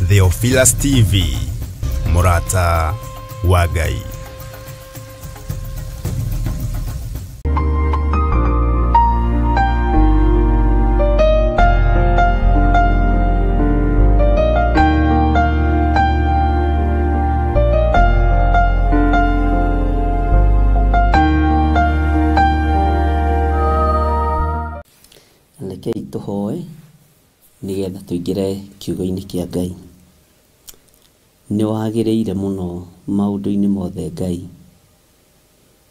Theophilus TV, Murata wa Ngai. Rekei tũhoe nĩgetha tũingĩre kiugo-inĩ kĩa Ngai. Nĩ wagĩrĩire mũno maũndũ-inĩ mothe Ngai.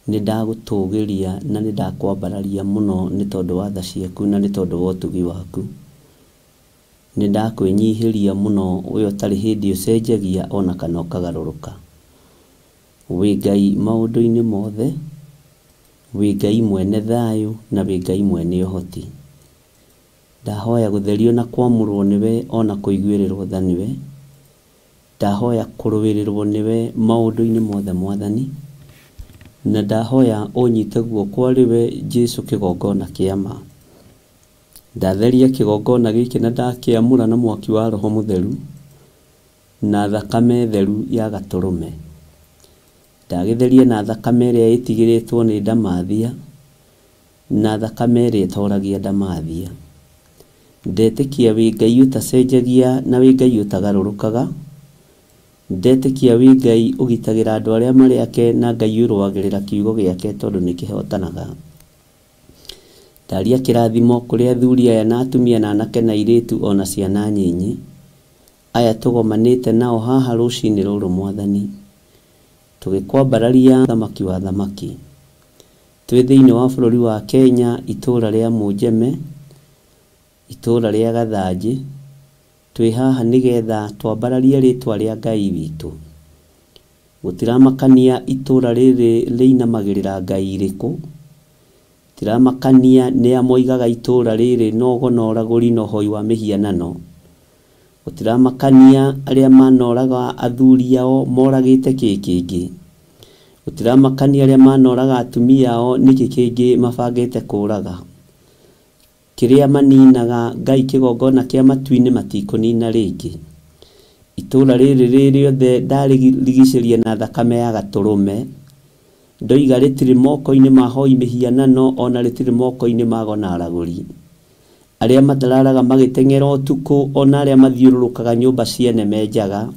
Nĩ ndagũtũgĩria na nĩ ndakwambararia mũno nĩ tondũ wa tha ciaku na nĩ tondũ wa ũtugi waku. Nĩ ndakwĩnyihĩria mũno we ũtarĩ hĩndĩ ũcenjagia ona kana ũkagarũrũka. Wĩ Ngai maũndũ-inĩ mothe, wĩ Ngai mwene thayũ na wĩ Ngai mwene ũhoti. Ndahoya gũtherio na kwamũrwo nĩwe ona kũiguĩrĩrwo tha nĩwe. Ndahoya kũrũĩrĩrwo nĩwe maũndũ-inĩ mothe Mwathani. Na ndahoya ũnyite guoko arĩ we Jesũ kĩgongona kĩa ma. Ndatheria kĩgongona gĩkĩ na ndakĩamũra na mwaki wa Roho Mũtheru na thakame theru ya gatũrũme. Ndagĩtheria na thakame ĩrĩa ĩtigĩrĩtwo nĩ ndamathia na thakame ĩrĩa ĩtoragia ndamathia. Ndetĩkia wĩ Ngai ũtacenjagia na wĩ Ngai ũtagarũrũkaga. Ndetĩkia wĩ Ngai ũgitagĩra andũ arĩa marĩ ake na Ngai ũrũagĩrĩra kiugo gĩake tondũ nĩ kĩhotanaga. Ndaria kĩrathimo kũrĩ athuri aya na atumia na anake na airĩtu ona ciana nyinyi. Aya tũgomanĩte nao haha rũcinĩ rũrũ Mwathani. Tũgĩkwambararia thamaki wa thamaki. Twĩ thĩinĩ wa bũrũri wa Kenya itũũra rĩa Mũnjeme, itũũra rĩa Gathanjĩ. Twĩ haha nĩgetha twambararie rĩtwa rĩa Ngai witũ. Gũtiramakania itũũra rĩrĩ rĩinamagĩrĩra Ngai irĩkũ. Gũtiramakania nĩa moigaga itũũra rĩrĩ no ũgo na ũragũri na ũhoi wa mĩhianano. Gũtiramakania arĩa manoraga athuri ao moragĩte kĩ kĩngĩ. Gũtiramakania arĩa manoraga atumia ao nĩkĩ kĩngĩ mabangĩte kũraga. Kĩrĩa maninaga Ngai kĩgongona kĩa matu-inĩ matikũnina rĩngĩ. Itũũra rĩrĩ rĩ rĩothe ndarĩrigicĩria na thakame ya gatũrũme. Ndoiga rĩtirĩ moko-inĩ ma ahoi mĩhianano ona rĩtirĩ moko-inĩ ma ago na aragũri. Arĩa matararaga magĩteng'era ũtukũ ona arĩa mathiũrũrũkaga nyũmba ciene menjaga.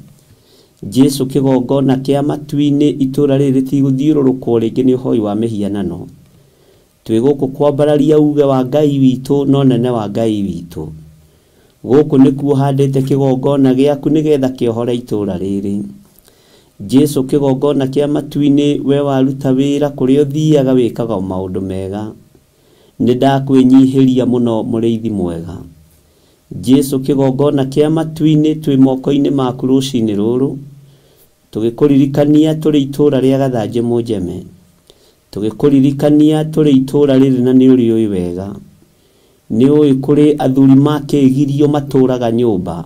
Jesũ kĩgongona kĩa matu-inĩ itũũra rĩrĩ rĩtigũthiũrũrũkwo rĩngĩ nĩ ũhoi wa mĩhianano. Twĩ gũkũ kwambararia uge wa Ngai witũ na ũnene wa Ngai witũ. Gũkũ nĩkuo handĩte kĩgongona gĩaku nĩgetha kĩohore itũũra rĩrĩ. Jesũ kĩgongona kĩa matu-inĩ we waruta wĩra kũrĩa ũthiaga wĩkaga maũndũ mega. Nĩ ndakwĩnyihĩria mũno mũrĩithi mwega. Jesũ kĩgongona kĩa matu-inĩ twĩ moko-inĩ maku rũcinĩ rũrũ. Tũgĩkũririkania tũrĩ itũũra rĩa Gathanjĩ Mũnjeme. Tũgĩkũririkania tũrĩ itũũra rĩrĩ na nĩ ũrĩũĩ wega. Nĩ ũĩ kũrĩ athuri makĩgirio matũraga nyũmba.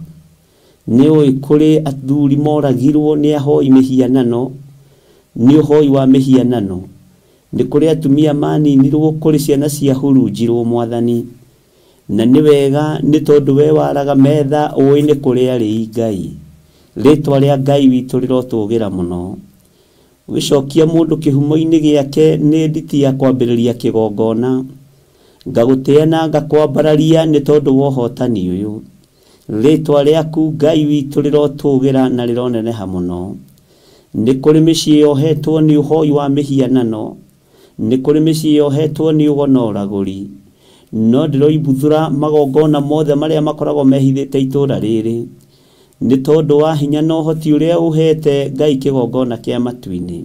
Nĩ ũĩ kũrĩ athuri moragirwo nĩ ahoi mĩhianano, nĩ ũhoi wa mĩhianano. Nĩ kũrĩ atumia maninirwo, kũrĩ ciana ciahurunjirwo Mwathani. Na nĩ wega nĩ tondũ we waraga metha ũĩ nĩ kũrĩ arĩi Ngai. Rĩtwa rĩa Ngai witũ rĩrotũgĩra mũno. Ũgĩcokia mũndũ kĩhumo-inĩ gĩake nĩ nditi ya kwambĩrĩria kĩgongona. Ngagũtĩa na ngakwambararia nĩ tondũ wa ũhotani ũyũ. Rĩtwa rĩaku Ngai witũ rĩrotũgĩra na rĩroneneha mũno. Nĩ kũrĩ mĩciĩ yohetwo nĩ ũhoi wa mĩhianano. Nĩ kũrĩ mĩciĩ yohetwo nĩ ũgo na ũragũri. No ndĩroimbuthũra magongona mothe marĩa makoragwo mehithĩte itũũra rĩrĩ. Nĩ tondũ wa hinya na ũhoti ũrĩa ũhete Ngai kĩgongona kĩa matu-inĩ.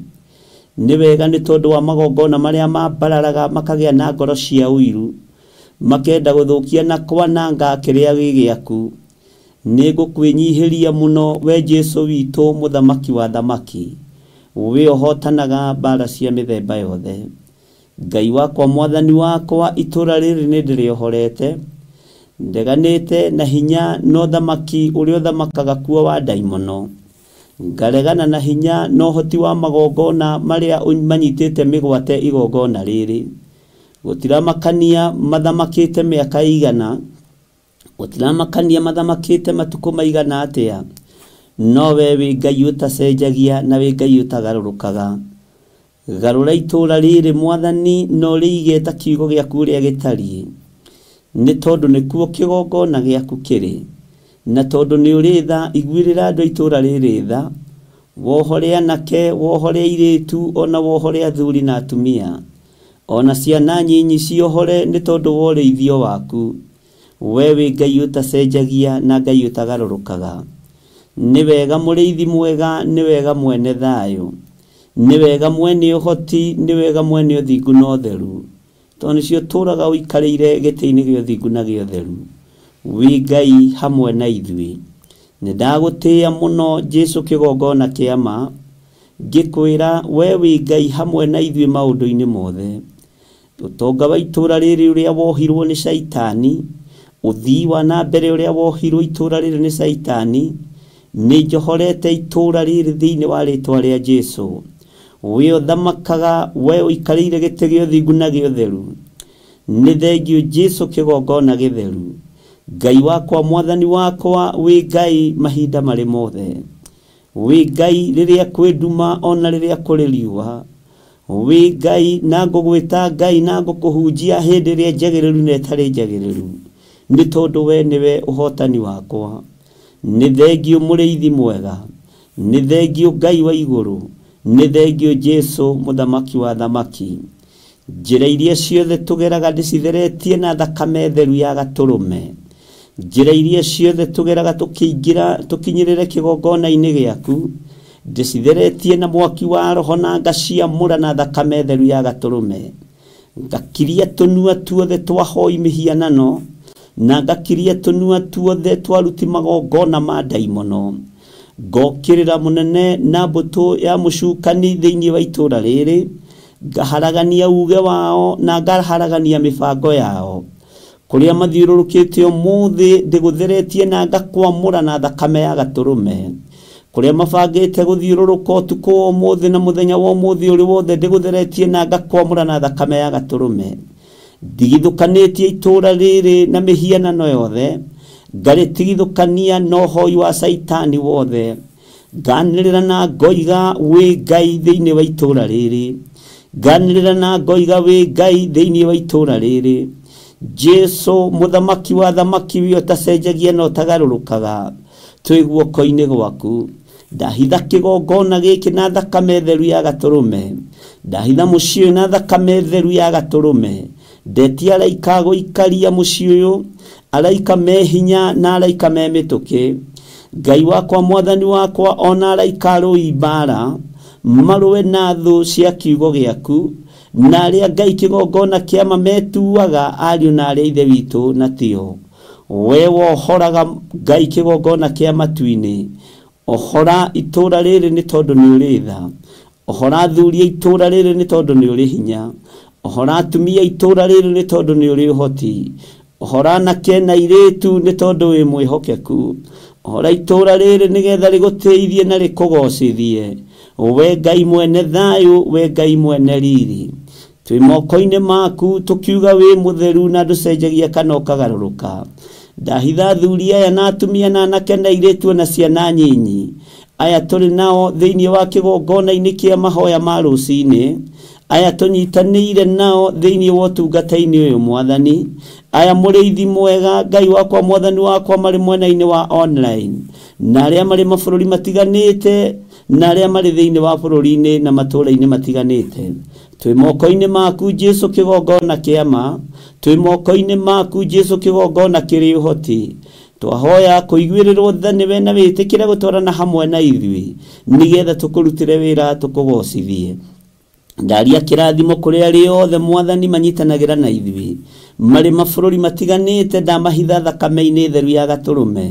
Nĩ wega nĩ tondũ wa magongona marĩa mambararaga makagĩa na ngoro cia ũiru, makenda gũthũkia na kwananga kĩrĩa gĩ gĩaku. Nĩ ngũkwĩnyihĩria mũno we Jesũ witũ mũthamaki wa thamaki. We ũhotanaga mbara cia mĩthemba yothe. Ngai wakwa mwathani wakwa itũũra rĩrĩ nĩ ndĩrĩohorete ndeganĩte na hinya na ũthamaki ũrĩa ũthamakaga kuo wa ndaimono ngaregana na hinya na ũhoti wa magongona marĩa manyitĩte mĩgwate igongona rĩrĩ gũtiramakania mathamakĩte mĩaka igana gũtiramakania mathamakĩte matukũ maigana atĩa no we wĩ Ngai ũtacenjagia na wĩ Ngai ũtagarũrũkaga garũra itũũra rĩrĩ mwathani na ũrĩige ta kiugo gĩaku ũrĩa gĩtariĩ nĩ tondũ nĩkuo kĩgongona gĩaku kĩrĩ na tondũ nĩ ũrĩ tha iguĩrĩra andũ a itũũra rĩrĩ tha wohore anake wohore airĩtu ona wohore athuri na atumia ona ciana nyinyi ciohore nĩ tondũ wa ũrĩithio waku we wĩ Ngai ũtacenjagia na Ngai ũtagarũrũkaga nĩ wega mũrĩithi mwega nĩ wega mwene thayũ nĩ wega mwene ũhoti nĩ wega mwene ũthingu na ũtheru tondũ nĩcio ũtũũraga ũikarĩire gĩtĩ-inĩ gĩa ũthingu na gĩa ũtheru wĩ Ngai hamwe na ithuĩ nĩ ndagũtĩĩa mũno Jesũ kĩgongona kĩa ma ngĩkwĩra we wĩ Ngai hamwe na ithuĩ maũndũ-inĩ mothe ũtonga wa itũũra rĩrĩ ũrĩa wohirwo nĩ caitani ũthii wa na mbere ũrĩa wohirwo itũũra rĩrĩ nĩ caitani nĩ njohorete itũũra rĩrĩ thĩinĩ wa rĩtwa rĩa Jesũ we ũthamakaga we ũikarĩire gĩtĩ gĩa ũthingu na gĩa ũtheru nĩ thengio Jesũ kĩgongona gĩtheru Ngai wakwa mwathani wakwa wĩ Ngai mahinda marĩ mothe wĩ Ngai rĩrĩa kwĩ nduma ona rĩrĩa kũrĩ riũa wĩ Ngai na ngũgwĩta Ngai na ngũkũhunjia hĩndĩ ĩrĩa njagĩrĩru na ĩtarĩ njagĩrĩru nĩ tondũ we nĩwe ũhotani wakwa nĩ thengio mũrĩithi mwega nĩ thengio Ngai wa igũrũ nĩ thengio Jesũ mũthamaki wa thamaki njĩra iria ciothe tũgeraga ndĩcitheretie na thakame theru ya gatũrũme njĩra iria ciothe tũgeraga tũkĩingĩra tũkinyĩrĩre kĩgongona-inĩ gĩaku ndĩcitheretie na mwaki wa roho na ngaciamũra na thakame theru ya gatũrũme ngakiria tũnua tuothe twa hoi mĩhianano na ngakiria tũnua tuothe twa aruti magongona ma ndaimono ngokĩrĩra mũnene na mbũtũ ya mũcukani thĩinĩ wa itũũra rĩrĩ ngaharagania uge wao na ngaharagania mĩbango yao kũrĩa mathiũrũrũkĩte ũmũthĩ ndĩgũtheretie na ngakwamũra na thakame ya gatũrũme kũrĩa mabangĩte gũthiũrũrũka ũtukũ wa ũmũthĩ na mũthenya wa ũmũthĩ ũrĩ wothe ndĩgũtheretie na ngakwamũra na thakame ya gatũrũme ndigithũkanĩtie itũũra rĩrĩ na mĩhianano yothe ngarĩtigithũkania na ũhoi wa caitani wothe nganĩrĩra na ngoiga wĩ Ngai thĩinĩ wa itũũra rĩrĩ nganĩrĩra na ngoiga wĩ Ngai thĩinĩ wa itũũra rĩrĩ Jesũ mũthamaki wa thamaki we ũtacenjagia na ũtagarũrũkaga twĩ guoko-inĩ gwaku ndahitha kĩgongona gĩkĩ na thakame theru ya gatũrũme ndahitha mũciĩ ũyũ na thakame theru ya gatũrũme ndetia araika gũikaria mũciĩ ũyũ araika me hinya na araika me mĩtũkĩ Ngai wakwa mwathani wakwa ona araika arũi mbara marũe na thũ cia kiugo gĩaku na arĩa Ngai kĩgongona kĩama metuaga ariũ na arĩa ithe witũ na tio we wohoraga Ngai kĩgongona kĩa matu-inĩ ohora itũũra rĩrĩ nĩ tondũ nĩ ũrĩ tha ohora athuri a itũũra rĩrĩ nĩ tondũ nĩ ũrĩ hinya ohora atumia itũũra rĩrĩ nĩ tondũ nĩ ũrĩ ũhoti ohora anake na airĩtu nĩ tondũ wĩ mwĩhokeku ohora itũũra rĩrĩ nĩgetha rĩgũtĩithie na rĩkũgocithie we Ngai mwene thayũ we Ngai mwene riri twĩ moko-inĩ maku tũkiuga wĩ mũtheru na ndũcenjagia kana ũkagarũrũka ndahitha athuri aya na atumia na anake na airĩtu na ciana nyinyi aya tũrĩ nao thĩinĩ wa kĩgongona-inĩ kĩa mahoya ma rũcinĩ aya tũnyitanĩire nao thĩinĩ wa ũtungata-inĩ ũyũ mwathani aya mũrĩithi mwega Ngai wakwa mwathani wakwa marĩ mwena-inĩ wa online na arĩa marĩ mabũrũri matiganĩte na arĩa marĩ thĩinĩ wa bũrũri-inĩ na matũũra-inĩ matiganĩte twĩ moko-inĩ maku Jesũ kĩgongona kĩa ma twĩ moko-inĩ maku Jesũ kĩgongona kĩrĩ ũhoti twahoya kũiguĩrĩrwo tha nĩwe na wĩtĩkĩre gũtwarana hamwe na ithuĩ nĩgetha tũkũrutĩre wĩra tũkũgocithie ndaria kĩrathimo kũrĩ arĩa othe mwathani manyitanagĩra na ithuĩ marĩ mabũrũri matiganĩte ndamahitha thakame-inĩ theru ya gatũrũme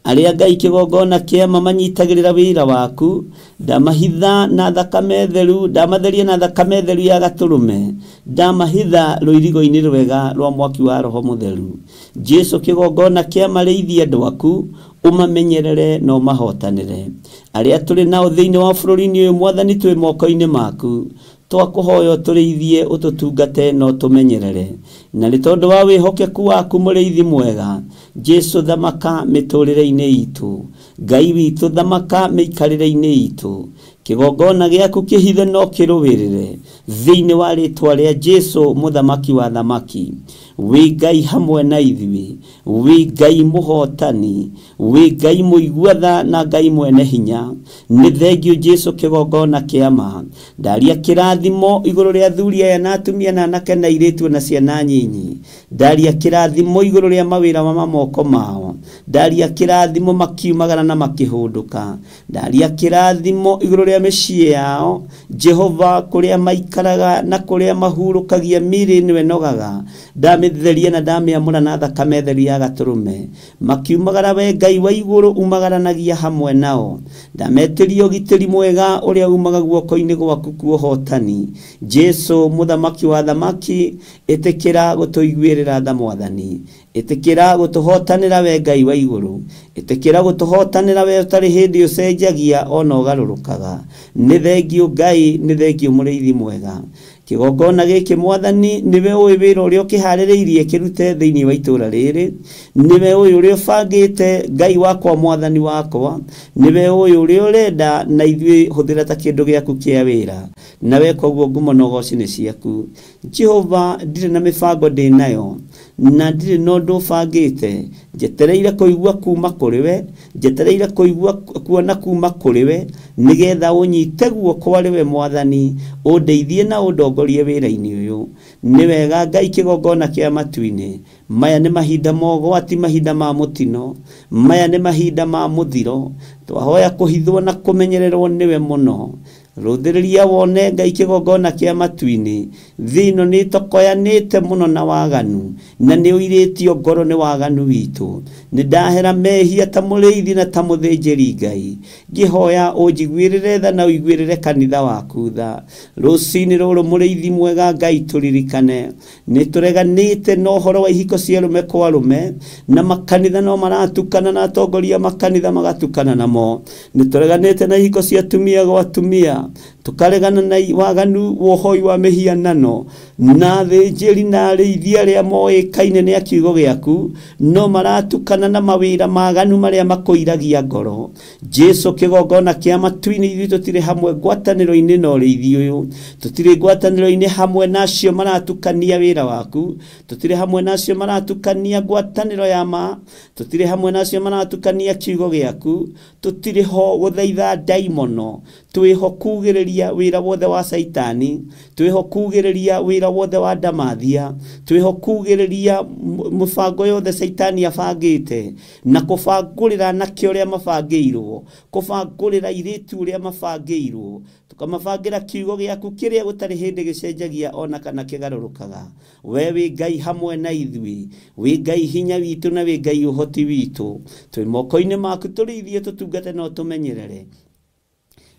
Arĩa Ngai kĩgongona kĩama manyitagĩrĩra wĩra waku, ndamahitha na thakame theru, ndamatheria na thakame theru ya gatũrũme, ndamahitha rũirigo-inĩ rwega rwa mwaki wa Roho Mũtheru. Jesu kĩgongona kĩama rĩithia andũ aku, ũmamenyerere na ũmahotanĩre. Arĩa tũrĩ nao thĩinĩ wa bũrũri-inĩ ũyũ Mwathani twĩ moko-inĩ maku, twakũhoya ũtũrĩithie, ũtũtungate na ũtũmenyerere. Na nĩ tondũ wa wĩhokeku waku mũrĩithi mwega, Jesu thamaka mĩtũrĩre-inĩ itũ, Ngai witũ thamaka mĩikarĩre-inĩ itũ. Kĩgongona gĩaku kĩhithe no kĩrũĩrĩre thĩinĩ wa rĩtwa rĩa Jesu mũthamaki wa thamaki. Wĩ Ngai hamwe na ithuĩ, wĩ Ngai mũhotani, wĩ Ngai mũigua tha na Ngai mwene hinya. Nĩ thengio Jesu kĩgongona kĩama. Ndaria kĩrathimo igũrũ rĩa athuri aya na atumia na anake na airĩtu na ciana nyinyi. Ndaria kĩrathimo igũrũ rĩa mawĩra ma moko mao. Ndaria kĩrathimo makiumagara na makĩhũndũka. Ndaria kĩrathimo igũrũ rĩa mĩciĩ yao. Jehova kũrĩa maikaraga na kũrĩa mahurũkagia mĩĩrĩ nĩwe nogaga. Ndamĩtheria na ndamĩamũra na thakame theru ya gatũrũme. Makiumagara we Ngai wa igũrũ umagaranagia hamwe nao. Ndametĩria ũgitĩri mwega ũrĩa umaga guoko-inĩ gwaku kuohotani. Jesu mũthamaki wa thamaki, ĩtĩkĩra gũtũiguĩrĩra tha Mwathani. Ĩtĩkĩra gũtũhotanĩra we Ngai wa igũrũ. Ĩtĩkĩra gũtũhotanĩra we ũtarĩ hĩndĩ ũcenjagia ona ũgarũrũkaga. Nĩ thengio Ngai, nĩ thengio mũrĩithi mwega. Kĩgongona gĩkĩ Mwathani nĩwe ũĩ wĩra ũrĩa ũkĩharĩrĩirie kĩrute thĩinĩ wa itũũra rĩrĩ. Nĩwe ũĩ ũrĩa ũbangĩte Ngai wakwa Mwathani wakwa. Nĩwe ũĩ ũrĩa ũrenda na ithuĩ hũthĩra ta kĩndũ gĩaku kĩa wĩra. Na weka ũguo ngumo na ũgoci nĩ ciaku. Jehova ndirĩ na mĩbango ndĩ nayo na ndirĩ na ũndũ ũbangĩte. Njetereire kũigua kuma kũrĩ we, njetereire kũigua kuona kuma kũrĩ we, nĩgetha ũnyite guoko arĩ we Mwathani, ũndeithie na ũndongorie wĩra-inĩ ũyũ. Nĩ wega Ngai kĩgongona kĩa matu-inĩ. Maya nĩ mahinda ma ũgwati, mahinda ma mũtino, maya nĩ mahinda ma mũthiro. Twahoya kũhithwo na kũmenyererwo nĩwe mũno. Rũthĩrĩria wone Ngai kĩgongona kĩa matu-inĩ. Thĩ ĩno nĩ ĩtokoyanĩte mũno na waganu, na nĩ ũirĩtio ngoro nĩ waganu witũ. Nĩ ndahera mehia ta mũrĩithi na ta mũthĩnjĩri Ngai. Ngĩhoya ũnjiguĩrĩre tha na ũiguĩrĩre kanitha waku tha. Rũcinĩ rũrũ mũrĩithi mwega Ngai tũririkane. Nĩ tũreganĩte na ũhoro wa ihiko cia arũme kwa arũme, na makanitha no maratukana na atongoria makanitha magatukana namo. Nĩ tũreganĩte na ihiko cia atumia gwa atumia, tukaregana na waganu wohoi wa mĩhianano, na athĩnjĩri na arĩithi arĩa moĩkaine nĩ a kiugo gĩaku no maratukana na mawĩra maganu marĩa makũiragia ngoro. Jesu kĩgongona kĩa matu-inĩ, ithuĩ tũtirĩ hamwe ngwatanĩro-inĩ na ũrĩithi ũyũ, tũtirĩ ngwatanĩro-inĩ hamwe na acio maratukania wĩra waku, tũtirĩ hamwe na acio maratukania ngwatanĩro ya ma, tũtirĩ hamwe na acio maratukania kiugo gĩaku, tũtirĩ ho gũthaitha ndaimono, twĩho kugĩrĩria wĩra wothe wa Caitani, twĩho kugĩrĩria wĩra wothe wa ndamathia, twĩho kugĩrĩria mũbango yothe Caitani abangĩte, na kũbangũrĩra anake ũrĩa mabangĩirwo, kũbangũrĩra airĩtu ũrĩa mabangĩirwo, tũkamabangĩra kiugo gĩaku kĩrĩa gũtarĩ hĩndĩ gĩcenjagia ona kana kĩgarũrũkaga. We wĩ Ngai hamwe na ithuĩ, wĩ Ngai hinya witũ na wĩ Ngai ũhoti witũ. Twĩ moko-inĩ maku tũrĩithie, tũtungate na ũtũmenyerere,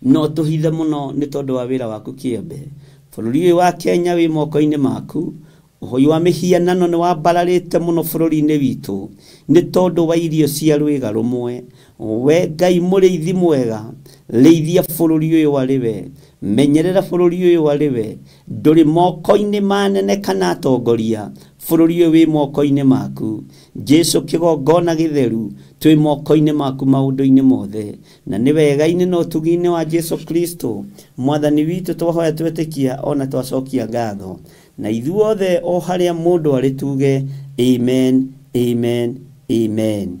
no tũhithe mũno nĩ tondũ wa wĩra waku kĩembe. Bũrũri ũyũ wa Kenya wĩ moko-inĩ maku. Ũhoi wa mĩhianano nĩ wambararĩte mũno bũrũri-inĩ witũ nĩ tondũ wa irio cia rwĩga rũmwe. We Ngai mũrĩithi mwega, rĩithia bũrũri ũyũ arĩ we, menyerera bũrũri ũyũ arĩ we. Ndũrĩ moko-inĩ manene kana atongoria, bũrũri ũyũ wĩ moko-inĩ maku. Jesu kĩgongona gĩtheru, twĩ moko-inĩ maku maũndũ-inĩ mothe, na nĩ wega-inĩ na ũtugi-inĩ wa Jesu Kristo Mwathani witũ twahoya twetĩkia ona twacokia ngatho. Na ithuothe o harĩa mũndũ arĩ tuge amen, amen, amen.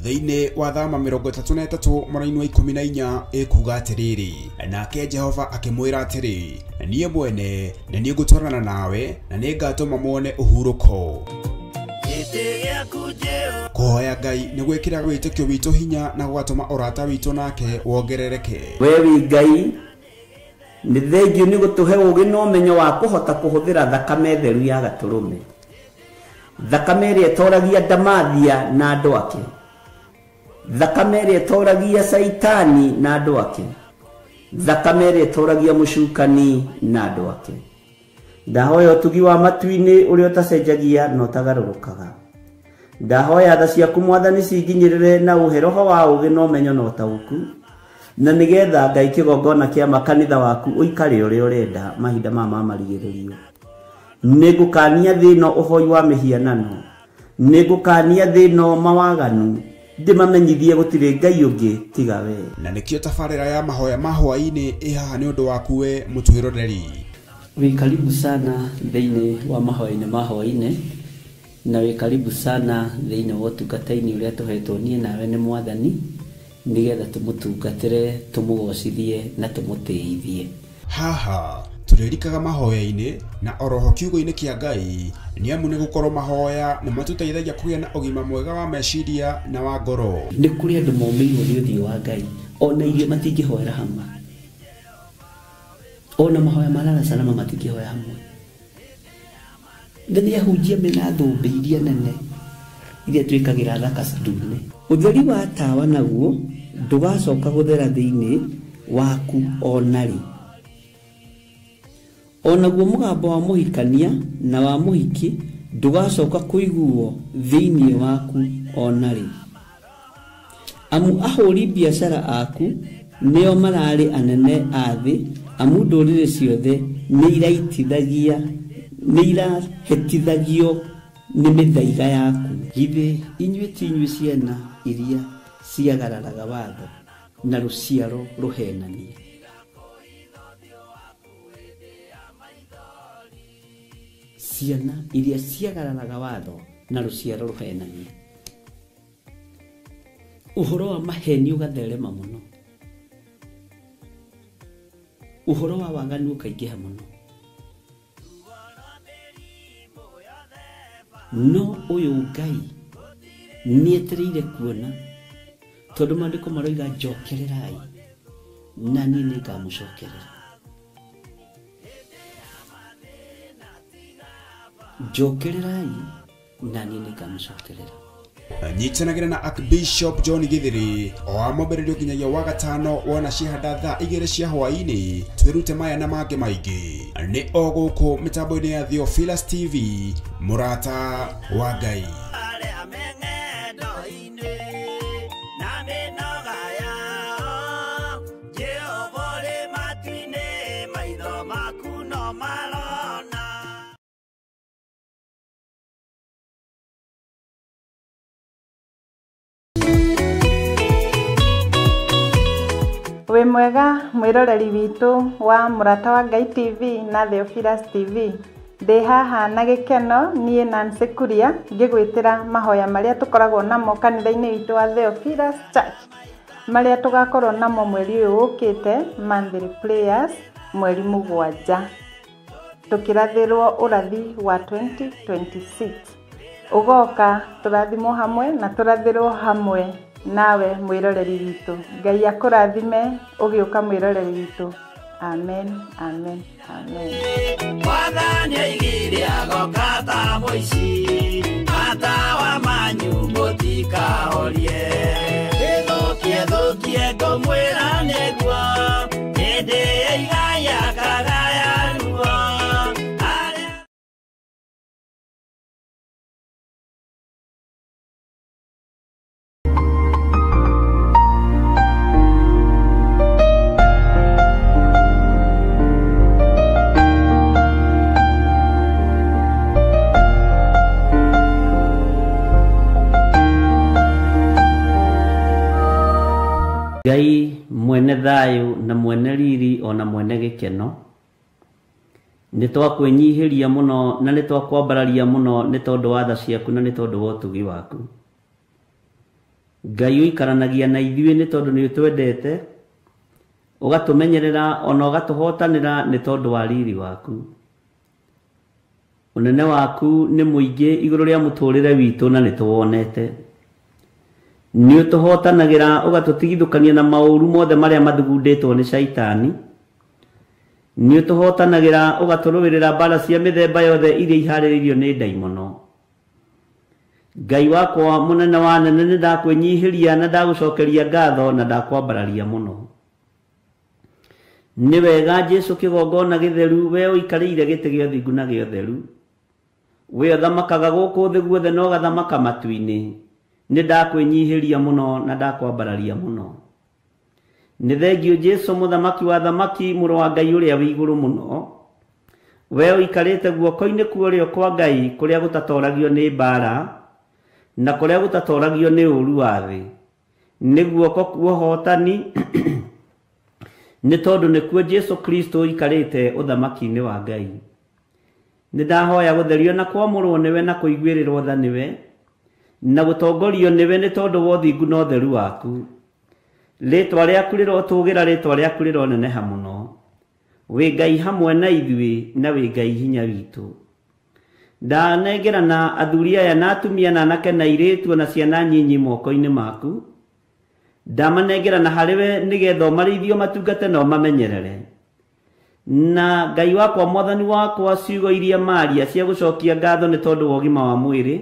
Thĩinĩ wa thama 33 mũraini wa 14 ĩkuga atĩrĩrĩ, nake Jehova akĩmwĩra atĩrĩ, niĩ mwene nĩ niĩ ngũtwarana nawe na nĩngatũma muone ũhurũko. Kũhoya Ngai nĩ gwĩkĩra wĩtĩkio witũ hinya na gũgatũma ũrata witũ nake wongerereke. We wĩ Ngai Nĩ thengiũ nĩ gũtũhe ũũgĩ na ũmenyo wa kũhota kũhũthĩra thakame theru ya gatũrũme. Thakame ĩrĩa ĩtoragia ndamathia na andũ ake. Thakame ĩrĩa ĩtoragia Caitani na andũ ake. Thakame ĩrĩa ĩtoragia mũcukani na andũ ake. Ndahoya ũtugi wa matu-inĩ ũrĩa ũtacenjagia na ũtagarũrũkaga. Ndahoya tha ciaku Mwathani cinginyĩrĩre na ũhe roho wa ũũgĩ na ũmenyo na ũtaũku, na nĩgetha Ngai kĩgongona kĩa makanitha waku ũikare ũrĩa ũrenda mahinda maya ma marigĩrĩrio. Nĩngũkania thĩ ĩno ũhoi wa mĩhianano, nĩngũkania thĩ ĩno mawaganu, ndĩmamenyithie gũtirĩ Ngai ũngĩ tiga we. Na nĩkĩo tabarĩra ya mahoya ma hwaĩ-inĩ ĩ haha nĩ ũndũ waku we mũtwĩroreri. Wĩ karibu sana thĩinĩ wa mahoya-inĩ ma hwaĩ-inĩ, na wĩ karibu sana thĩinĩ wa ũtungata-inĩ ũrĩa tũhetwo niĩ nawe nĩ Mwathani, nĩgetha tũmũtungatĩre, tũmũgocithie na tũmũtĩithie. Haha tũrĩrikaga mahoya-inĩ na oroho kiugo-inĩ kĩa Ngai, nĩ amu nĩ gũkorwo mahoya nĩ matũteithagia kũgĩa na ũgima mwega wa meciria na wa ngoro. Nĩ kũrĩ andũ momĩirwo nĩ ũthiũ wa Ngai, ona irio matingĩhoera hamwe, ona mahoya ma lala salama matingĩhoya hamwe. Na nĩ ahunjia mena thũmbĩ iria nene iria twĩkagĩra thaka ndune. Ũtheri wa tawa naguo ndũgacoka gũthera thĩinĩ waku ona rĩ. Onaguo mũgambo wa mũhikania na wa mũhiki ndũgacoka kũiguo thĩinĩ waku ona rĩ. Amu ahũri biacara aku nĩo mararĩ anene a thĩ, amu ndũrĩrĩ ciothe nĩ irahĩtithagio nĩ mĩthaiga yaku. Githĩ inyuĩ ti inyuĩ ciana iria ciagararaga watho na rũciaro rũhenania? Ciana iria ciagararaga watho na rũciaro rũhenania. Ũhoro wa maheni ũgatherema mũno, ũhoro wa waganu ũkaingĩha mũno. No ũyũ Ngai nĩetereire kuona, tondũ maandĩko maroiga njokererai na niĩ nĩngamũcokerera. Njokererai na niĩ nĩngamũcokerera. Nyitanagĩra na Archbishop John Githiri o wa mwambĩrĩrio nginyagia wa gatano wona cihanda thaa 2 cia hwaĩ-inĩ, twĩrute maya na mangĩ maingĩ. Nĩ o gũkũ mĩtambo-inĩ ya Theophilus TV, mũrata wa Ngai. Wĩ mwega mwĩroreri witũ wa Mũrata wa Ngai TV na Theophilus TV. Ndĩ haha na gĩkeno niĩ Nancy Kuria ngĩgwĩtĩra mahoya marĩa tũkoragwo namo kanitha-inĩ witũ wa Theophilus Church, marĩa tũgakorwo namo mweri ũyũ ũkĩte, monthly prayers mweri 7, tũkĩrathĩrwo ũrathi wa 2026. Ũgoka tũrathimwo hamwe na tũrathĩrwo hamwe nawe mwĩroreri witũ. Ngai akũrathime ũgĩũka mwĩroreri witũ. Amen, amen, amen. Mwathani aigire agoka ta mũici, matawa manyu mũtikahorie. Ĩthũkie thũkie ngũmwĩra nĩguo, hĩndĩ ĩigaya kagaya ruo. Ngai mwene thayũ na mwene riri ona mwene gĩkeno, nĩ twakwĩnyihĩria mũno na nĩ twakwambararia mũno nĩ tondũ wa tha ciaku na nĩ tondũ wa ũtugi waku. Ngai ũikaranagia na ithuĩ nĩ tondũ nĩ ũtwendete, ũgatũmenyerera ona ũgatũhotanĩra nĩ tondũ wa riri waku. Ũnene waku nĩ mũingĩ igũrũ rĩa mũtũrĩre witũ na nĩ tũwonete. Nĩ ũtũhotanagĩra ũgatũtigithũkania na maũru mothe marĩa mathugundĩtwo nĩ Caitani. Nĩ ũtũhotanagĩra ũgatũrũĩrĩra mbara cia mĩthemba yothe iria iharĩrĩirio nĩ ndaimono. Ngai wakwa mũnene wa nene, nĩ ndakwĩnyihĩria na ndagũcokeria ngatho na ndakwambararia mũno. Nĩ wega Jesũ kĩgongona gĩtheru, we ũikarĩire gĩtĩ gĩa ũthingu na gĩa ũtheru, we ũthamakaga gũkũ thĩ guothe na ũgathamaka matu-inĩ. Nĩ ndakwĩnyihĩria mũno na ndakwambararia mũno. Nĩ thengio Jesũ mũthamaki wa thamaki, mũrũ wa Ngai ũrĩa wĩ igũrũ mũno, we ũikarĩte guoko-inĩ kwa ũrĩo kwa Ngai kũrĩa gũtatoragio nĩ mbara na kũrĩa gũtatoragio nĩ ũũru wa thĩ. Nĩ guoko kwa ũhotani, nĩ tondũ nĩkuo Jesũ Kristo ũikarĩte ũthamaki-inĩ wa Ngai. Nĩ ndahoya gũtherio na kwamũrwo nĩwe na kũiguĩrĩrwo tha nĩwe na gũtongorio nĩwe nĩ tondũ wa ũthingu na ũtheru waku. Rĩtwa rĩaku rĩrotũgĩra, rĩtwa rĩaku rĩroneneha mũno. Wĩ Ngai hamwe na ithuĩ na wĩ Ngai hinya witũ. Ndanengerana athuri aya na atumia na anake na airĩtu na ciana nyinyi moko-inĩ maku. Ndamanengerana harĩ we nĩgetha ũmarĩithie, ũmatungate na ũmamenyerere. Na Ngai wakwa, mwathani wakwa, ciugo iria maria cia gũcokia ngatho nĩ tondũ wa ũgima wa mwĩrĩ,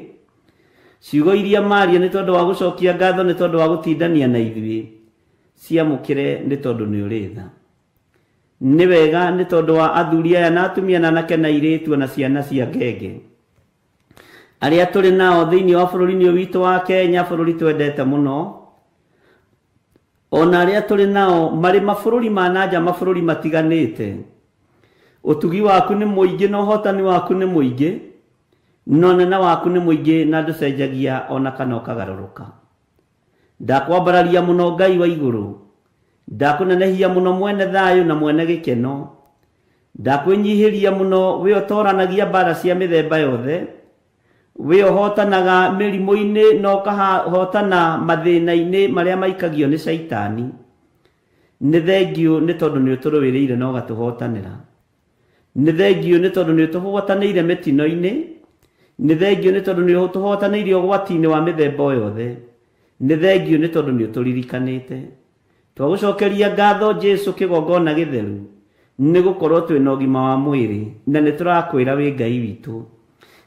ciugo iria maria nĩ tondũ wa gũcokia ngatho nĩ tondũ wa gũtindania na ithuĩ, ciamũkĩre nĩ tondũ nĩ ũrĩ tha. Nĩ wega nĩ tondũ wa athuri aya na atumia na anake na airĩtu na ciana cia ngenge arĩa tũrĩ nao thĩinĩ wa bũrũri-inĩ ũyũ witũ wa Kenya, bũrũri twendete mũno, ona arĩa tũrĩ nao marĩ mabũrũri ma na nja, mabũrũri matiganĩte. Ũtugi waku nĩ mũingĩ na ũhotani waku nĩ mũingĩ na ũnene waku nĩ mũingĩ na ndũcenjagia ona kana ũkagarũrũka. Ndakwambararia mũno Ngai wa igũrũ, ndakũnenehia mũno mwene thayũ na mwene gĩkeno, ndakwĩnyihĩria mũno we ũtoranagia mbara cia mĩthemba yothe, we ũhotanaga mĩrimũ-inĩ na ũkahotana mathĩna-inĩ marĩa maikagio nĩ caitani. Nĩ thengio nĩ tondũ nĩ ũtũrũĩrĩire na ũgatũhotanĩra. Nĩ thengio nĩ tondũ nĩ ũtũhotanĩire mĩtino-inĩ. Nĩ thengio nĩ tondũ nĩ ũtũhotanĩire ũgwati-inĩ wa mĩthemba o yothe. Nĩ thengio nĩ tondũ nĩ ũtũririkanĩte. Twagũcokeria ngatho Jesũ kĩgongona gĩtheru, nĩ gũkorwo twĩna ũgima wa mwĩrĩ na nĩ tũrakwĩra wĩ Ngai witũ.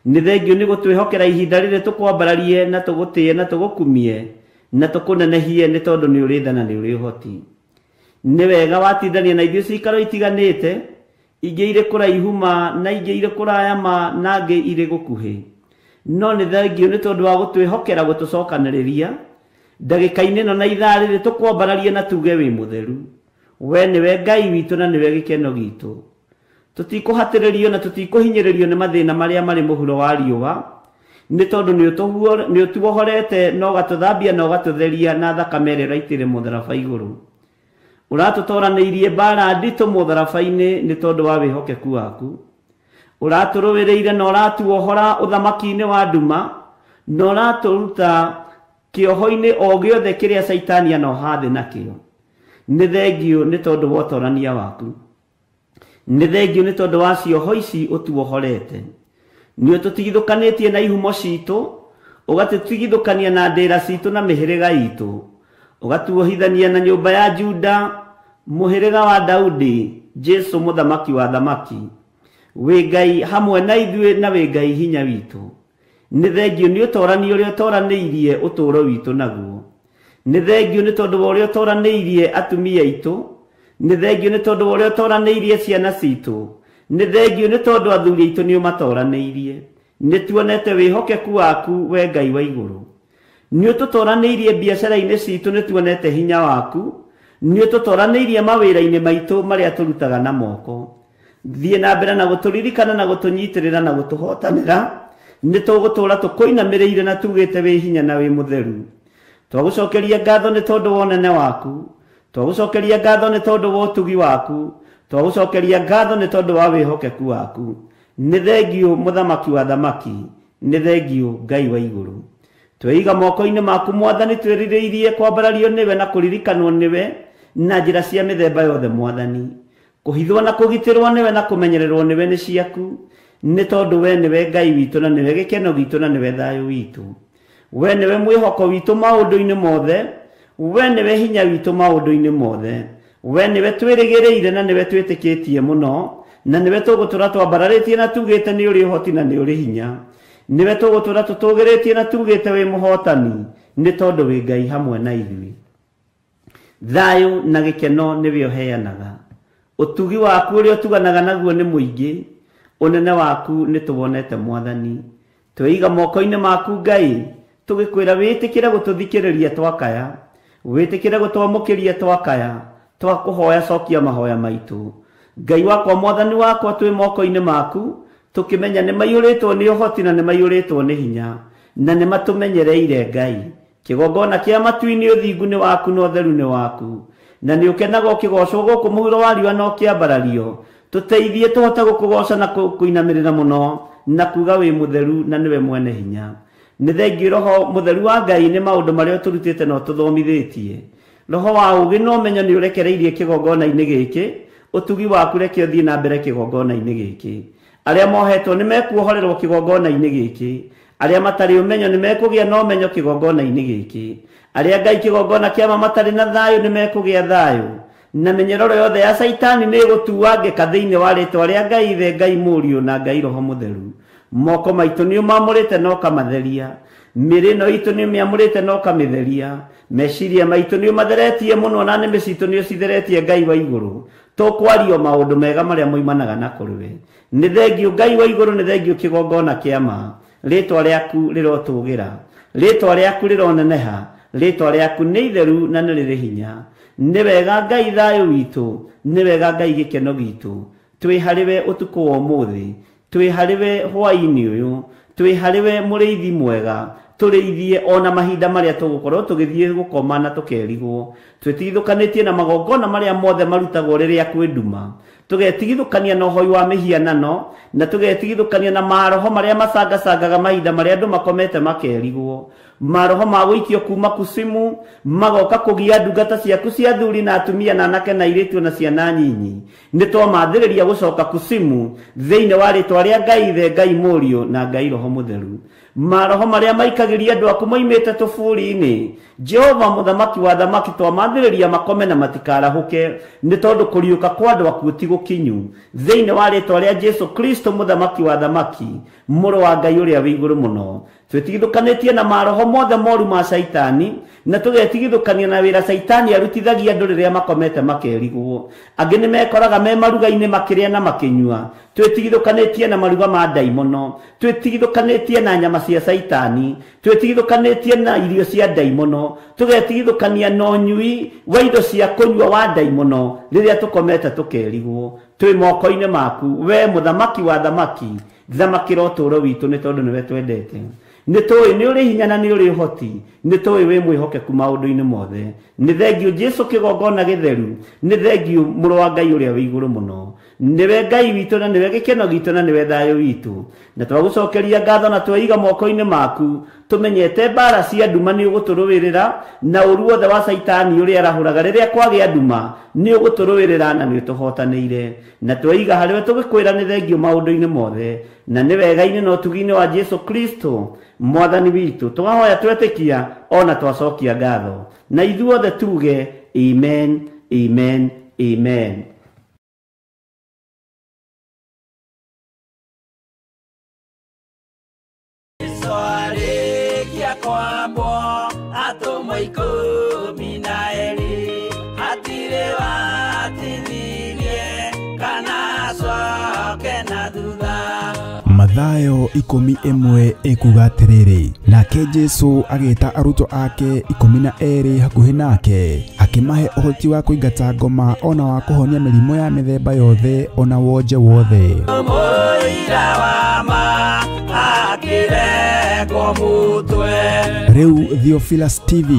Nĩ thengio nĩ gũtwĩhokera ihinda rĩrĩ tũkwambararie na tũgũtĩe na tũgũkumie na tũkũnenehie nĩ tondũ nĩ ũrĩ tha na nĩ ũrĩ ũhoti. Nĩ wega watindania na ithuĩ cikaro itiganĩte, ingĩ irĩ kũraihu ma na ingĩ irĩ kũraya ma na ingĩ irĩ gũkuhĩ. No nĩ thengio nĩ tondũ wa gũtwĩhokera gũtũcokanĩrĩria ndagĩka-inĩ ĩno na ithaa rĩrĩ tũkwambararie na tuge wĩ mũtheru. We nĩwe Ngai witũ na nĩwe gĩkeno gitũ. Tũtikũhatĩrĩrio na tũtikũhinyĩrĩrio nĩ mathĩna marĩa marĩ mũhuro wa riũa, nĩ tondũ nĩ ũtuohorete na ũgatũthambia na ũgatũtheria na thakame ĩrĩa ũraitĩrĩria mũtharaba igũrũ. Ũratũtoranĩirie mbara nditũ mũtharaba-inĩ nĩ tondũ wa wĩhokeku waku. Ũratũrũĩrĩire na ũratuohora ũthamaki-inĩ wa nduma na ũratũruta kĩoho-inĩ o gĩothe kĩrĩa caitani anoha thĩ nakĩo. Nĩ thengio nĩ tondũ wa ũtorania waku. Nĩ thengio nĩ tondũ wa cioho ici ũtuohorete. Nĩ ũtũtigithũkanĩtie na ihumo citũ, ũgatũtigithũkania na ndĩra citũ na mĩhĩrĩga itũ, ũgatuohithania na nyũmba ya Juda, mũhĩrĩga wa Daudi, Jesũ mũthamaki wa thamaki. Wĩ Ngai hamwe na ithuĩ na wĩ Ngai hinya witũ. Nĩ thengio nĩ ũtorani ũrĩa ũtoranĩirie ũtũũro witũ naguo. Nĩ thengio nĩ tondũ wa ũrĩa ũtoranĩirie atumia aitũ. Nĩ thengio nĩ tondũ wa ũrĩa ũtoranĩirie ciana citũ. Nĩ thengio nĩ tondũ athuri aitũ nĩ ũmatoranĩirie. Nĩ tuonete wĩhokeku waku we Ngai wa igũrũ. Nĩ ũtũtoranĩirie biacara-inĩ citũ, nĩ tuonete hinya waku. Nĩ ũtũtoranĩirie mawĩra-inĩ maitũ marĩa tũrutaga na moko. Thiĩ na mbere na gũtũririkana na gũtũnyitĩrĩra na gũtũhotanĩra. Nĩ tũgũtũũra tũkũinamĩrĩire na tugĩte wĩ hinya na wĩ mũtheru. Twagũcokeria ngatho nĩ tondũ wa ũnene waku. Twagũcokeria ngatho nĩ tondũ wa ũtugi waku. Twagũcokeria ngatho nĩ tondũ wa wĩhokeku waku. Nĩ thengio mũthamaki wa thamaki, nĩ thengio Ngai wa igũrũ. Tweiga moko-inĩ maku mwathani, twĩrirĩirie kwambarario nĩwe na kũririkanwo nĩwe na njĩra cia mĩthemba yothe mwathani. Kũhithwo na kũgitĩrwo nĩwe na kũmenyererwo nĩwe nĩ ciaku, nĩ tondũ we nĩwe Ngai witũ na nĩwe gĩkeno gitũ na nĩwe thayũ witũ. We nĩwe mwĩhoko witũ maũndũ-inĩ mothe, we nĩwe hinya witũ maũndũ-inĩ mothe. We nĩwe twĩrĩgĩrĩire na nĩwe twĩtĩkĩtie mũno, na nĩwe tũgũtũra twambararĩtie na tugĩte nĩ ũrĩ ũhoti na nĩ ũrĩ hinya. Nĩwe tũgũtũra tũtũgĩrĩtie na tugĩte wĩ mũhotani, nĩ tondũ wĩ Ngai hamwe na ithuĩ. Thayũ na gĩkeno nĩwe ũheanaga. Ũtugi waku ũrĩa ũtuganaga naguo nĩ mũingĩ, ũnene waku nĩ tũwonete Mwathani. Tweiga moko-inĩ maku Ngai, tũgĩkwĩra wĩtĩkĩre gũtũthikĩrĩria twakaya, wĩtĩkĩre gũtwamũkĩria twakaya, twakũhoya cokia mahoya maitũ. Ngai wakwa Mwathani wakwa twĩ moko-inĩ maku, tũkĩmenya nĩ maiyũrĩtwo nĩ ũhoti na nĩ maiyũrĩtwo nĩ hinya, na nĩ matũmenyereire Ngai. Kĩgongona kĩa matu-inĩ ũthingu nĩ waku na ũtheru nĩ waku, na nĩ ũkenaga ũkĩgocwo gũkũ mũhuro wa riũa na ũkĩambarario. Tũteithie tũhote gũkũgoca na kũinamĩrĩra mũno na kuga wĩ mũtheru na nĩwe mwene hinya. Nĩ thengiũ Roho mũtheru wa Ngai nĩ maũndũ marĩa ũtũrutĩte na ũtũthomithĩtie. Roho wa ũũgĩ na ũmenyo nĩ ũrekereirie kĩgongona-inĩ gĩkĩ, ũtugi waku reke ũthiĩ na mbere kĩgongona-inĩ gĩkĩ. Arĩa mohetwo nĩ mekuohorerwo kĩgongona-inĩ gĩkĩ, arĩa matarĩ ũmenyo nĩ mekũgĩa na ũmenyo kĩgongona-inĩ gĩkĩ, arĩa Ngai kĩgongona kĩama matarĩ na thayũ nĩ mekũgĩa thayũ, na mĩnyororo yothe ya Caitani nĩ ĩgũtuangĩka thĩinĩ wa rĩtwa rĩa Ngai Ithe, Ngai Mũriũ na Ngai Roho Mũtheru. Moko maitũ nĩ ũmamũrĩte na ũkamatheria, mĩĩrĩ ĩno itũ nĩ ũmĩamũrĩte na ũkamĩtheria, meciria maitũ nĩ ũmatheretie mũno na nĩmĩ citũ nĩ ũcitheretie Ngai wa igũrũ. Tũkwario maũndũ mega marĩa moimanaga na kũrĩ we. Nĩ thengiũ Ngai wa igũrũ, nĩ thengiũ kĩgongona kĩa ma. Rĩtwa rĩaku rĩrotũgĩra, rĩtwa rĩaku rĩroneneha, rĩtwa rĩaku nĩ itheru na nĩ rĩrĩ hinya. Nĩ wega Ngai thayũ witũ, nĩ wega Ngai gĩkeno gitũ. Twĩ harĩ we ũtukũ wa ũmũthĩ, twĩ harĩ we hwaĩ-inĩ ũyũ, twĩ harĩ we mũrĩithi mwega, tũrĩithie ona mahinda marĩa tũgũkorwo tũgĩthiĩ gũkoma na tũkerigwo. Twĩtigithũkanĩtie na magongona marĩa mothe marutagwo rĩrĩa kwĩ nduma, tũgetigithũkania na ũhoi wa mĩhianano, na tũgetigithũkania na maroho marĩa macangacangaga mahinda marĩa andũ makomete makerigwo. Maroho ma gũikio kuma kusimu magoka kũgia ndungata ciaku cia athuri na atumia na anake na airĩtu na ciana nyinyi. Nĩ twamathĩrĩria gũcoka kusimu thĩinĩ wa rĩtwa rĩa Ngai Ithe, Ngai Mũriũ na Ngai Roho Mũtheru. Maroho marĩa maikagĩria andũ aku moimĩte tũburi-inĩ, Jehova mũthamaki wa thamaki, twamathĩrĩria makome na matikarahũke, nĩ tondũ kũriũka kwa andũ akuũ ti gũkinyu. Thĩinĩ wa rĩtwa rĩa Jesu Kristo mũthamaki wa thamaki, mũrũ wa Ngai ũrĩa wĩ igũrũ mũno. Twĩtigithũkanĩtie na maroho mothe moru ma Caitani, na tũgetigithũkania na wĩra Caitani arutithagia andũ rĩrĩa makomete makerigwo. Angĩ nĩ mekoraga me maruga-inĩ makĩrĩa na makĩnyua. Twĩtigithũkanĩtie na maruga ma ndaimono, twĩtigithũkanĩtie na nyama cia Caitani, twĩtigithũkanĩtie na irio cia ndaimono, tũgetigithũkania na ũnyui wa indo cia kũnyua wa ndaimono rĩrĩa tũkomete tũkerigwo. Twĩ moko-inĩ maku, we mũthamaki wa thamaki, thamakĩra ũtũũro witũ nĩ tondũ nĩwe twendete. Nĩ tũĩ nĩ ũrĩ hinya na nĩ ũrĩ ũhoti, nĩ tũĩ wĩ mwĩhokeku maũndũ-inĩ mothe. Nĩ thengiũ Jesu kĩgongona gĩtheru, nĩ thengiũ mũrũ wa Ngai ũrĩa wĩ igũrũ mũno. Nĩwe Ngai witũ na nĩwe gĩkeno gitũ na nĩwe thayũ witũ. Na twagũcokeria ngatho na tweiga moko-inĩ maku, tũmenyete mbara cia nduma nĩ ũgũtũrũĩrĩra, na ũru wothe wa Caitani ũrĩa arahũraga rĩrĩa kwagĩa nduma nĩ ũgũtũrũĩrĩra na nĩ ũtũhotanĩire. Na tweiga harĩwe tũgĩkwĩra nĩ thengiũ maũndũ-inĩ mothe, na nĩ wega-inĩ na ũtugi-inĩ wa Jesu Kristo Mwathani witũ. Tũgahoya twetĩkia ona twacokia ngatho, na ithuothe tuge amen, amen, amen. Arĩkia kwambwo atũmwo 12 hatirĩ watithirie kana acoke na thutha. Mathayo 11 ĩkuga atĩrĩrĩ, nake Jesu agĩta arutwo ake 12 hakuhĩ nake, akĩmahe ũhoti wa kũingata ngoma ona wa kũhonia mĩrimũ ya mĩthemba yothe ona wonje wothe. Mũira wa ma akĩrekwo mũtwe. Rĩu Theophilus TV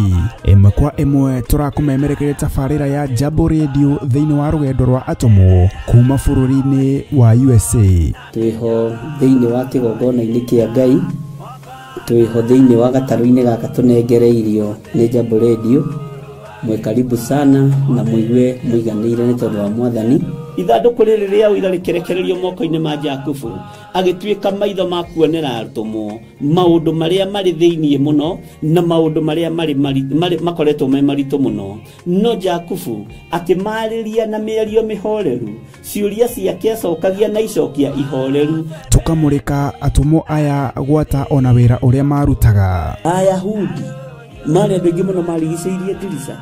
ĩmwe kwa ĩmwe tũrakũmemerekeria tabarĩra ya Jambo Radio thĩinĩ wa rũgendo rwa atũmwo kuma bũrũri-inĩ wa USA. Twĩho thĩinĩ wa kĩgongona-inĩ kĩa Ngai, twĩho thĩinĩ wa gatarũ-inĩ gaka tũnengereirio nĩ Jambo Radio. Mwĩ karibu sana na mũigue mũiganĩire nĩ tondũ wa Mwathani. Ithandũkũ rĩrĩ rĩa ũira rĩkĩrekererio moko-inĩ ma Jakubu, agĩtuĩka maitho ma kuonera atũmwo maũndũ marĩa marĩ thĩinĩ mũno na maũndũ marĩa marĩ makoretwo me maritũ mũno. No Jakubu akĩmarĩria na mĩario mĩhoreru, ciũria ciake acokagia na icokia ihoreru. Tũkamũrĩka atũmwo aya gwata ona wĩra ũrĩa marutaga. Ayahudi marĩ andũ aingĩ mũno marigicĩirie ndirica.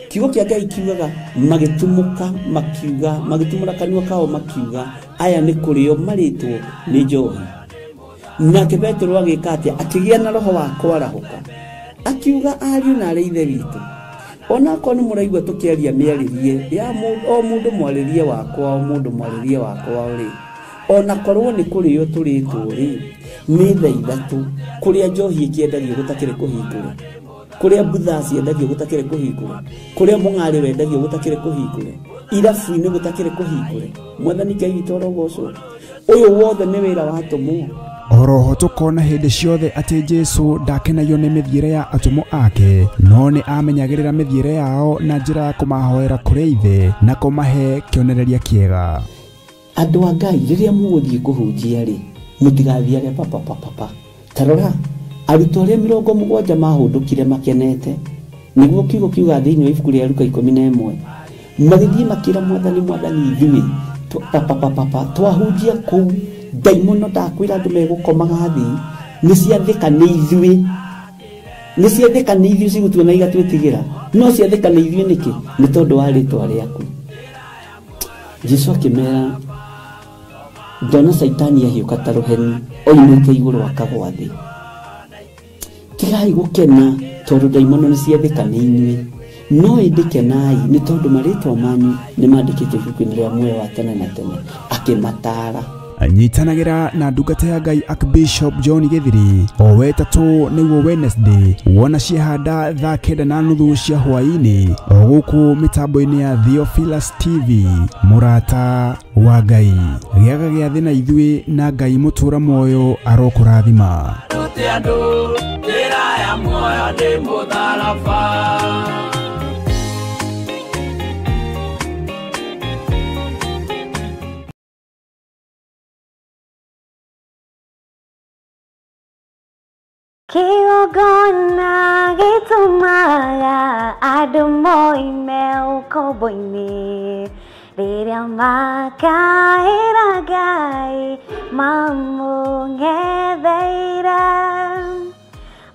Kiugo kĩa Ngai kiugaga magĩtumũka makiuga, magĩtumũra kanua kao makiuga, aya nĩ kũrĩo marĩtwo nĩ njohi. Nake Petero agĩka atĩa? Akĩgĩa na roho wa kwarahũka, akiuga ariũ na arĩ ithe witũ, onakorwo nĩ mũraigua tũkĩaria mĩarĩrie ya o mũndũ mwarĩrie wakwa, o mũndũ mwarĩrie wakwa rĩ, onakorwo nĩ kũrĩo tũrĩtwo rĩ, nĩ thaa ithatũ kũrĩa njohi ĩkĩendagio gũtakĩrĩ kũhingũre, kũrĩa mbutha ciendagio gũtakĩrĩ kũhingũre, kũrĩa mũng'arĩ wendagio gũtakĩrĩ kũhingũre, irabu-inĩ gũtakĩrĩ kũhingũre. Mwathani Ngai witũ arogocwo. Ũyũ wothe nĩ wĩra wa atũmwo. Oroho tũkona hĩndĩ ciothe atĩ Jesũ ndakenagio nĩ mĩthiĩre ya atũmwo ake, no nĩ amenyagĩrĩra mĩthiĩre yao na njĩra ya kũmahoera kũrĩ ithe na kũmahe kĩonereria kĩega. Andũ a Ngai, rĩrĩa mũgũthiĩ kũhunjia rĩ, mũtigathiage papapapapa. Ta rora, arutwo arĩa 70 mahũndũkire makenete, nĩguo kiugo kiuga thĩinĩ wa ibuku rĩa Luka 11, magĩthiĩ makĩra Mwathani, Mwathani ithuĩ papapapapa twahunjia kũu ndaimono ndakwĩra andũ megũkomaga thĩ, nĩ ciathĩka nĩ ithuĩ, nĩ ciathĩka nĩ ithuĩ cigũtuona igatwĩtigĩra, no ciathĩka nĩ ithuĩ nĩkĩ? Nĩ tondũ wa rĩtwa rĩaku. Jesũ akĩmera, ndona Caitani ahiũka ta rũheni oimĩte igũrũ akagwa thĩ. Tigai gũkena tondũ ndaimono nĩ ciathĩka nĩ inyuĩ, no ĩndĩ kenai nĩ tondũ marĩtwa manyu nĩ mandĩkĩtwo ibuku-inĩ rĩa muoyo wa tene na tene. Akĩmataara. Nyitanagĩra na ndungata ya Ngai Archbishop John Githiri o wetatũ nĩguo Wednesday, wona ciehanda thaa 9:30 cia hwaĩ-inĩ o gũkũ mĩtambo-inĩ ya Theophilus TV. Mũrata wa Ngai, gĩaga gĩathĩ na ithuĩ na Ngai mũtũra muoyo arokũrathima. Kĩgongona gĩtũmaga andũ moime ũkombo-inĩ, rĩrĩa makaĩra Ngai mamũng'etheire.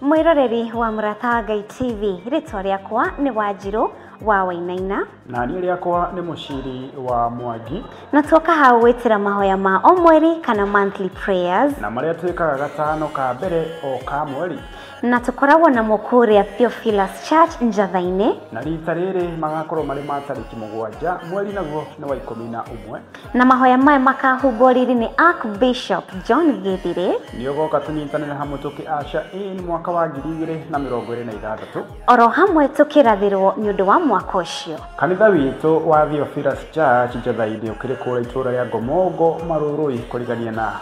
Mwĩroreri wa Mũrata wa Ngai TV, rĩtwa rĩakwa nĩ Wanjirũ wa Wainaina, na niĩ rĩakwa nĩ Mũciri wa Mwangi, na tuoka hau gwĩtĩra mahoya ma o mweri kana monthly prayers, na marĩa twĩkaga gatano ka mbere o ka mweri, na tũkoragwo namo kũrĩa Theophilus Church Njatha-inĩ, na rita rĩrĩ magakorwo marĩ ma tarĩki 7 mweri naguo nĩ wa 11, na mahoya maya makahumbwo riri nĩ Archbishop John Githiri. Nĩ ũgoka tũnyitanĩre hamwe tũkĩ usher in mwaka wa 2026, oro hamwe tũkĩrathĩrwo nĩ ũndũ wa mwaka ũcio. Kanitha witũ wa Theophilus Church Njatha-inĩ ũkĩrĩ kũrĩa itũũra rĩa Ngomongo Marũrũi kũrigania na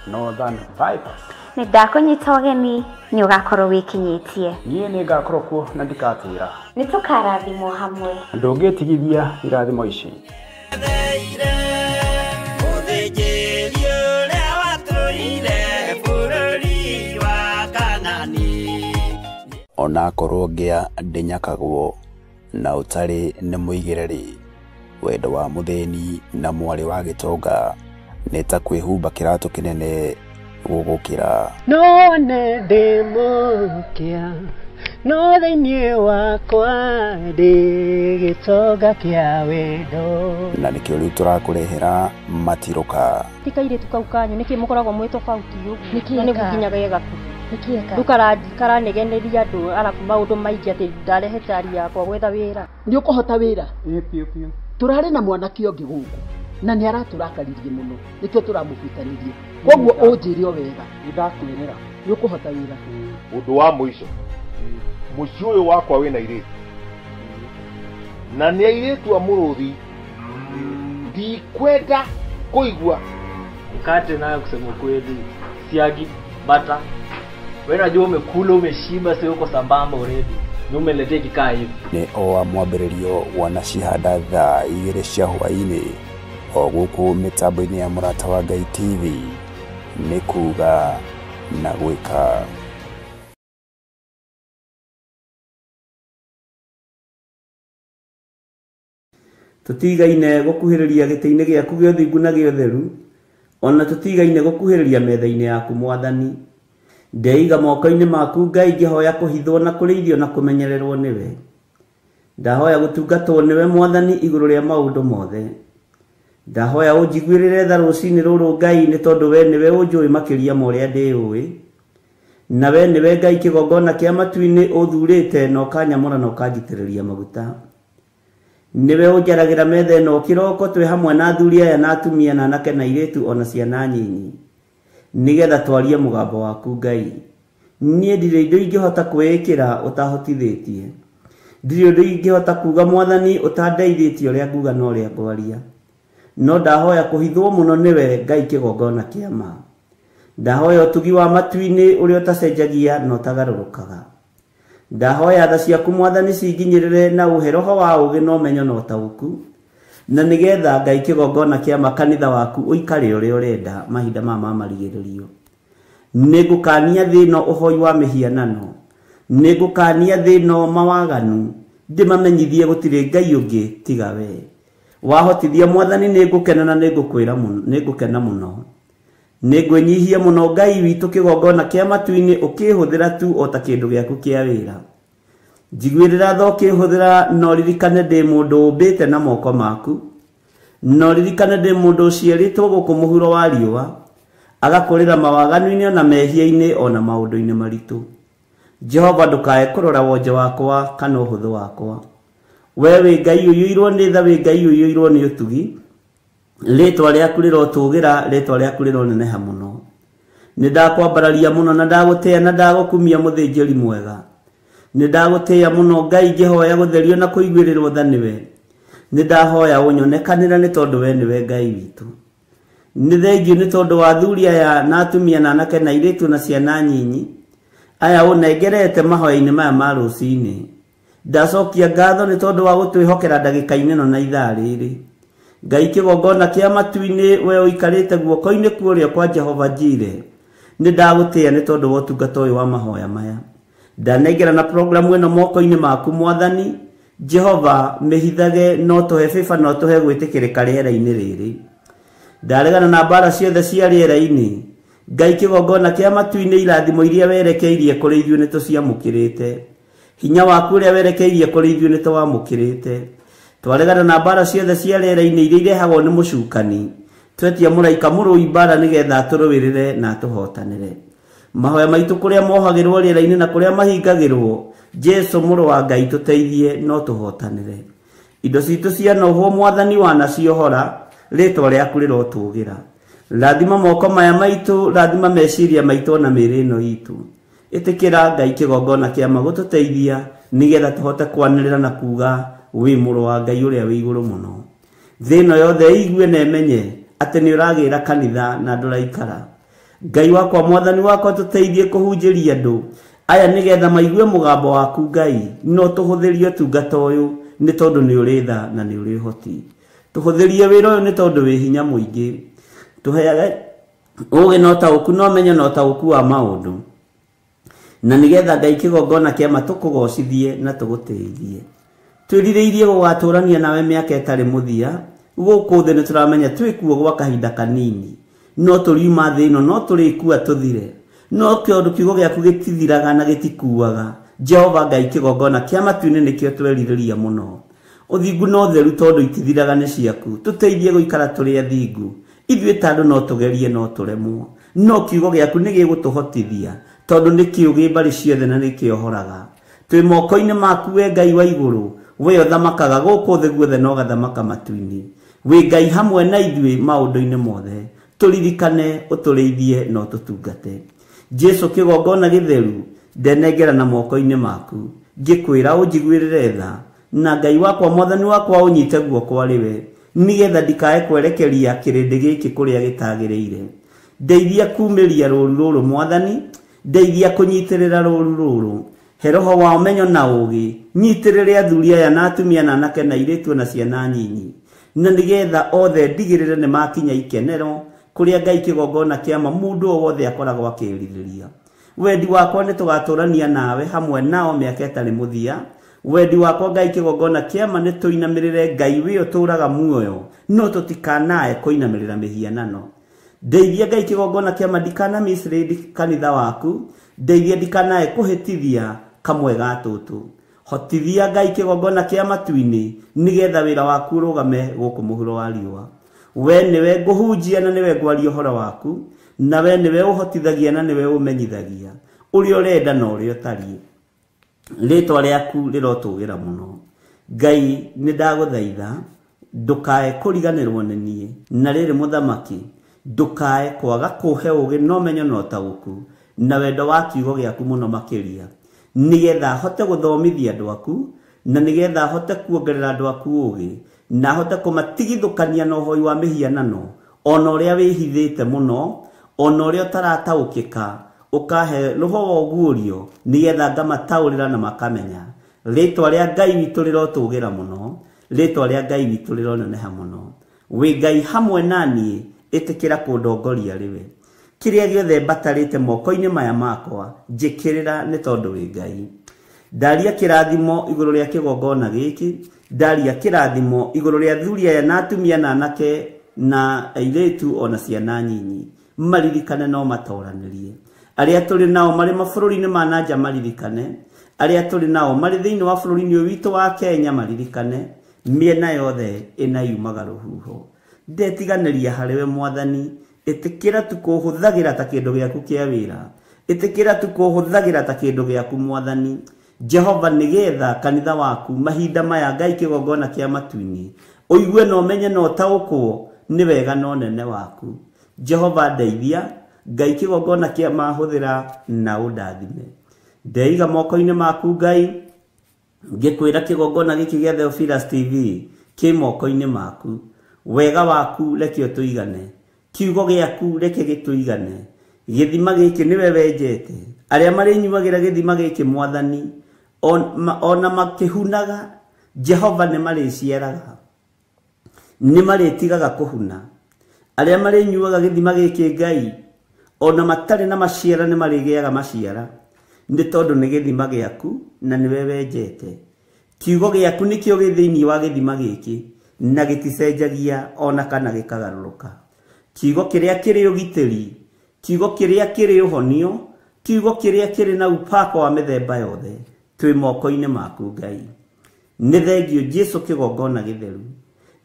Northern Bypass. Nĩ ndakũnyita ũgeni, nĩ ũgakorwo wĩkinyĩtie. Niĩ nĩ ngakorwo kuo na ndikatĩra. Nĩ tũkarathimwo hamwe. Ndũngĩtigithia irathimo ici. Onakorwo ngĩa ndĩnyakagwo na ũtarĩ nĩ mũigĩre rĩ, wendo wa mũthĩni na mwarĩ wa gĩtonga nĩ ta kwĩhumba kĩratũ kĩnene gũgũkĩra. No nĩ ndĩ mũkĩa, no thĩinĩ wakwa ndĩ gĩtonga kĩa wendo. Na nĩkĩo rĩu tũrakũrehera matirũka. Ti kairĩtu kau kanyu nĩkĩ mũkoragwo mwĩ tofauti ũguo? Na nĩ gũkinyaga gĩgaku rĩu karanegeneria andũ arabu maũndũ maingĩ atĩ ndarehe cari yakwa gwetha wĩra. Nĩ ũkũhota wĩra? Ĩĩ biũ biũ. Tũrarĩ na mwanake ũngĩ gũkũ na nĩ aratũrakaririe mũno, nĩkĩo tũramũbutanirie. Koguo ũnjĩre o wega. Nĩ ndakwĩrĩra. Nĩ ũkũhota wĩra. Ũndũ wa mũico, mũciĩ ũyũ wakwa wĩna airĩtu, na nĩ airĩtu a mũrũthi, ndikwenda kũigua. Mkate nayo kusema kweli, siagi, bata. Wewe unajua umekula umeshiba, sio uko sambamba already. Ni umeletea kikaa hivi. Nĩ o wa mwambĩrĩrio wa nacihanda thaa 2 cia hwaĩ-inĩ O gũkũ mĩtambo-inĩ ya Mũrata wa Ngai TV nĩ kuga na gwĩka. Tutigaine gũkuhĩrĩria gĩtĩ-inĩ gĩaku gĩa ũthingu na gĩa ũtheru, ona tutigaine gũkuhĩrĩria metha-inĩ yaku Mwathani. Ndeiga moko-inĩ maku Ngai ngĩhoya kũhithwo na kũrĩithio na kũmenyererwo nĩwe. Ndahoya gũtungatwo nĩwe Mwathani igũrũ rĩa maũndũ mothe. Ndahoya ũnjiguĩrĩre tha rũcinĩ rũrũ Ngai, nĩ tondũ we nĩwe ũnjũĩ makĩria ma ũrĩa ndĩũĩ. Na we nĩwe Ngai kĩgongona kĩa matu-inĩ ũthurĩte na ũkanyamũra na ũkanjitĩrĩria maguta. Nĩwe ũnjaragĩra metha ĩno kĩroko twĩ hamwe na athuri aya na atumia na anake na airĩtu ona ciana nyinyi, nĩgetha twarie mũgambo waku Ngai. Niĩ ndirĩ indo ingĩhota kwĩĩkĩra ũtahotithĩtie. Ndirĩ ũndũ ingĩhota kuga Mwathani ũtandeithĩtie ũrĩa nguga na ũrĩa ngwaria. No ndahoya kũhithwo mũno nĩwe Ngai kĩgongona kĩa ma. Ndahoya ũtugi wa matu-inĩ ũrĩa ũtacenjagia na ũtagarũrũkaga. Ndahoya tha ciaku Mwathani cinginyĩrĩre na ũhe roho wa ũũgĩ na ũmenyo na ũtaũku, na nĩgetha Ngai kĩgongona kĩa ma kanitha waku ũikare ũrĩa ũrenda mahinda maya ma marigĩrĩrio. Nĩngũkania thĩ ĩno ũhoi wa mĩhianano, nĩngũkania thĩ ĩno mawaganu, ndĩmamenyithie gũtirĩ Ngai ũngĩ tiga we. Wahotithia Mwathani nĩngũkena na nĩngũkwĩra mũno, nĩngũkena mũno. Nĩngwĩnyihia mũno Ngai witũ kĩgongona kĩa matu-inĩ ũkĩhũthĩra tu o ta kĩndũ gĩaku kĩa wĩra. Njiguĩrĩra tha ũkĩhũthĩra, no ririkane ndĩ mũndũ ũmbĩte na moko maku. No ririkane ndĩ mũndũ ũciarĩtwo gũkũ mũhuro wa riũa, agakũrĩra mawaganu-inĩ ona mehia-inĩ ona maũndũ-inĩ maritũ. Jehova ndũkae kũrora wonje wakwa kana ũhũthũ wakwa. We wĩ Ngai ũiyũirwo nĩ tha, wĩ Ngai ũiyũirwo nĩ ũtugi. Rĩtwa rĩaku rĩrotũgĩra, rĩtwa rĩaku rĩroneneha mũno. Nĩ ndakwambararia mũno na ndagũtĩĩa na ndagũkumia mũthĩnjĩri mwega. Nĩ ndagũtĩĩa mũno Ngai ngĩhoya gũtherio na kũiguĩrĩrwo tha nĩwe. Nĩ ndahoya ũnyonekanĩre nĩ tondũ we nĩwe Ngai witũ. Nĩ thengiũ nĩ tondũ wa athuri aya na atumia na anake na airĩtu na ciana nyinyi aya ũnengerete mahoya-inĩ maya ma rũcinĩ. Ndacokia ngatho nĩ tondũ wa gũtwĩhokera ndagĩka-inĩ ĩno na ithaa rĩrĩ. Ngai kĩgongona kĩa matu-inĩ we ũikarĩte guoko-inĩ kũrĩa kwa Jehova Jire, nĩ ndagũtĩĩa nĩ tondũ wa ũtungata ũyũ wa mahoya maya. Ndanengera na programu ĩno moko-inĩ maku Mwathani. Jehova mĩhithage, no tũhe bĩba, no tũhe gwĩtĩkĩrĩka rĩera-inĩ rĩrĩ. Ndaregana na mbara ciothe cia rĩera-inĩ. Ngai kĩgongona kĩa matu-inĩ irathimo iria werekeirie kũrĩ ithuĩ nĩ tũciamũkĩrĩte. Hinya waku ũrĩa werekeirie kũrĩ ithuĩ nĩ tũwamũkĩrĩte. Twaregana na mbara ciothe cia rĩera-inĩ iria irehagwo nĩ mũcukani. Twetia mũraika mũrũi mbara nĩgetha atũrũĩrĩre na atũhotanĩre. Mahoya maitũ kũrĩa mohagĩrwo rĩera-inĩ na kũrĩa mahingagĩrwo, Jesu mũrũ wa Ngai tũteithie no tũhotanĩre. Indo citũ cianohwo Mwathani wanaciohora, rĩtwa rĩaku rĩrotũgĩra. Rathima moko maya maitũ, rathima meciria maitũ na mĩĩrĩ ĩno itũ. Ĩtĩkĩra Ngai kĩgongona kĩa ma gũtũteithia nĩgetha tũhote kwanĩrĩra na kuga wĩ mũrũ wa Ngai ũrĩa wĩ igũrũ mũno. Thĩ ĩno yothe ĩigue na ĩmenye atĩ nĩ ũragĩra kanitha na ndũraikara. Ngai wakwa Mwathani wakwa tũteithie kũhunjĩria andũ aya nĩgetha maigue mũgambo waku Ngai, no tũhũthĩrie ũtungata ũyũ nĩ tondũ nĩ ũrĩ tha na nĩ ũrĩ ũhoti. Tũhũthĩrie wĩra ũyũ nĩ tondũ wĩ hinya mũingĩ. Tũheage ũũgĩ na ũtaũku na ũmenyo na ũtaũku wa maũndũ, na nĩgetha Ngai kĩgongona kĩa ma tũkũgocithie na tũgũtĩithie. Twĩrirĩirie gũgatũrania nawe mĩaka ĩtarĩ mũthia. Gũkũ thĩ nĩ tũramenya twĩkuo gwa kahinda kanini, no tũriuma thĩ ĩno, no tũrĩkua tũthire, no kĩũndũ kiugo gĩaku gĩtithiraga na gĩtikuaga. Jehova Ngai kĩgongona kĩa matu-inĩ nĩkĩo twerirĩria mũno. Ũthingu na ũtheru tondũ itithiraga nĩ ciaku. Tũteithie gũikara tũrĩ athingu. Ithuĩ ta andũ no tũgerie no tũremwo, no kiugo gĩaku nĩ gĩgũtũhotithia tondũ nĩ kĩũgĩ mbarĩ ciothe na nĩ kĩohoraga. Twĩ moko-inĩ maku we Ngai wa igũrũ, we ũthamakaga gũkũ thĩ guothe na ũgathamaka matu-inĩ. Wĩ Ngai hamwe na ithuĩ maũndũ-inĩ mothe. Tũririkane, ũtũrĩithie na ũtũtungate. Jesu kĩgongona gĩtheru, ndenengera na moko-inĩ maku, ngĩkwĩra ũnjiguĩrĩre tha, na Ngai wakwa Mwathani wakwa ũnyite guoko arĩ we, nĩgetha ndikae kwerekeria kĩrĩndĩ gĩkĩ kũrĩa gĩtagĩrĩire. Ndeithia kumĩria rũru rũrũ Mwathani, ndeithia kũnyitĩrĩra rũru rũrũ. He roho wa ũmenyo na ũũgĩ, nyitĩrĩre athuri aya na atumia na anake na airĩtu na ciana nyinyi, Na nĩgetha othe ndigĩrĩre nĩ makinya ikenero kũrĩa Ngai kĩgongona kĩama mũndũ o wothe akoragwo akĩrirĩria. Wendi wakwa nĩ tũgatũrania nawe hamwe nao mĩaka ĩtarĩ mũthia. Wendi wakwa Ngai kĩgongona kĩama nĩ tũinamĩrĩre Ngai wĩ ũtũũraga muoyo, no tũtikanae kũinamĩrĩra mĩhianano. Ndeithia Ngai kĩgongona kĩama ndikana mislead kanitha waku, ndeithia ndikanae kũhĩtithia kamwe ga tũtũ. Hotithia Ngai kĩgongona kĩa matu-inĩ nĩgetha wĩra waku ũrũgame gũkũ mũhuro wa riũa. We nĩwe ngũhunjia na nĩwe ngwaria ũhoro waku, na we nĩwe ũhotithagia na nĩwe ũmenyithagia ũrĩa ũrenda na ũrĩa ũtariĩ. Rĩtwa rĩaku rĩrotũgĩra mũno. Ngai nĩ ndagũthaitha ndũkae kũriganĩrwo nĩ niĩ, na rĩrĩ mũthamaki ndũkae kwaga kũhe ũũgĩ na ũmenyo na ũtaũku na wendo wa kiugo gĩaku mũno makĩria, nĩgetha hote gũthomithia andũ aku, na nĩgetha hote kuongerera andũ aku ũũgĩ, na hote kũmatigithũkania na ũhoi wa mĩhianano, ona ũrĩa wĩhithĩte mũno, ona ũrĩa ũtarataũkĩka, ũkahe roho wa ũguũrio nĩgetha ngamataũrĩra na makamenya. Rĩtwa rĩa Ngai witũ rĩrotũgĩra mũno, rĩtwa rĩa Ngai witũ rĩroneneha mũno. Wĩ Ngai hamwe na niĩ, ĩtĩkĩra kũndongoria rĩwe. Kĩrĩa gĩothe mbatarĩte moko-inĩ maya makwa, njĩkĩrĩra nĩ tondũ wĩ Ngai. Ndaria kĩrathimo igũrũ rĩa kĩgongona gĩkĩ, ndaria kĩrathimo igũrũ rĩa athuri aya na atumia na anake na airĩtu ona ciana nyinyi, maririkane no matoranĩrie. Arĩa tũrĩ nao marĩ mabũrũri-inĩ ma na nja maririkane, arĩa tũrĩ nao marĩ thĩinĩ wa bũrũri-inĩ ũyũ witũ wa Kenya maririkane, mĩena yothe ĩna yumaga rũhuho. Ndetiganĩria harĩwe Mwathani, ĩtĩkĩra tu kũhũthagĩra ta kĩndũ gĩaku kĩa wĩra, ĩtĩkĩra tu kũhũthagĩra ta kĩndũ gĩaku Mwathani Jehova, nĩgetha kanitha waku mahinda maya Ngai kĩgongona kĩa matu-inĩ ũigue na ũmenye na ũtaũkwo nĩ wega na ũnene waku. Jehova ndeithia, Ngai kĩgongona kĩa mahũthĩra na ũndathime. Ndeiga moko-inĩ maku Ngai, ngĩkwĩra kĩgongona gĩkĩ gĩa Theophilus TV kĩ moko-inĩ maku. Wega waku reke ũtũigane, kiugo gĩaku reke gĩtũigane. Gĩthima gĩkĩ nĩwe wenjete, arĩa marĩnyuagĩra gĩthima gĩkĩ Mwathani ona makĩhunaga, Jehova nĩ marĩciaraga, nĩ marĩtigaga kũhuna. Arĩa marĩnyuaga gĩthima gĩkĩ Ngai ona matarĩ na maciara nĩ marĩgĩaga maciara, nĩ tondũ nĩ gĩthima gĩaku na nĩwe wenjete. Kiugo gĩaku nĩkĩo gĩ thĩinĩ wa gĩthima gĩkĩ na gĩticenjagia ona kana gĩkagarũrũka. Kiugo kĩrĩa kĩrĩ ũgitĩri, kiugo kĩrĩa kĩrĩ ũhonio, kiugo kĩrĩa kĩrĩ na upako wa mĩthemba yothe, twĩ moko-inĩ maku Ngai. Nĩ thengio Jesu kĩgongona gĩtheru,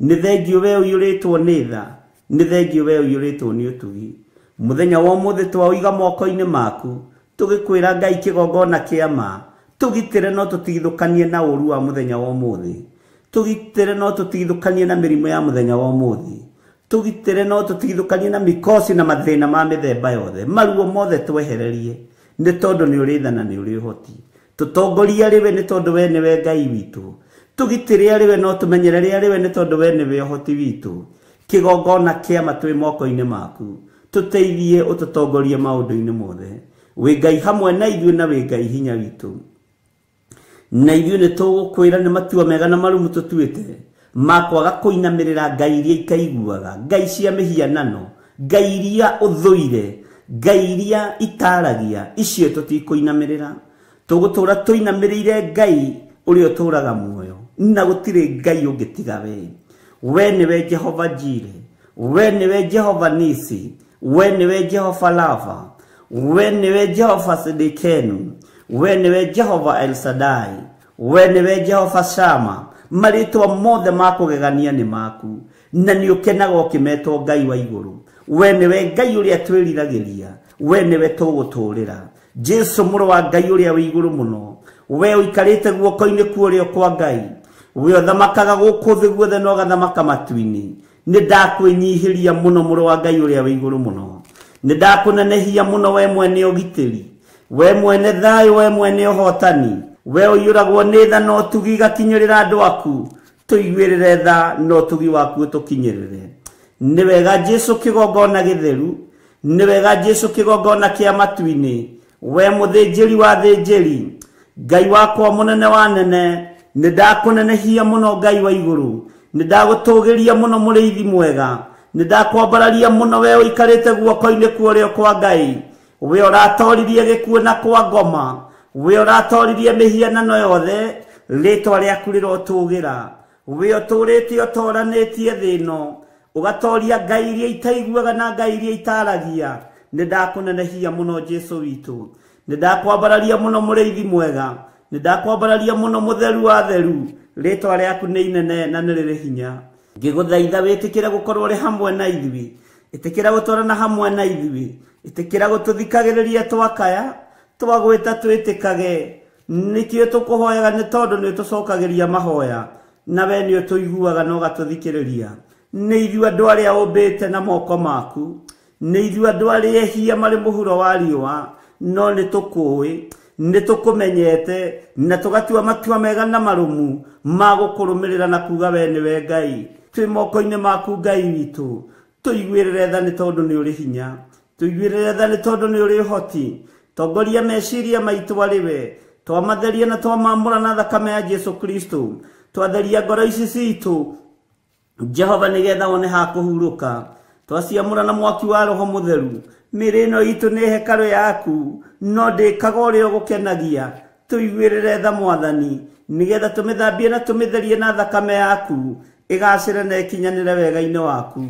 nĩ thengio we ũiyũrĩtwo nĩ tha, nĩ thengio we ũiyũrĩtwo nĩ ũtugi. Mũthenya wa ũmũthĩ twaũiga moko-inĩ maku, tũgĩkwĩra Ngai kĩgongona kĩa ma, tũgitĩre no tũtigithũkanie na ũũru wa mũthenya wa ũmũthĩ, tũgitĩre no tũtigithũkanie na mĩrimũ ya mũthenya wa ũmũthĩ, tũgitĩre no tũtigithũkanie na mikosi na mathĩna ma mĩthemba yothe, maruo mothe twehererie, nĩ tondũ nĩ ũrĩ tha na nĩ ũrĩ ũhoti. Tũtongorie arĩ we nĩ tondũ we nĩwe Ngai witũ, tũgitĩre arĩ we no tũmenyerere arĩ we nĩ tondũ we nĩwe ũhoti witũ. Kĩgongona kĩama twĩ moko-inĩ maku, tũteithie ũtũtongorie maũndũ-inĩ mothe. Wĩ Ngai hamwe na ithuĩ na wĩ Ngai hinya witũ, na ithuĩ nĩ tũgũkwĩra nĩ matua mega na marumu tũtuĩte ma kwaga kũinamĩrĩra ngai iria ikaiguaga, ngai cia mĩhianano, ngai iria ũthũire, ngai iria itaragia, icio tũtikũinamĩrĩra. Tũgũtũra tũinamĩrĩire Ngai ũrĩa ũtũũraga muoyo, na gũtirĩ Ngai ũngĩ tiga we. We nĩwe Jehova Jire, we nĩwe Jehova Nisi, we nĩwe Jehova Lava, we nĩwe Jehova Sidikenu, we nĩwe Jehova El Shaddai, we nĩwe Jehova Shama. Marĩtwa mothe ma kũgegania nĩ maku, na nĩ ũkenaga ũkĩmetwo Ngai wa igũrũ. We nĩwe Ngai ũrĩa twĩriragĩria, we nĩwe tũgũtũũrĩra. Jesu mũrũ wa Ngai ũrĩa wĩ igũrũ mũno, we ũikarĩte guoko-inĩ kwa ũrĩo kwa Ngai, we ũthamakaga gũkũ thĩ guothe na ũgathamaka matu-inĩ. Nĩ ndakwĩnyihĩria mũno mũrũ wa Ngai ũrĩa wĩ igũrũ mũno, nĩ ndakũnenehia mũno we mwene ũgitĩri, we mwene thayũ, we mwene ũhotani, we ũiyũragwo nĩ tha na ũtugi igakinyĩrĩra andũ aku. Tũiguĩrĩre tha na ũtugi waku ũtũkinyĩrĩre. Nĩ wega Jesu kĩgongona gĩtheru, nĩ wega Jesu kĩgongona kĩa matu-inĩ, we mũthĩnjĩri wa thĩnjĩri, Ngai wakwa mũnene wa nene, nĩ ndakũnenehia mũno Ngai wa igũrũ, Nĩ ndagũtũgĩria mũno mũrĩithi mwega, nĩ ndakwambararia mũno we ũikarĩte guoko-inĩ kwa ũrĩo kwa Ngai, we ũratoririe gĩkuũ na kwa ngoma, we ũratoririe mĩhianano yothe, rĩtwa rĩaku rĩrotũgĩra. We ũtũrĩte ũtoranĩtie thĩ ĩno, ũgatoria ngai iria itaiguaga na ngai iria itaragia. Nĩ ndakũnenehia mũno Jesũ witũ, nĩ ndakwambararia mũno mũrĩithi mwega, nĩ ndakwambararia mũno mũtheru wa theru, rĩtwa rĩaku nĩ inene na nĩ rĩrĩ hinya. Ngĩgũthaitha wĩtĩkĩre gũkorwo ũrĩ hamwe na ithuĩ, ĩtĩkĩra gũtwarana hamwe na ithuĩ, ĩtĩkĩra gũtũthikagĩrĩria twakaya, twagwĩta twĩtĩkage. Nĩkĩo tũkũhoyaga nĩ tondũ nĩ ũtũcokagĩria mahoya, na we nĩ ũtũiguaga na ũgatũthikĩrĩria. Nĩ ithuĩ andũ arĩa ũmbĩte na moko maku, nĩ ithuĩ andũ arĩa ehia marĩ mũhuro wa riũa, no nĩ tũkũĩ, nĩ tũkũmenyete, na tũgatua matua mega na marũmu ma gũkũrũmĩrĩra na kuga we nĩwe Ngai. Twĩ moko-inĩ maku Ngai witũ, tũiguĩrĩre tha nĩ tondũ nĩ ũrĩ hinya, tũiguĩrĩre tha nĩ tondũ nĩ ũrĩ ũhoti. Tongoria meciria maitũ arĩ we, twamatheria na twamamũra na thakame ya Jesũ Kristo, twatheria ngoro ici citũ Jehova nĩgetha wone ha kũhurũka, twaciamũra na mwaki wa Roho Mũtheru. Mĩĩrĩ ĩno itũ nĩ hekarũ yaku, no ndĩkaga ũrĩa ũgũkenagia. Tũiguĩrĩre tha Mwathani, nĩgetha tũmĩthambie na tũmĩtherie na thakame yaku, ĩgacĩre na ĩkinyanĩre wega-inĩ waku.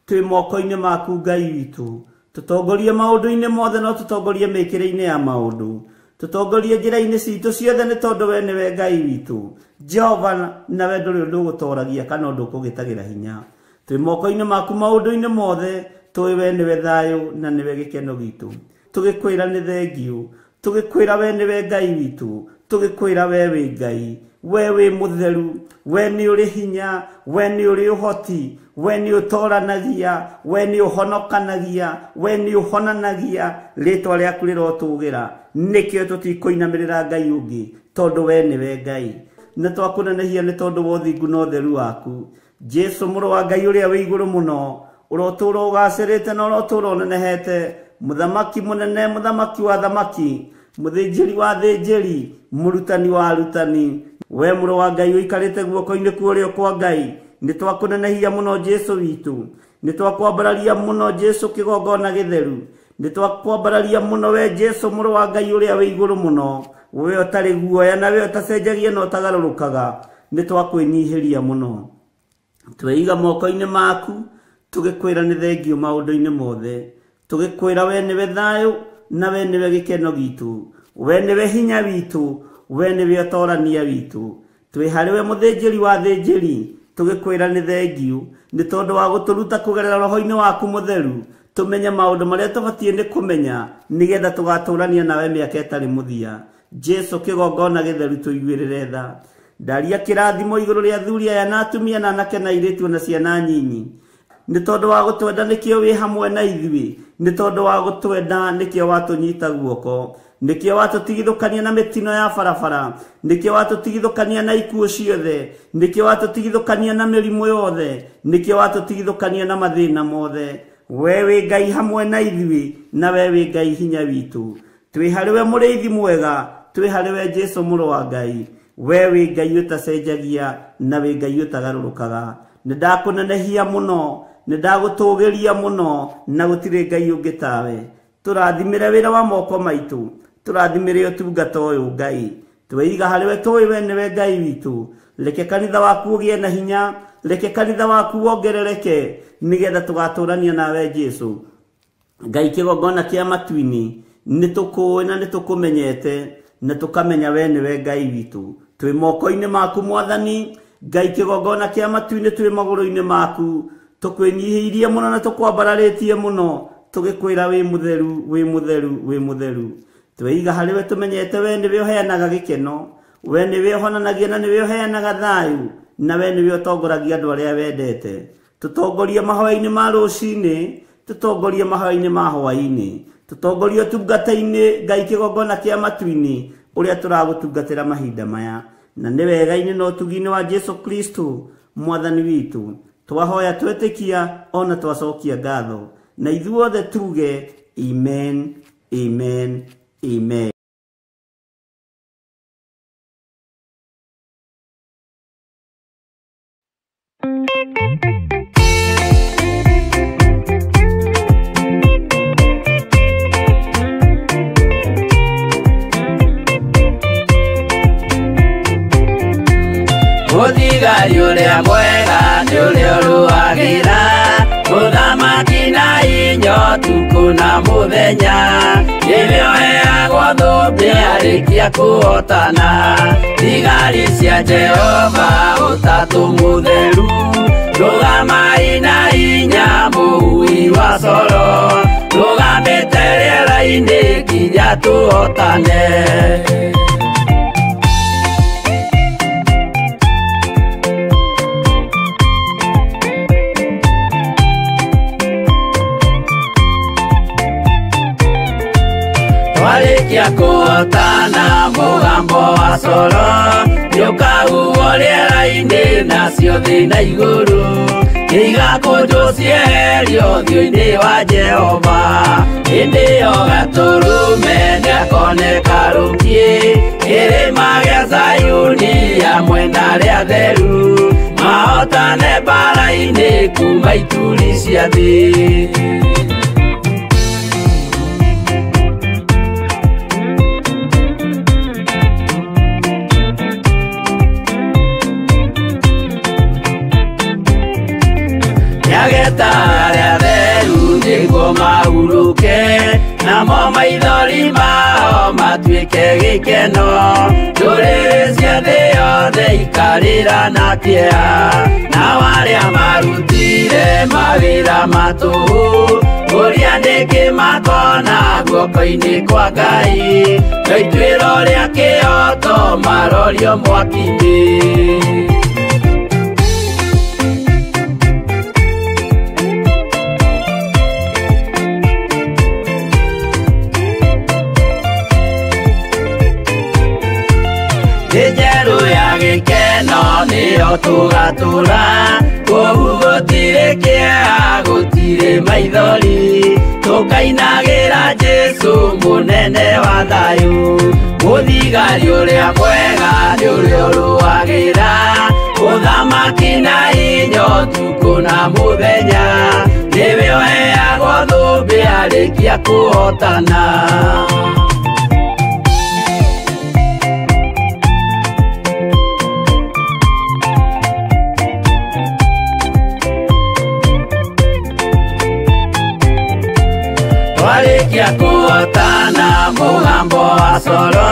Twĩ moko-inĩ maku Ngai witũ, tũtongorie maũndũ-inĩ mothe, no tũtongorie mĩkĩre-inĩ ya maũndũ, tũtongorie njĩra-inĩ citũ ciothe, nĩ tondũ we nĩwe Ngai witũ Jehova, nawe ndũrĩ ũndũ ũgũtoragia kana ũndũ ũkũgĩtagĩra hinya. Twĩ moko-inĩ maku maũndũ-inĩ mothe, tũĩ we nĩwe thayũ na nĩwe gĩkeno gitũ. Tũgĩkwĩra nĩ thengiũ, tũgĩkwĩra we nĩwe Ngai witũ, tũgĩkwĩra we wĩ Ngai, we wĩ mũtheru, we nĩ ũrĩ hinya, we nĩ ũrĩ ũhoti, we nĩ ũtoranagia, we nĩ ũhonokanagia, we nĩ ũhonanagia, rĩtwa rĩaku rĩrotũgĩra. Nĩkĩo tũtikũinamĩrĩra Ngai ũngĩ, tondũ we nĩwe Ngai. Nĩ twakũnenehia nĩ tondũ wa ũthingu na ũtheru waku. Jesũ mũrũ wa Ngai ũrĩa wĩ igũrũ mũno, ũrotũũra ũgacĩrĩte na ũrotũũra ũnenehete, mũthamaki mũnene, mũthamaki wa thamaki, mũthĩnjĩri wa thĩnjĩri, mũrutani wa arutani, we mũrũ wa Ngai ũikarĩte guoko-inĩ kwa ũrĩo kwa Ngai, nĩ twakũnenehia mũno Jesũ witũ, nĩ twakwambararia mũno Jesũ kĩgongona gĩtheru, nĩ twakwambararia mũno we Jesũ mũrũ wa Ngai ũrĩa wĩ igũrũ mũno, we ũtarĩ guoya na we ũtacenjagia na ũtagarũrũkaga, nĩ twakwĩnyihĩria mũno. Tweiga moko-inĩ maku, tũgĩkwĩra nĩ thengiũ maũndũ-inĩ mothe, tũgĩkwĩra we nĩwe thayũ na we nĩwe gĩkeno gitũ, we nĩwe hinya witũ, we nĩwe ũtorania witũ. Twĩ harĩ we mũthĩnjĩri wa thĩnjĩri, tũgĩkwĩra nĩ thengiũ nĩ tondũ wa gũtũruta kũgerera roho-inĩ waku mũtheru, tũmenye maũndũ marĩa tũbatiĩ nĩ kũmenya, nĩgetha tũgatũrania nawe mĩaka ĩtarĩ mũthia. Jesũ kĩgongona gĩtheru, tũiguĩrĩre tha. Ndaria kĩrathimo igũrũ rĩa athuri aya na atumia na anake na airĩtu na ciana nyinyi, nĩ tondũ wa gũtwenda nĩkĩo wĩ hamwe na ithuĩ, nĩ tondũ wa gũtwenda nĩkĩo watũnyita guoko, nĩkĩo watũtigithũkania na mĩtino ya barabara, nĩkĩo watũtigithũkania na ikuũ ciothe, nĩkĩo watũtigithũkania na mĩrimũ yothe, nĩkĩo watũtigithũkania na mathĩna mothe. We wĩ Ngai hamwe na ithuĩ, na we wĩ Ngai hinya witũ. Twĩ harĩ we mũrĩithi mwega, twĩ harĩ we Jesũ mũrũ wa Ngai, we wĩ Ngai ũtacenjagia na wĩ Ngai ũtagarũrũkaga. Nĩ ndakũnenehia mũno, nĩ ndagũtũgĩria mũno, na gũtirĩ Ngai ũngĩ tawe. Tũrathimĩre wĩra wa moko maitũ, tũrathimĩre ũtungata ũyũ Ngai. Tweiga harĩ we, tũĩ we nĩwe Ngai witũ. Reke kanitha waku ũgĩe na hinya, reke kanitha waku wongerereke, nĩgetha tũgatũrania nawe Jesũ. Ngai kĩgongona kĩa matu-inĩ, nĩ tũkũĩ na nĩ tũkũmenyete, na tũkamenya we nĩwe Ngai witũ. Twĩ moko-inĩ maku Mwathani, Ngai kĩgongona kĩa matu-inĩ, twĩ magũrũ-inĩ maku, tũkwĩnyihĩirie mũno na tũkwambararĩtie mũno, tũgĩkwĩra wĩ mũtheru, wĩ mũtheru, wĩ mũtheru. Tweiga harĩ we, tũmenyete we nĩwe ũheanaga gĩkeno, we nĩwe ũhonanagia na nĩwe ũheanaga thayũ, na we nĩwe ũtongoragia andũ arĩa wendete. Tũtongorie mahoya-inĩ ma rũcinĩ, tũtongorie mahoya-inĩ ma hwaĩ-inĩ, tũtongorie ũtungata-inĩ Ngai kĩgongona kĩa matu-inĩ, ũrĩa tũragũtungatĩra mahinda maya, na nĩ wega-inĩ na ũtugi-inĩ wa Jesũ Kristo Mwathani witũ. Twahoya twetĩkia ona twacokia ngatho, na ithuothe tuge amen, amen, amen. Mũthigari ũrĩa mwega nĩ ũrĩa ũrũagĩra mũthamaki na inya ũtukũ na mũthenya nĩwe ũheagwo thũmbĩ arĩkia kũhotana thigari cia Jehova ũtatũ mũtheru rũgamai na inya mũhui wa coro rũgamĩte rĩera-inĩ nginya tũhotane. Twarĩkia kũhotana mũgambo wa coro nĩũkahuhwo rĩera-inĩ nacio thĩ na igũrũ nĩigakũnjwo cieherio ũthiũ-inĩ wa Jehova hĩndĩ ĩyo Gatũrũme nĩakoneka rũkiĩ kĩrĩma gĩa Zayuni hamwe na arĩa atheru mahotane mbaara-inĩ kuma ituri cia thĩ. Nĩageta arĩa atheru nĩguo mahurũke namo maithori mao matuĩke gĩkeno ndũrĩrĩ cia thĩ yothe ikarĩra na kĩeha nao arĩa marutire mawĩra ma tũhũ ũrĩa nĩkĩ makona guoko-inĩ kwa Ngai no ituĩro rĩa kĩhooto marorio mwaki-inĩ. Njeru ya gĩkeno nĩyo tũgatũra kũu gũtirĩ kĩeha gũtirĩ maithori tũkainagĩra Jesũ mũnene wa thayũ mũthigari ũrĩa mwega nĩ ũrĩa ũrũagĩra ũthamaki na hinya ũtukũ na mũthenya nĩwe ũheagwo thũmbĩ arĩkia kũhotana. Twarĩkia kũhotana mũgambo wa coro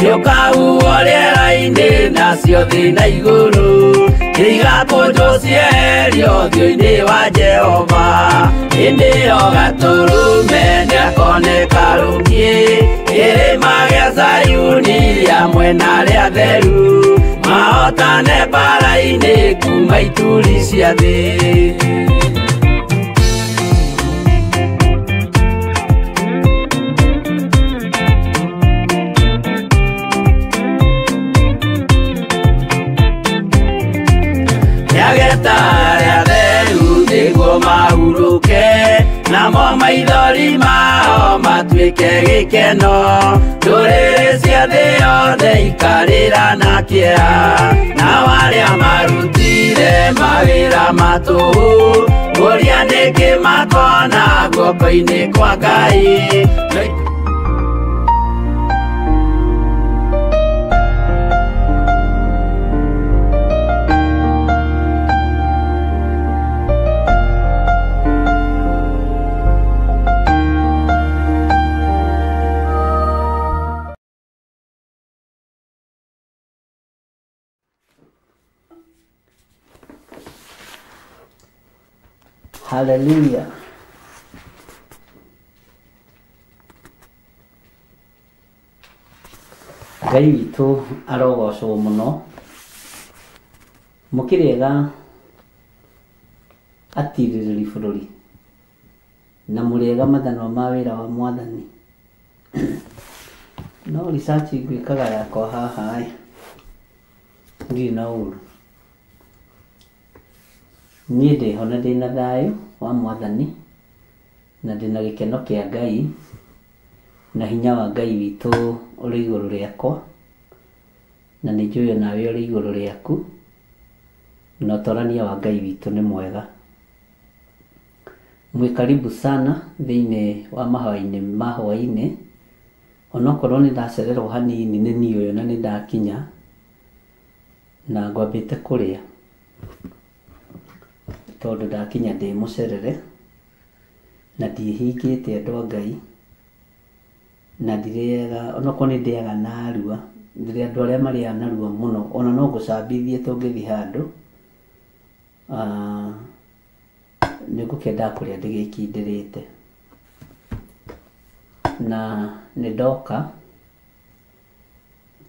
nĩũkahuhwo rĩera-inĩ nacio thĩ na igũrũ nĩigakũnjwo cieherio ũthiũ-inĩ wa Jehova hĩndĩ ĩyo Gatũrũme nĩakoneka rũkiĩ kĩrĩma gĩa Zayuni hamwe na arĩa atheru mahotane mbaara-inĩ kuma ituri cia thĩ. Nĩageta arĩa atheru nĩguo mahurũke namo maithori mao matuĩke gĩkeno ndũrĩrĩ cia thĩ yothe ikarĩra na kĩeha nao arĩa marutire mawĩra ma tũhũ ũrĩa nĩkĩ makona guoko-inĩ kwa Ngai. Hallelujah. Ngai witũ arogocwo mũno mũkĩrĩega atirĩrĩri bũrũri na mũrĩega mathanwa ma wĩra wa mwathani no research ngwĩkaga yakwa haha ĩ ndirĩ na ũru niĩ ndĩho na ndĩna thayũ wa mwathani na ndĩna gĩkeno kĩa Ngai na hinya wa Ngai witũ ũrĩ igũrũ rĩakwa na nĩ njũĩ onawe ũrĩ igũrũ rĩaku Na ũtorania wa Ngai witũ nĩ mwega. Mwĩ karibu sana thĩinĩ wa mahoya-inĩ ma hwaĩ-inĩ, onokorwo nĩ ndacererwo hanini nĩ niĩ ũyũ na nĩ ndakinya na ngwambĩte kũrĩa tondũ ndakinya ndĩ mũcerere na ndiĩhingĩte andũ a Ngai na ndirĩaga, onokorwo nĩ ndĩaga narua, ndĩrĩ andũ arĩa marĩaga narua mũno, ona no ngũcambithie tũngĩthiĩ handũ, nĩ ngũkĩendaga kũrĩa ndĩgĩkindĩrĩte. Na nĩ ndoka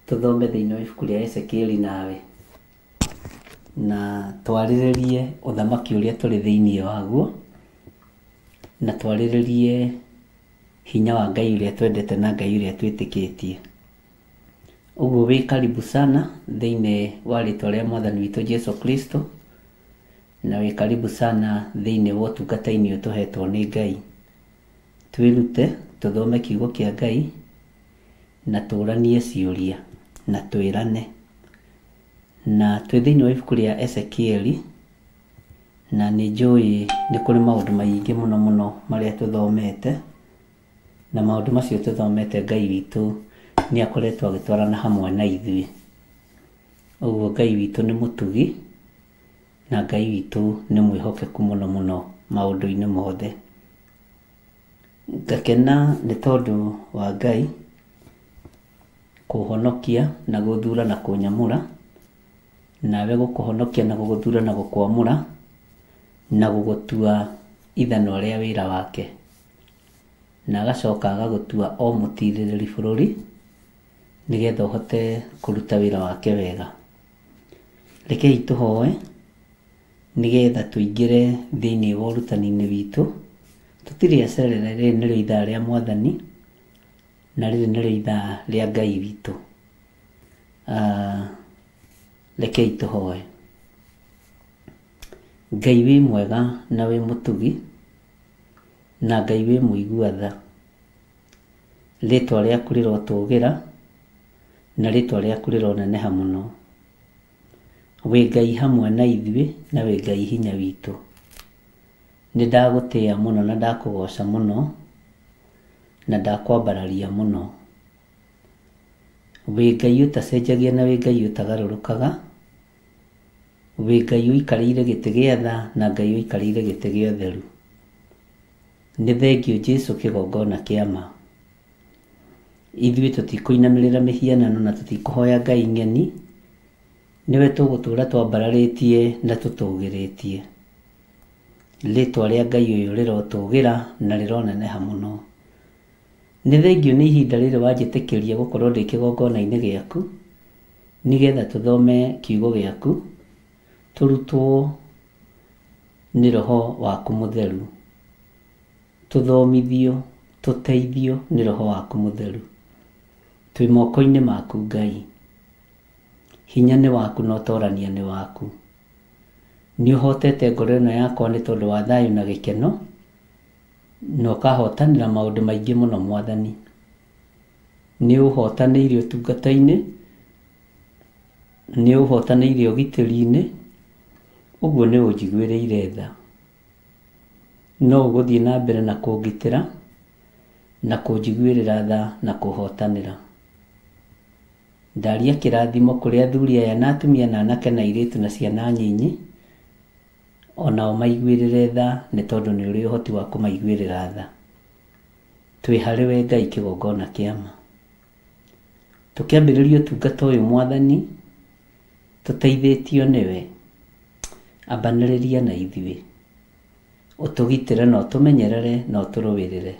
tũthome thĩinĩ wa ibuku rĩa Ezekieli nawe na twarĩrĩrie ũthamaki ũrĩa tũrĩ thĩinĩ waguo, na twarĩrĩrie hinya wa Ngai ũrĩa twendete na Ngai ũrĩa twĩtĩkĩtie. Ũguo wĩ karibu sana thĩinĩ wa rĩtwa rĩa Mwathani witũ Jesu Kristo, na wĩ karibu sana thĩinĩ wa ũtungata-inĩ ũyũ tũhetwo nĩ Ngai. Twĩrute, tũthome kiugo kĩa Ngai na tũranie ciũria na twĩrane. Na twĩ thĩinĩ wa ibuku rĩa Ezekieli, na nĩ njũĩ nĩ kũrĩ maũndũ maingĩ mũno mũno marĩa tũthomete, na maũndũ macio tũthomete Ngai witũ nĩ akoretwo agĩtwarana hamwe na ithuĩ. Ũguo Ngai witũ nĩ mũtugi na Ngai witũ nĩ mwĩhokeku mũno mũno maũndũ-inĩ mothe. Ngakena nĩ tondũ wa Ngai kũhonokia na gũthura na kũnyamũra, nawe gũkũhonokia na gũgũthura na gũkwamũra na gũgũtua ithanwa rĩa wĩra wake, na agacoka agagũtua o mũtirĩrĩri bũrũri nĩgetha ũhote kũruta wĩra wake wega. Rekei tũhoe nĩgetha tũingĩre thĩinĩ wa ũrutani-inĩ witũ. Tũtirĩ acerere, rĩrĩ nĩrĩo ithaa rĩa Mwathani na rĩrĩ nĩrĩo ithaa rĩa Ngai witũ. Rekei tũhoe. Ngai wĩ mwega na wĩ mũtugi, na Ngai wĩ mũigua tha, rĩtwa rĩaku rĩrotũgĩra na rĩtwa rĩaku rĩroneneha mũno. Wĩ Ngai hamwe na ithuĩ na wĩ Ngai hinya witũ. Nĩ ndagũtĩĩa mũno na ndakũgoca mũno na ndakwambararia mũno. Wĩ Ngai ũtacenjagia na wĩ Ngai ũtagarũrũkaga, wĩ Ngai ũikarĩire gĩtĩ gĩa tha na Ngai ũikarĩire gĩtĩ gĩa ũtheru. Nĩ thengio Jesu kĩgongona kĩa ma. Ithuĩ tũtikũinamĩrĩra mĩhianano na tũtikũhoya Ngai ng'eni, nĩwe tũgũtũra twambararĩtie na tũtũgĩrĩtie. Rĩtwa rĩa Ngai ũyũ rĩrotũgĩra na rĩroneneha mũno. Nĩ thengio nĩ ihinda rĩrĩ wanjĩtĩkĩria gũkorwo ndĩ kĩgongona-inĩ gĩaku, nĩgetha tũthome kiugo gĩaku, tũrutwo nĩ Roho waku mũtheru, tũthomithio, tũteithio nĩ Roho waku mũtheru. Twĩ moko-inĩ maku Ngai, hinya nĩ waku na ũtorania nĩ waku. Nĩ ũhotete ngoro ĩno yakwa nĩ tondũ wa thayũ na gĩkeno, na ũkahotanĩra maũndũ maingĩ mũno Mwathani. Nĩ ũhotanĩire ũtungata-inĩ, nĩ ũhotanĩire ũgitĩri-inĩ, ũguo nĩ ũnjiguĩrĩire tha. No ũgũthiĩ na mbere na kũngitĩra na kũnjiguĩrĩra tha na kũhotanĩra. Ndaria kĩrathimo kũrĩ athuri aya na atumia na anake na airĩtu na ciana nyinyi, onao maiguĩrĩre tha nĩ tondũ nĩ ũrĩ ũhoti wa kũmaiguĩrĩra tha. Twĩ harĩ we Ngai kĩgongona kĩa ma. Tũkĩambĩrĩria ũtungata ũyũ Mwathani, tũteithĩtio nĩwe, ambanĩrĩria na ithuĩ, ũtũgitĩre na ũtũmenyerere na ũtũrũĩrĩre.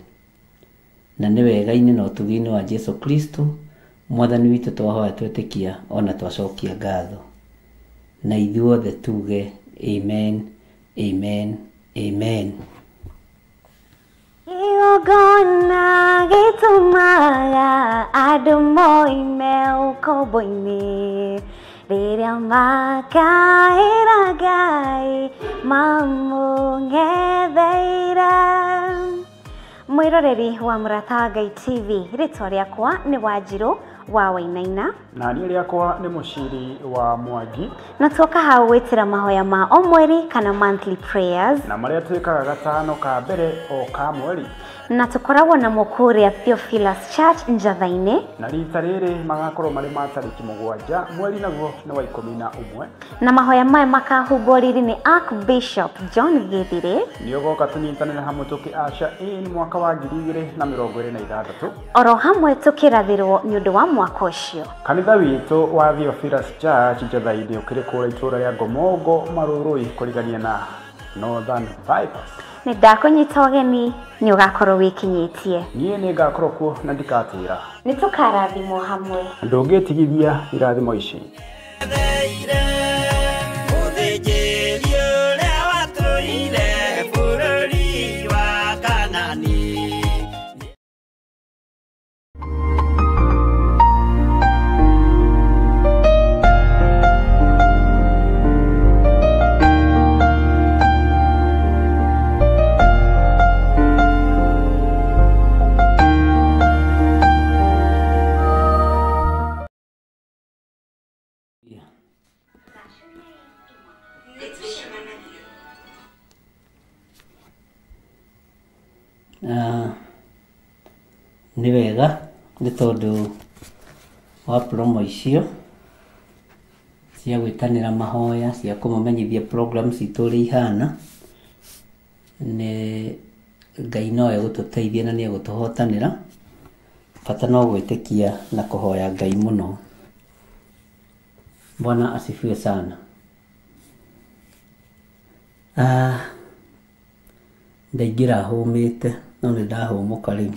Na nĩ wega-inĩ na ũtugi-inĩ wa Jesu Kristo Mwathani witũ twahoya twetĩkia ona twacokia ngatho. Na ithuothe tuge amen, amen, amen. Kĩgongona gĩtũmaga andũ moime ũkombo-inĩ, rĩrĩa makaĩra Ngai mamũng'etheire. Mwĩroreri wa Mũrata wa Ngai TV, rĩtwa rĩakwa nĩ Wanjirũ wa Wainaina na niĩ rĩakwa nĩ Mũciri wa Mwangi, na twoka hau gwĩtĩra mahoya ma o mweri kana monthly prayers, na marĩa twĩkaga gatano ka mbere o ka mweri, na tũkoragwo namo kũrĩa Theophilus Church Njatha-inĩ, na rita rĩrĩ magakorwo marĩ ma tarĩki 7 mweri naguo nĩ wa 11, na mahoya maya makahumbwo riri nĩ Archbishop John Githire. Nĩ ũgoka tũnyitanĩre hamwe tũkĩ usher in mwaka wa 2026, oro hamwe tũkĩrathĩrwo nĩ ũndũ wa mwaka ũcio. Kanitha witũ wa Theophilus Church Njatha-inĩ ũkĩrĩ kũrĩa itũũra rĩa Ngomongo Marũrũi kũrigania na Northern Bypass. Nĩ ndakũnyita ũgeni, nĩ ũgakorwo wĩkinyĩtie. Niĩ nĩ ngakorwo kuo na ndikatĩra. Nĩ tũkarathimwo hamwe. Ndũngĩtigithia irathimo ici. Nĩ wega nĩ tondũ wa promo icio cia gwĩtanĩra mahoya, cia kũmamenyithia program citũ ũrĩa ihana, nĩ Ngai no egũtũteithia na nĩ egũtũhotanĩra. Bata no gwĩtĩkia na kũhoya Ngai mũno. Bwana asifiwe sana. Ndaingĩra hũmĩte no nĩ ndahũmũka rĩu.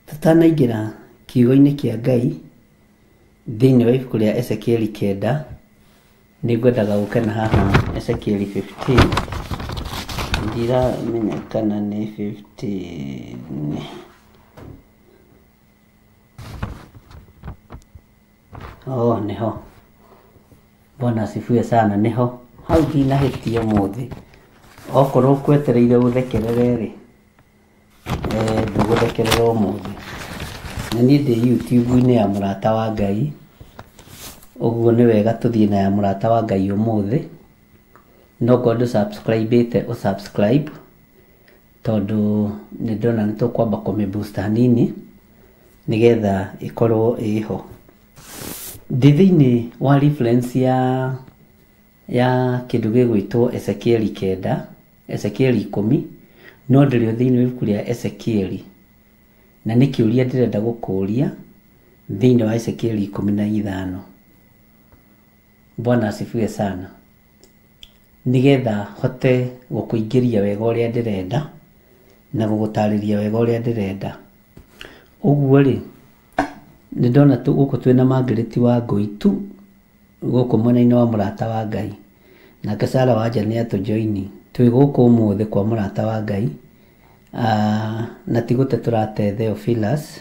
Tũtanaingĩra kiugo-inĩ kĩa Ngai thĩinĩ wa ibuku rĩa Ezekieli 9, nĩ ngwendaga gũkena haha Ezekieli 15. Ndiramenya kana nĩ 15. Oh, nĩho. Bwana asifiwe sana, nĩho. Hau ndinahĩtia ũmũthĩ. Okorwo ũkwetereire ũthekerere rĩ, ndũgũthekerera ũmũthĩ. Na niĩ ndĩ YouTube-inĩ ya Mũrata wa Ngai, ũguo nĩ wega tũthiĩ na ya Mũrata wa Ngai ũmũthĩ. No korwo ndũ subscribe-ĩte, ũ subscribe, tondũ nĩ ndĩrona nĩ tũkwamba kũmĩ boost hanini nĩgetha ĩkorwo ĩho. Ndĩ thĩinĩ wa reference ya kĩndũ gĩgwĩtwo Ezekieli 9, Ezekieli 10, no ndĩrĩ thĩinĩ wa ibuku rĩa Ezekieli, na nĩ kĩũria ndĩrenda gũkũria thĩinĩ wa Ezekieli 15. Bwana asifiwe sana. Nĩgetha hote gũkũingĩria wega ũrĩa ndĩrenda na gũgũtarĩria wega ũrĩa ndĩrenda. Ũguo rĩ, nĩ ndona gũkũ twĩna Margaret wa Ngũi tu gũkũ mwena-inĩ wa Mũrata wa Ngai, nake Sarah Wanja nĩ atũjoini. Twĩ gũkũ ũmũthĩ kwa Mũrata wa Ngai, na ti gũte tũrate Theophilus,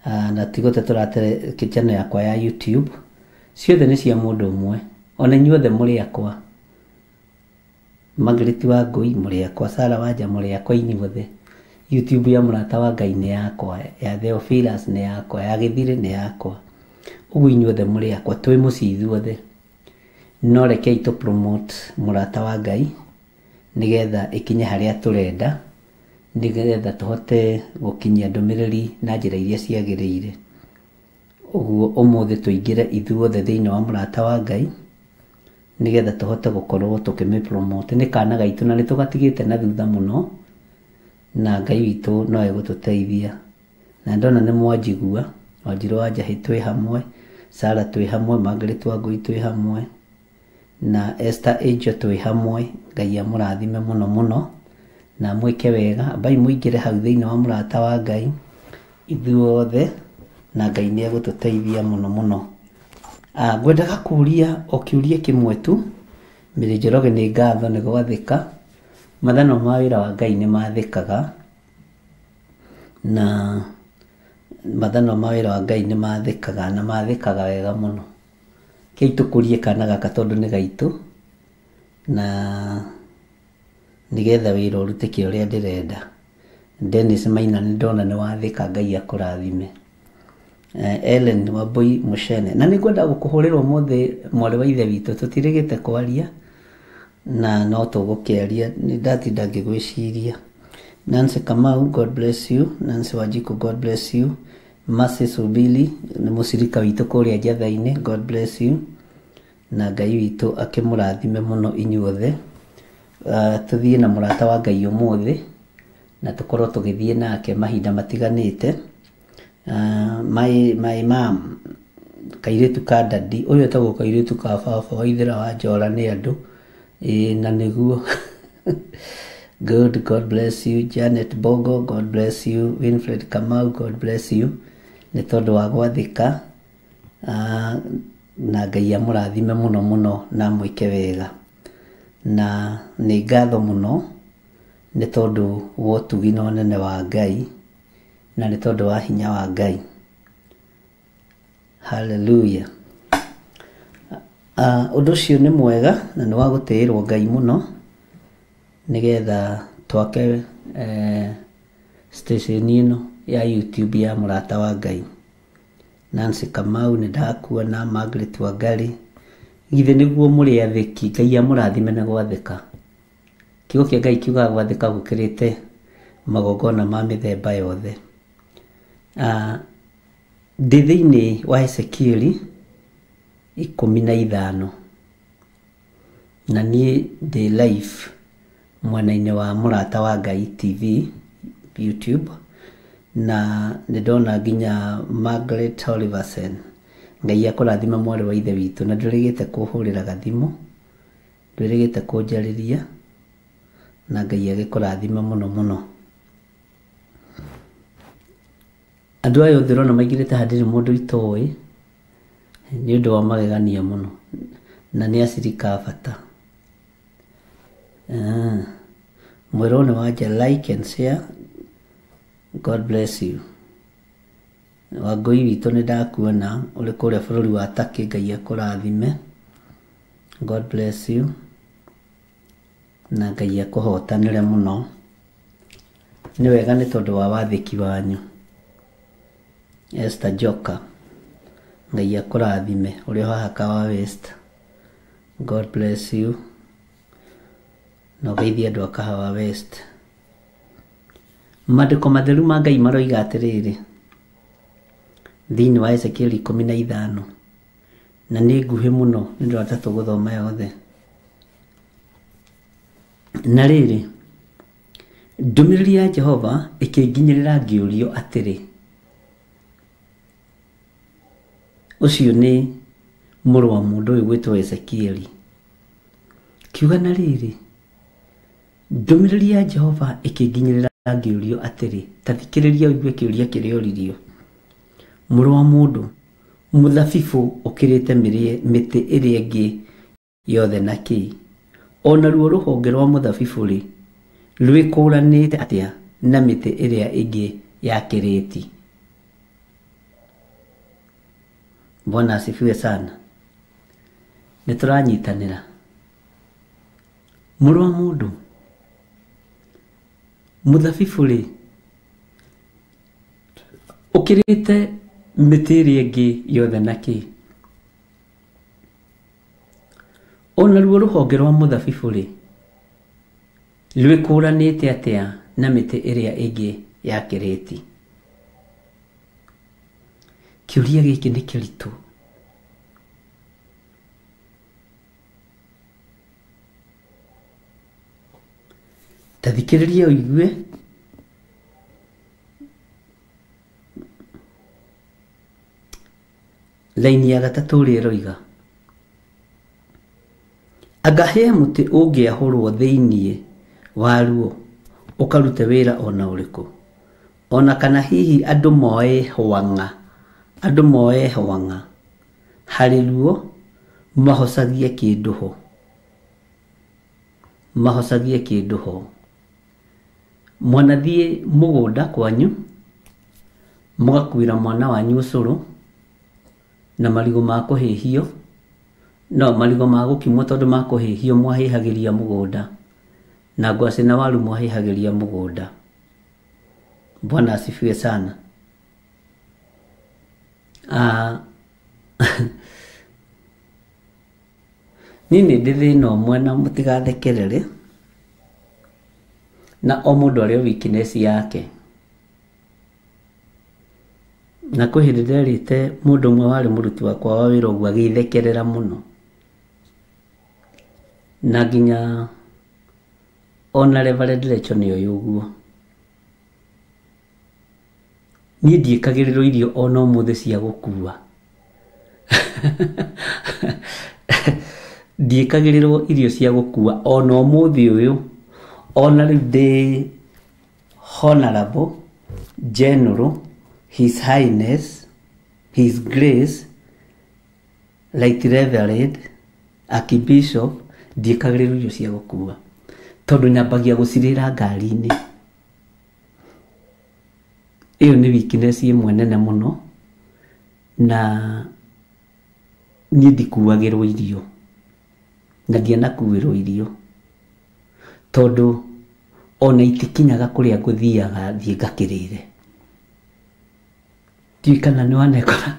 na ti gũte tũrate channel yakwa ya YouTube. Ciothe nĩ cia mũndũ ũmwe, ona inyuothe mũrĩ akwa. Margaret wa Ngũi mũrĩ akwa, Sarah Wanja mũrĩ akwa, inyuothe. YouTube ya Mũrata wa Ngai nĩ yakwa, ya Theophilus nĩ yakwa, ya Gĩthirĩ nĩ yakwa. Ũguo inyuothe mũrĩ akwa, twĩ mũciĩ ithuothe. No rekei tũ promote Mũrata wa Ngai nĩgetha ĩkinye harĩa tũrenda, nĩgetha tũhote gũkinyia ndũmĩrĩri na njĩra iria ciagĩrĩire. Ũguo ũmũthĩ tũingĩre ithuothe thĩinĩ wa Mũrata wa Ngai nĩgetha tũhote gũkorwo tũkĩmĩ promote. Nĩ kana gaitũ na nĩ tũgatigĩte na thutha mũno, na Ngai witũ no egũtũteithia. Na ndona nĩ mwanjigua, Wanjirũ wa Njahĩ twĩ hamwe, Sarah twĩ hamwe, Margaret wa Ngũi twĩ hamwe, na Esther Angel twĩ hamwe. Ngai amũrathime mũno mũno na mwĩke wega. Ambai mũingĩre hau thĩinĩ wa Mũrata wa Ngai ithuothe, na Ngai nĩ egũtũteithia mũno mũno. Ngwendaga kũria o kĩũria kĩmwe tu. Mary Njoroge nĩ ngatho nĩ gwathĩka. Mathanwa ma wĩra wa Ngai nĩ mathĩkaga, na mathanwa ma wĩra wa Ngai nĩ mathĩkaga, na mathĩkaga wega mũno. Kei tũkũrie kana gaka tondũ nĩ gaitũ, na nĩgetha wĩra ũrutĩke ũrĩa ndĩrenda. Dennis Maina nĩ ndona nĩ wathĩka, Ngai akũrathime. Ellen Wambui Mucene, na nĩ ngwenda gũkũhũrĩra ũmũthĩ mwarĩ wa ithe witũ, tũtirĩgĩte kwaria na no tũgũkĩaria, nĩ ndatinda ngĩgwĩciria. Nancy Kamau, God bless you. Nancy Wanjiku, God bless you. Mercy Subili nĩ mũcirika witũ kũrĩa Njatha-inĩ, God bless you. Na Ngai witũ akĩmũrathime mũno inyuothe. Tũthiĩ na mũrata wa Ngai ũmũthĩ na tũkorwo tũgĩthiĩ nake mahinda matiganĩte. My mom, kairĩtu ka dadi, ũyũ etagwo kairĩtu ka baba wa Ithĩra wa Njora nĩ andũ, ĩĩ na nĩguo. Good, God bless you. Janet Bogo, God bless you. Winfred Kamau, God bless you. Nĩ tondũ wa gwathĩka, na Ngai amũrathime mũno mũno na amwĩke wega. Na nĩ ngatho mũno nĩ tondũ wa ũtugi na ũnene wa Ngai, na nĩ tondũ wa hinya wa Ngai. Hallelujah. Ũndũ ũcio nĩ mwega na nĩ wa gũtĩĩrwo Ngai mũno, nĩgetha twake station ĩno ya YouTube ya mũrata wa Ngai. Nancy Kamau nĩ ndakuona, Margaret Wangari, githĩ nĩguo mũrĩ athĩki, Ngai amũrathime na gwathĩka. Kiugo kĩa Ngai kiugaga gwathĩka gũkĩrĩte magongona ma mĩthemba yothe. Ndĩ thĩinĩ wa Ezekieli 15 na niĩ ndĩ live mwena-inĩ wa mũrata wa Ngai TV YouTube, na nĩ ndona nginya Margaret Oliversen. Ngai akũrathime mwarĩ wa ithe witũ, na ndũrĩgĩte kũhũrĩra gathimũ, ndũrĩgĩte kũnjarĩria, na Ngai agĩkũrathime mũno mũno. Andũ aya othe ũrona maingĩrĩte haha ndirĩ mũndũ itoĩ, nĩ ũndũ wa magegania mũno, na nĩ acirika a bata. Mwĩrwo nĩ wanja, like and share. God bless you. Wangũi witũ nĩ ndakuona ũrĩ kũrĩa bũrũri wa Turkey, Ngai akũrathime. God bless you. Na Ngai akũhotanĩre mũno. Nĩ wega nĩ tondũ wa wathĩki wanyu. Esther Joka, Ngai akũrathime ũrĩ o haha Kawa West. God bless you. Na ũgeithie andũ a Kahawa West. Maandĩko matheru ma Ngai maroiga atĩrĩrĩ, thĩinĩ wa Ezekieli 15, na nĩ nguhĩ mũno nĩ ũndũ wa ta tũgũthoma yothe. Na rĩrĩ, ndũmĩrĩri ya Jehova ĩkĩnginyĩrĩra ngĩũrio atĩrĩ, ũcio nĩ mũrũ wa mũndũ ũyũ gwĩtwo Ezekieli. Kiuga na rĩrĩ, ndũmĩrĩri ya Jehova ĩkĩnginyĩrĩra ngĩũrio atĩrĩ, ta thikĩrĩria ũigue kĩũria kĩrĩa ũririo. Mũrũ wa mũndũ, mũthabibũ ũkĩrĩte mĩtĩ ĩrĩa ĩngĩ yothe na kĩ? O naruo rũhonge rwa mũthabibũ-rĩ, rwĩkũranĩte atĩa na mĩtĩ ĩrĩa ĩngĩ ya kĩrĩti? Bwana asifiwe sana. Nĩ tũranyitanĩra. Mũrũ wa mũndũ, mũthabibũ-rĩ, ũkĩrĩte mĩtĩ ĩrĩa ĩngĩ yothe na kĩ? O naruo rũhonge rwa mũthabibũ-rĩ, rwĩkũranĩte atĩa na mĩtĩ ĩrĩa ĩngĩ ya kĩrĩti? Kĩũria gĩkĩ nĩ kĩritũ. Ta thikĩrĩria ũigue. Laini ya gatatũ ũrĩa ĩroiga, anga he mũtĩ ũngĩahũrwo thĩinĩ waruo ũkarute wĩra ona ũrĩkũ, ona kana hihi andũ moe hwang'a harĩ ruo mahocagie kĩndũ ho, Mwanathiĩ mũgũnda kwanyu mũgakuĩra mwana wanyu ũcũrũ na marigũ ma kũhĩhio, no marigũ ma gũkimwo tondũ ma kũhĩhio mwahĩhagĩria mũgũnda, na ngwacĩ na waru mwahĩhagĩria mũgũnda. Bwana asifiwe sana. Niĩ nĩ ndĩ thĩna ũmwe na mũtigathekerere, na o mũndũ arĩ o weakness yake. Na kwĩ hĩndĩ nderĩte mũndũ ũmwe warĩ mũruti wakwa wa wĩra ũguo agĩthekerera mũno, na nginya ona Reverend Rachel nĩoĩ ũguo. Niĩ ndiĩkagĩrĩrwo irio ona ũmũthĩ cia gũkua. Ndiĩkagĩrĩrwo irio cia gũkua ona ũmũthĩ ũyũ, ona rĩu ndĩ Honorable General His Highness His Grace Right Reverend Archbishop, ndiĩkagĩrĩrwo irio cia gũkua tondũ nyambagia gũcirĩra ngari-inĩ. Ĩyo nĩ weakness ĩmwe nene mũno, na niĩ ndikuagĩrwo irio na ndianakuĩrwo irio tondũ ona itikinyaga kũrĩa ngũthiaga thiĩ ngakĩrĩre. Ndiũĩ kana nĩ wanekora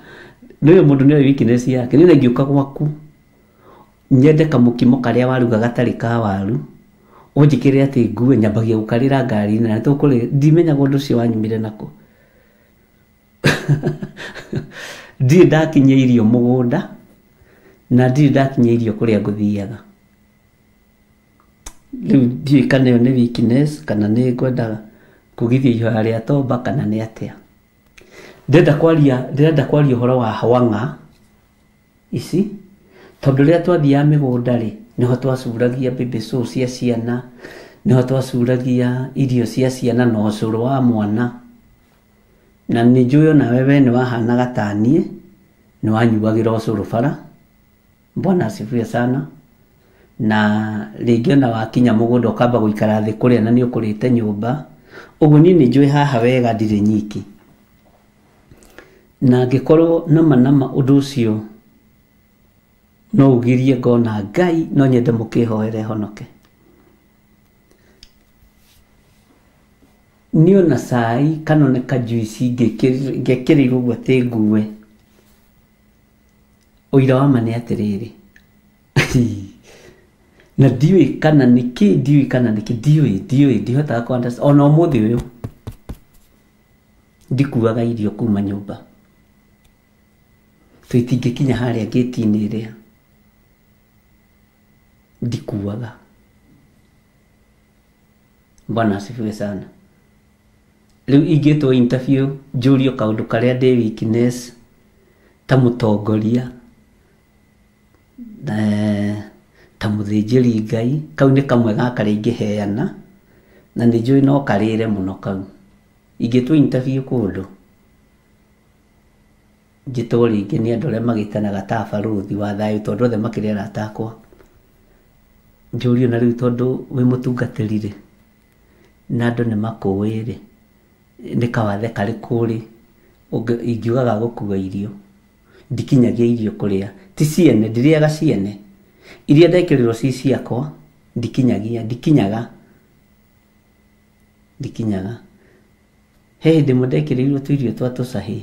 nĩũĩ mũndũ nĩoĩ weakness yake. Niĩ ingĩũka gwaku nyende kamũkimo karĩa waruga gatarĩ ka waru ũnjĩkĩre atĩ ngue, nyambagia gũkarĩra ngari-inĩ na nĩtũkũrĩ, ndimenyaga ũndũ ũcio wanyumire nakũ. Ndirĩ ndakinyia irio mũgũnda na ndirĩ ndakinyia irio kũrĩa ngũthiaga. Rĩu ndiũĩ kana ĩyo nĩ weakness kana nĩ ngwenda kugithia ihoya rĩa tomba kana nĩ atĩa. Ndĩrenda kwaria ũhoro wa hwang'a ici tondũ rĩrĩa twathiaga mĩgũnda rĩ, nĩho twacuragia baby show cia ciana, nĩho twacuragia irio cia ciana na ũcũrũ wa mwana. Na nĩ njũĩ onawe we nĩ wahanaga ta niĩ, nĩ wanyuagĩra ũcũrũ bara. Bwana asifiwe sana. Na rĩngĩ ona wakinya mũgũnda ũkamba gũikara thĩ kũrĩa na nĩ ũkũrĩte nyũmba. Ũguo niĩ nĩ njũĩ haha wega ndirĩ nyiki. Na angĩkorwo nama nama ũndũ ũcio no ũgirie ngona Ngai, no nyende mũkĩhoere honoke. Niĩ ona cai kana ona kajuici ngekĩrĩirwo ũguo atĩ ngue, ũira wa ma nĩ atĩrĩrĩ, na ndiũĩ kana nĩkĩ, ndiũĩ kana nĩkĩ, ndiũĩ, ndihotaga kũ understand. Ona ũmũthĩ ũyũ ndikuaga irio kuma nyũmba, tũitingĩkinya harĩa gate-inĩ ĩrĩa, ndikuaga. Bwana asifiwe sana. Rĩu ingĩtwo interview njũrio kaũndũ karĩa ndĩ weakness ta mũtongoria, ta mũthĩnjĩri Ngai, kau nĩ kamwe ga karĩa ingĩheana na nĩ njũĩ no karĩre mũno kau. Ingĩtwo interview kũndũ njĩtwo rĩngĩ nĩ andũ arĩa magĩtanaga ta barũthi wa thayũ tondũ othe makĩrĩ arata akwa, njũrio na rĩu tondũ wĩ mũtungatĩri rĩ, na andũ nĩ makũĩ rĩ, nĩ kawathe karĩkũ rĩ ingiuga ga gũkua irio? Ndikinyagia irio kũrĩa, ti ciene, ndirĩaga ciene. Iria ndekĩrĩrwo ci ciakwa ndikinyagia, ndikinyaga. He hĩndĩ ĩmwe ndekĩrĩirwo tũirio twa tũcahĩ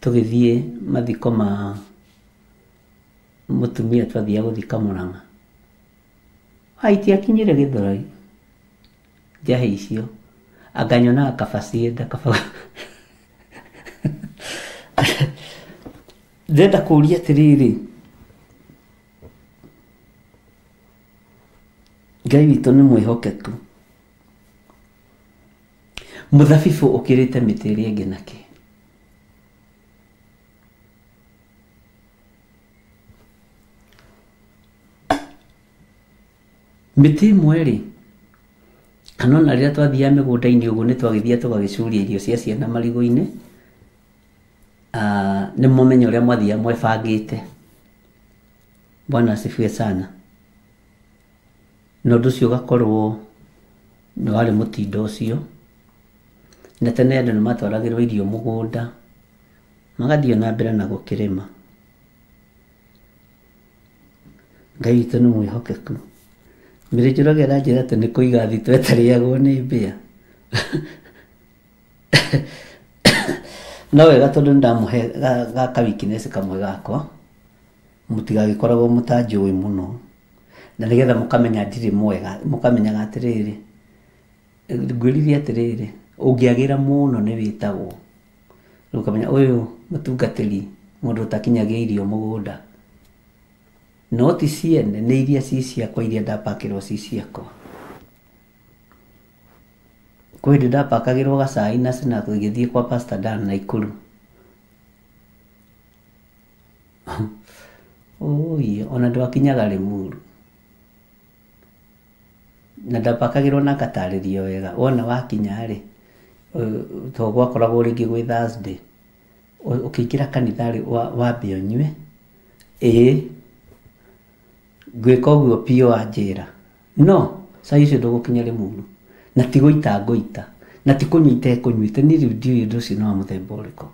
tũgĩthiĩ mathiko ma mũtumia twathiaga gũthika Mũrang'a. Itiakinyire Gĩthũrai njahĩ icio, anga nyonaga kaba cienda kaba. Ndĩrenda kũũria atĩrĩrĩ, Ngai witũ nĩ mwĩhokeku. Mũthabibũ ũkĩrĩte mĩtĩ ĩrĩa ĩngĩ nakĩ? Mĩtĩ ĩmwe rĩ, kana ona rĩrĩa twathiaga mĩgũnda-inĩ ũguo nĩ twagĩthiaga tũgagĩcuria irio cia ciana marigũ-inĩ, nĩ mũmenye ũrĩa mwathiaga mwebangĩte. Bwana asifiwe sana. Na ũndũ ũcio ũgakorwo nĩ warĩ mũtindo ũcio. Na tene andũ nĩ matwaragĩrwo irio mũgũnda, magathiĩ na mbere na gũkĩrĩma. Ngai witũ nĩ mwĩhokeku. Mĩrĩ Njoroge aranjĩra atĩ nĩ kũiga thitoo ĩtarĩagwo nĩ mbĩa. No wega tondũ nĩndamũhe gaka weakness kamwe gakwa, mũtigagĩkoragwo mũtanjũĩ mũno, na nĩgetha mũkamenya ndirĩ mwega, mũkamenyaga atĩrĩrĩ, ngwĩrire atĩrĩrĩ, ũngĩagĩra mũno nĩ wĩtagwo. Rĩu ũkamenya ũyũ mũtungatĩri mũndũ ũtakinyagia irio mũgũnda. No ti ciene, nĩ iria ci ciakwa, iria ndapakĩrwo ci ciakwa. Kwĩ hĩndĩ ndapakagĩrwo gacai na snack ngĩthiĩ kwa Pastor Dan Naikuru. Ũi, ona ndwakinyaga Limuru. Na ndapakagĩrwo na ngatarĩrio wega. Wona wakinya rĩ, to gwakoragwo rĩngĩ gwĩ Thursday, ũkĩingĩra kanitha rĩ, wambe ũnyue, ĩĩ, ngwĩka ũguo biũ wanjĩra. No, cai ũcio ndũgũkinya Limuru. Na ti gũita ngũita, na ti kũnyua itekũnyuĩte, niĩ rĩu ndiũĩ ũndũ ũcio nĩ wa mũthemba ũrĩkũ.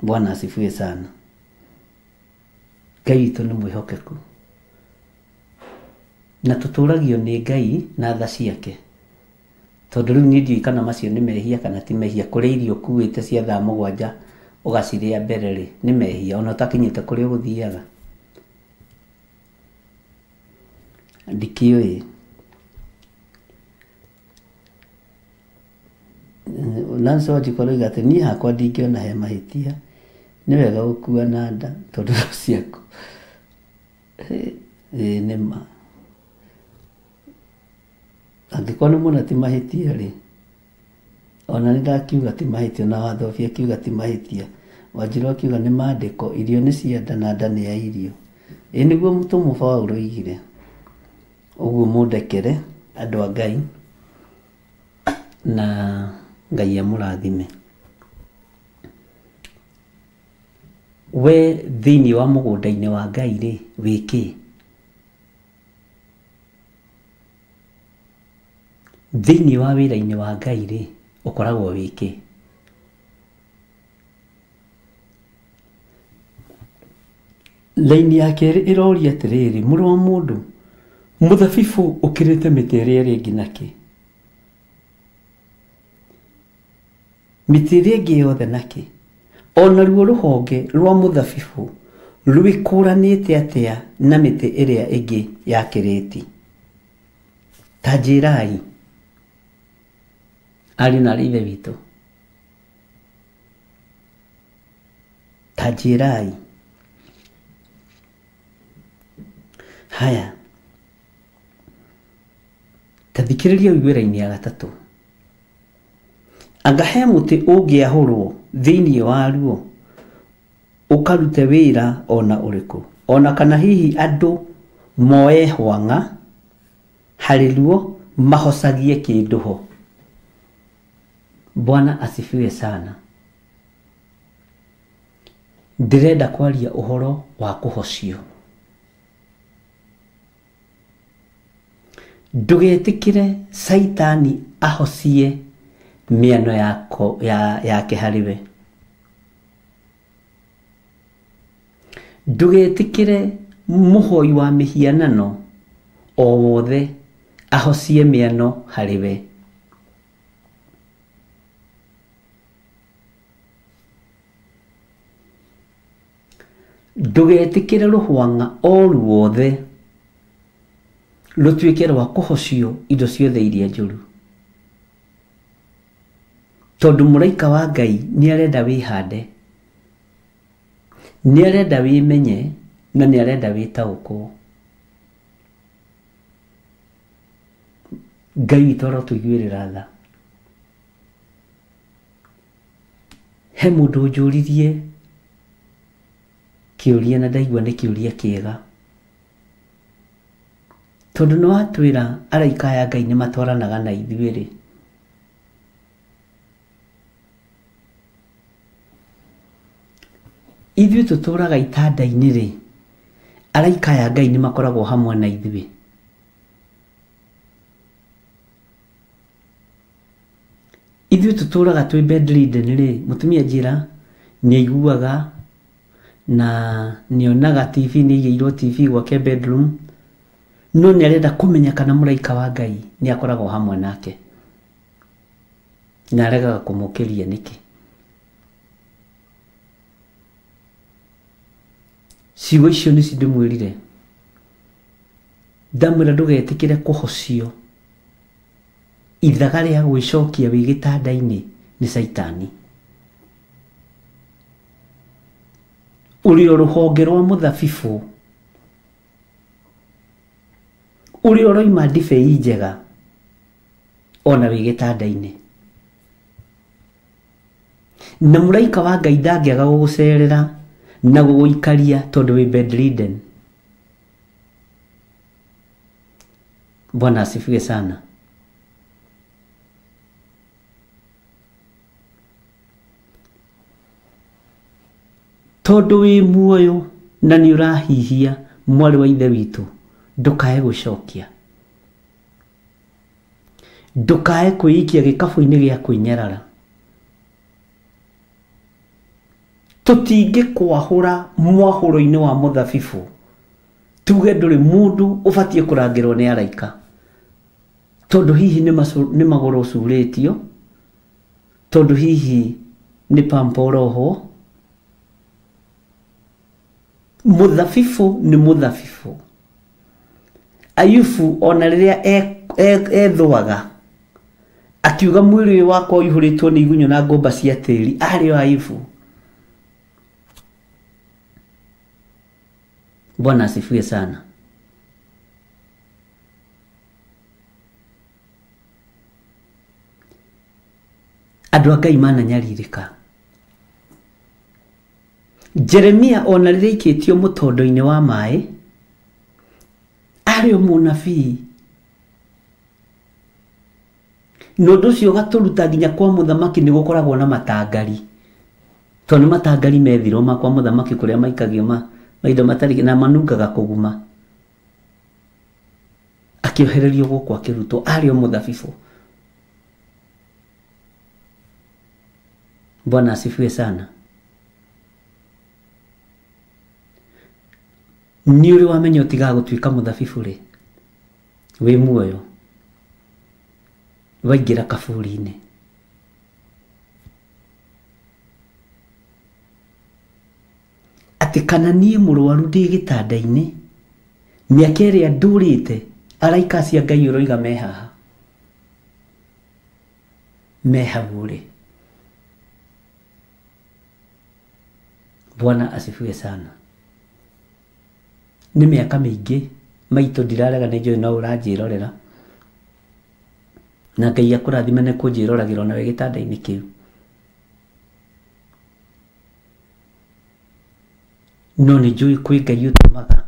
Bwana asifiwe sana. Ngai witũ nĩ mwĩhokeku. Na tũtũragio nĩ Ngai na tha ciake. Tondũ rĩu niĩ ndiũĩ kana macio nĩ mehia kana ti mehia. Kũrĩa irio ũkuĩte cia thaa 7 ũgacirĩa mbere rĩ, nĩ mehia ona ũtakinyĩte kũrĩa ũgũthiaga. Ndikĩũĩ. Nancy Wanjikũ aroiga atĩ niĩ hakwa ndingĩona he mahĩtia, nĩ wega gũkua na nda tondũ no ciaku. Ĩĩ nĩ ma. Angĩkorwo nĩ muona ti mahĩtia rĩ, ona nĩ ndakiuga ti mahĩtia, na Wathobi akiuga ti mahĩtia, Wanjirũ akiuga nĩ maandĩko, irio nĩ cia nda na nda nĩ ya irio. Ĩĩ nĩguo mũtũmwo Paũlũ oigire. Ũguo mũndekere andũ a Ngai, na Ngai amũrathime. We thĩinĩ wa mũgũnda-inĩ wa Ngai rĩ, wĩ kĩ? Thĩinĩ wa wĩra-inĩ wa Ngai rĩ, ũkoragwo wĩ kĩ? Laini ya kerĩ ĩroria atĩrĩrĩ, mũrũ wa mũndũ, mũthabibũ ũkĩrĩte mĩtĩ ĩrĩa ĩngĩ nakĩ? Mĩtĩ ĩrĩa ĩngĩ yothe nakĩ? Ona ruo rũhonge rwa mũthabibũ rwĩkũranĩte atĩa na mĩtĩ ĩrĩa ĩngĩ ya kĩrĩti? Ta njĩrai, ariũ na aarĩ a Ithe witũ, ta njĩrai. Haya, ta thikĩrĩria ũigue raini ya gatatũ. Anga he mũtĩ ũngĩahũrwo thĩinĩ waruo ũkarute wĩra ona ũrĩkũ, ona kana hihi andũ moe hwang'a harĩ ruo mahocagie kĩndũ ho. Bwana asifiwe sana. Ndĩrenda kwaria ũhoro wa kũhocio. Ndũgetĩkĩre Caitani ahocie mĩano yake harĩ we. Ndũgetĩkĩre mũhoi wa mĩhianano o wothe ahocie mĩano harĩ we. Ndũgetĩkĩre rũhwang'a o ruothe rũtuĩke rwa kũhocio indo ciothe iria njũru, tondũ mũraika wa Ngai nĩ arenda wĩhande, nĩ arenda wĩmenye, na nĩ arenda wĩtaũkwo. Ngai witũ arotũiguĩrĩra tha. He mũndũ ũnjũririe kĩũria na ndaigua nĩ kĩũria kĩega, tondũ nĩ watwĩra araika aya Ngai nĩ matwaranaga na ithuĩ rĩ, ithuĩ tũtũraga itanda-inĩ rĩ, araika aya Ngai nĩ makoragwo hamwe na ithuĩ. Ithuĩ tũtũraga twĩ bedridden rĩ, mũtumia njĩra nĩ aiguaga na nĩonaga TV, nĩ aigĩirwo TV gwake bedroom, no nĩ arenda kũmenya kana mũraika wa Ngai nĩ akoragwo hamwe nake. Na aregaga kũmũkĩria nĩkĩ? Ciugo icio nĩcio ndĩmwĩrire. Ndamwĩra ndũgetĩkĩre kũhocio ithaga rĩa gwĩcokia wĩ gĩtanda-inĩ nĩ caitani. Ũrĩ o rũhonge rwa mũthabibũ ũrĩa ũroima ndibei njega ona wĩ gĩtanda-inĩ. Na mũraika wa Ngai ndangĩaga gũgũcerera na gũgũikaria tondũ wĩ bedridden. Bwana asifiwe sana. Tondũ wĩ muoyo na nĩ ũrahihia mwarĩ wa ithe witũ, ndũkae gũcokia, ndũkae kwĩikia gĩkabũ-inĩ gĩa kwĩnyarara. Tũtingĩkwahũra mwahũro-inĩ wa mũthabibũ tuge ndũrĩ mũndũ ũbatiĩ kũrangĩrwo nĩ araika, tondũ hihi nĩ magũrũ ũcurĩtio, tondũ hihi nĩ pampa ũrohwo. Mũthabibũ nĩ mũthabibũ. Ayubu ona rĩrĩa ethũaga akiuga mwĩrĩ ũyũ wakwa ũihũrĩtwo nĩ igunyũ na ngũmba cia tĩri, arĩ o Ayubu. Bwana asifiwe sana. Andũ a Ngai mananyarirĩka. Jeremia ona rĩrĩa aikĩtio mũtondo-inĩ wa maĩ arĩ o mũnabii, na ũndũ ũcio ũgatũruta nginya kwa mũthamaki nĩ gũkoragwo na matangari, tondũ nĩ matangari methirwo ma kwa mũthamaki kũrĩa maikagio maindo matarĩ na manungaga kũguma. Akĩohererio gũkũ akĩrutwo arĩ o mũthabibũ. Bwana asifiwe sana. Nĩ ũrĩ wamenya ũtigaga gũtuĩka mũthabibũ rĩ, wĩ muoyo waingĩra kaburi-inĩ. Atĩ kana niĩ mũrwaru ndĩ gĩtanda-inĩ mĩaka ĩrĩa ndũrĩte, araika acio a Ngai ũroiga me haha, me hau rĩ. Bwana asifiwe sana. Nĩ mĩaka mĩingĩ maitũ ndirarega, nĩ njũĩ no ũranjĩrorera, na Ngai akũrathime nĩ kũnjĩroragĩra ona wĩ gĩtanda-inĩ kĩu. No nĩ njũĩ kwĩ Ngai ũtũmaga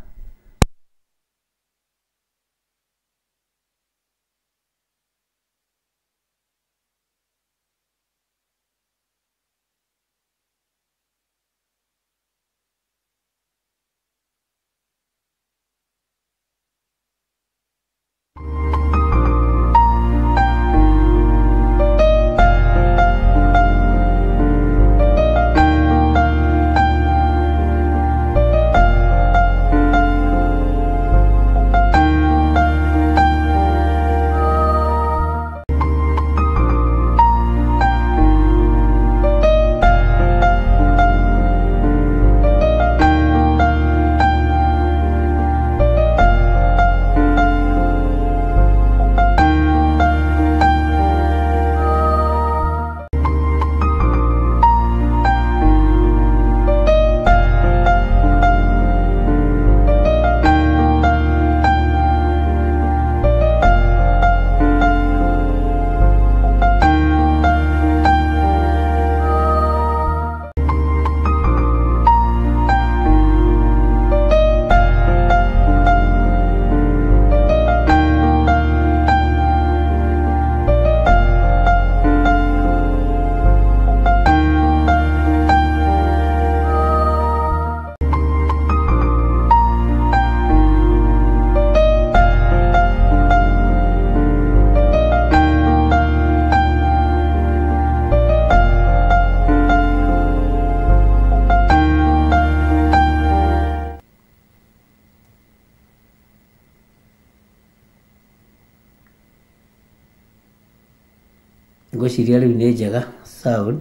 Ngwĩciria rĩu nĩ njega sound,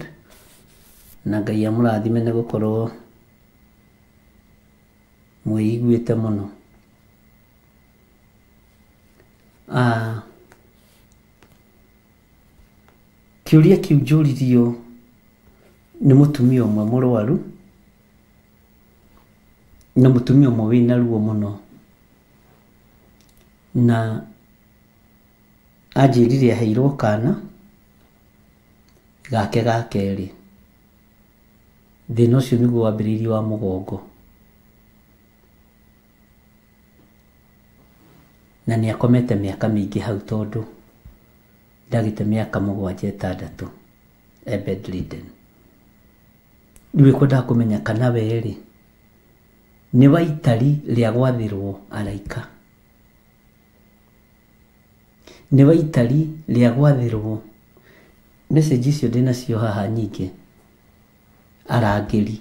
na Ngai amũrathime nĩ gũkorwo mwĩiguĩte mũno. Kĩũria kĩu njũririo nĩ mũtumia ũmwe mũrwaru, na mũtumia ũmwe wĩna ruo mũno, na anjĩrire aheirwo kana gake ga kerĩ. Thĩna ũcio nĩguo wambĩrĩirie wa mũgongo, na nĩ akomete mĩaka mĩingĩ hau tondũ ndagĩte mĩaka 7 6 e bedridden. Rĩu ĩkwendaga kũmenya kana we rĩ nĩ wa itari rĩa gwathĩrwo araika, nĩ wa itari rĩa gwathĩrwo message icio ndĩnacio haha nyingĩ arangĩri,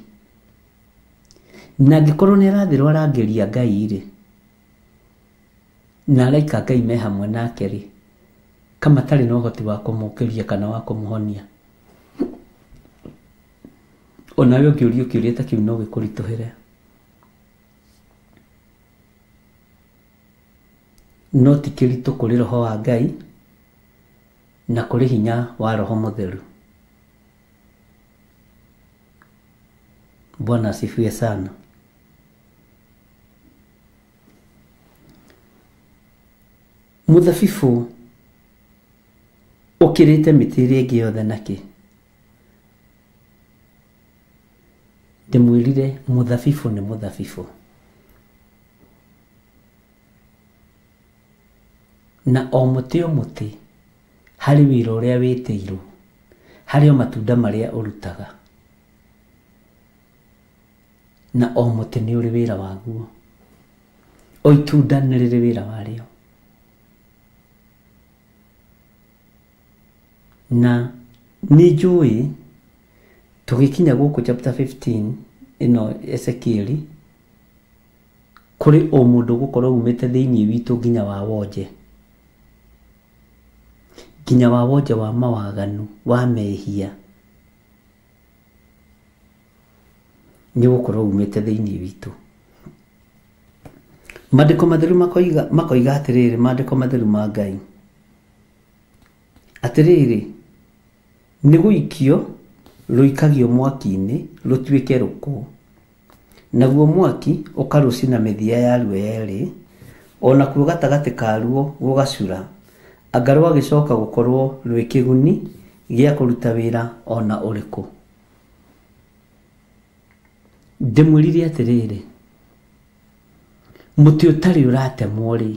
na angĩkorwo nĩ arathĩrwo arangĩri a Ngai rĩ, na araika Ngai me hamwe nake rĩ, kama matarĩ na ũhoti wa kũmũkĩria kana wa kũmũhonia. Onawe ũngĩũrio kĩũria ta kĩu no gĩkũritũhĩre. No ti kĩritũ kũrĩ roho wa Ngai na kũrĩ hinya wa Roho Mũtheru. Bwana asifiwe sana. Mũthabibũ ũkĩrĩte mĩtĩ ĩrĩa ĩngĩ yothe nakĩ? Ndĩmwĩrire mũthabibũ nĩ mũthabibũ, na o mũtĩ o mũtĩ harĩ wĩra ũrĩa wĩtĩirwo, harĩ o matunda marĩa ũrutaga, na o mũtĩ nĩ ũrĩ wĩra waguo, o itunda nĩ rĩrĩ wĩra warĩo. Na nĩ njũĩ tũgĩkinya gũkũ chapter 15 ĩno Ezekieli, kũrĩ o mũndũ ũgũkorwo umĩte thĩinĩ witũ nginya wa wonje, nginya wa wonje wa mawaganu wa mehia, nĩ ũgũkorwo umĩte thĩinĩ witũ. Maandĩko matheru makoiga atĩrĩrĩ, maandĩko matheru ma Ngai atĩrĩrĩ, nĩ gũikio rũikagio mwaki-inĩ rũtuĩke rũkũ, naguo mwaki ũkarũcina mĩthia yaruo yerĩ, o nakuo gatagatĩ karuo gũgacura, anga rwagĩcoka gũkorwo rwĩ kĩguni gĩa kũruta wĩra ona ũrĩkũ. Ndĩmwĩrire atĩrĩrĩ, mũtĩ ũtarĩ ũratemwo rĩ,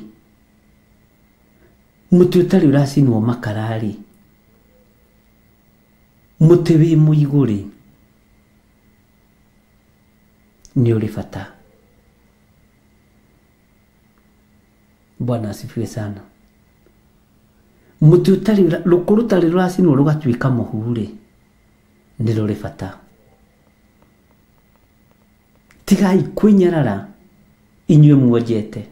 mũtĩ ũtarĩ ũracinwo makara rĩ, mũtĩ wĩ mũigũ rĩ, nĩ ũrĩ bata. Bwana asifiwe sana. Mũtĩ ũtarĩ rũkũ rũtarĩ rũracinwo rũgatuĩka mũhu rĩ, nĩ rũrĩ bata. Tigai kwĩnyarara inyuĩ muonjete,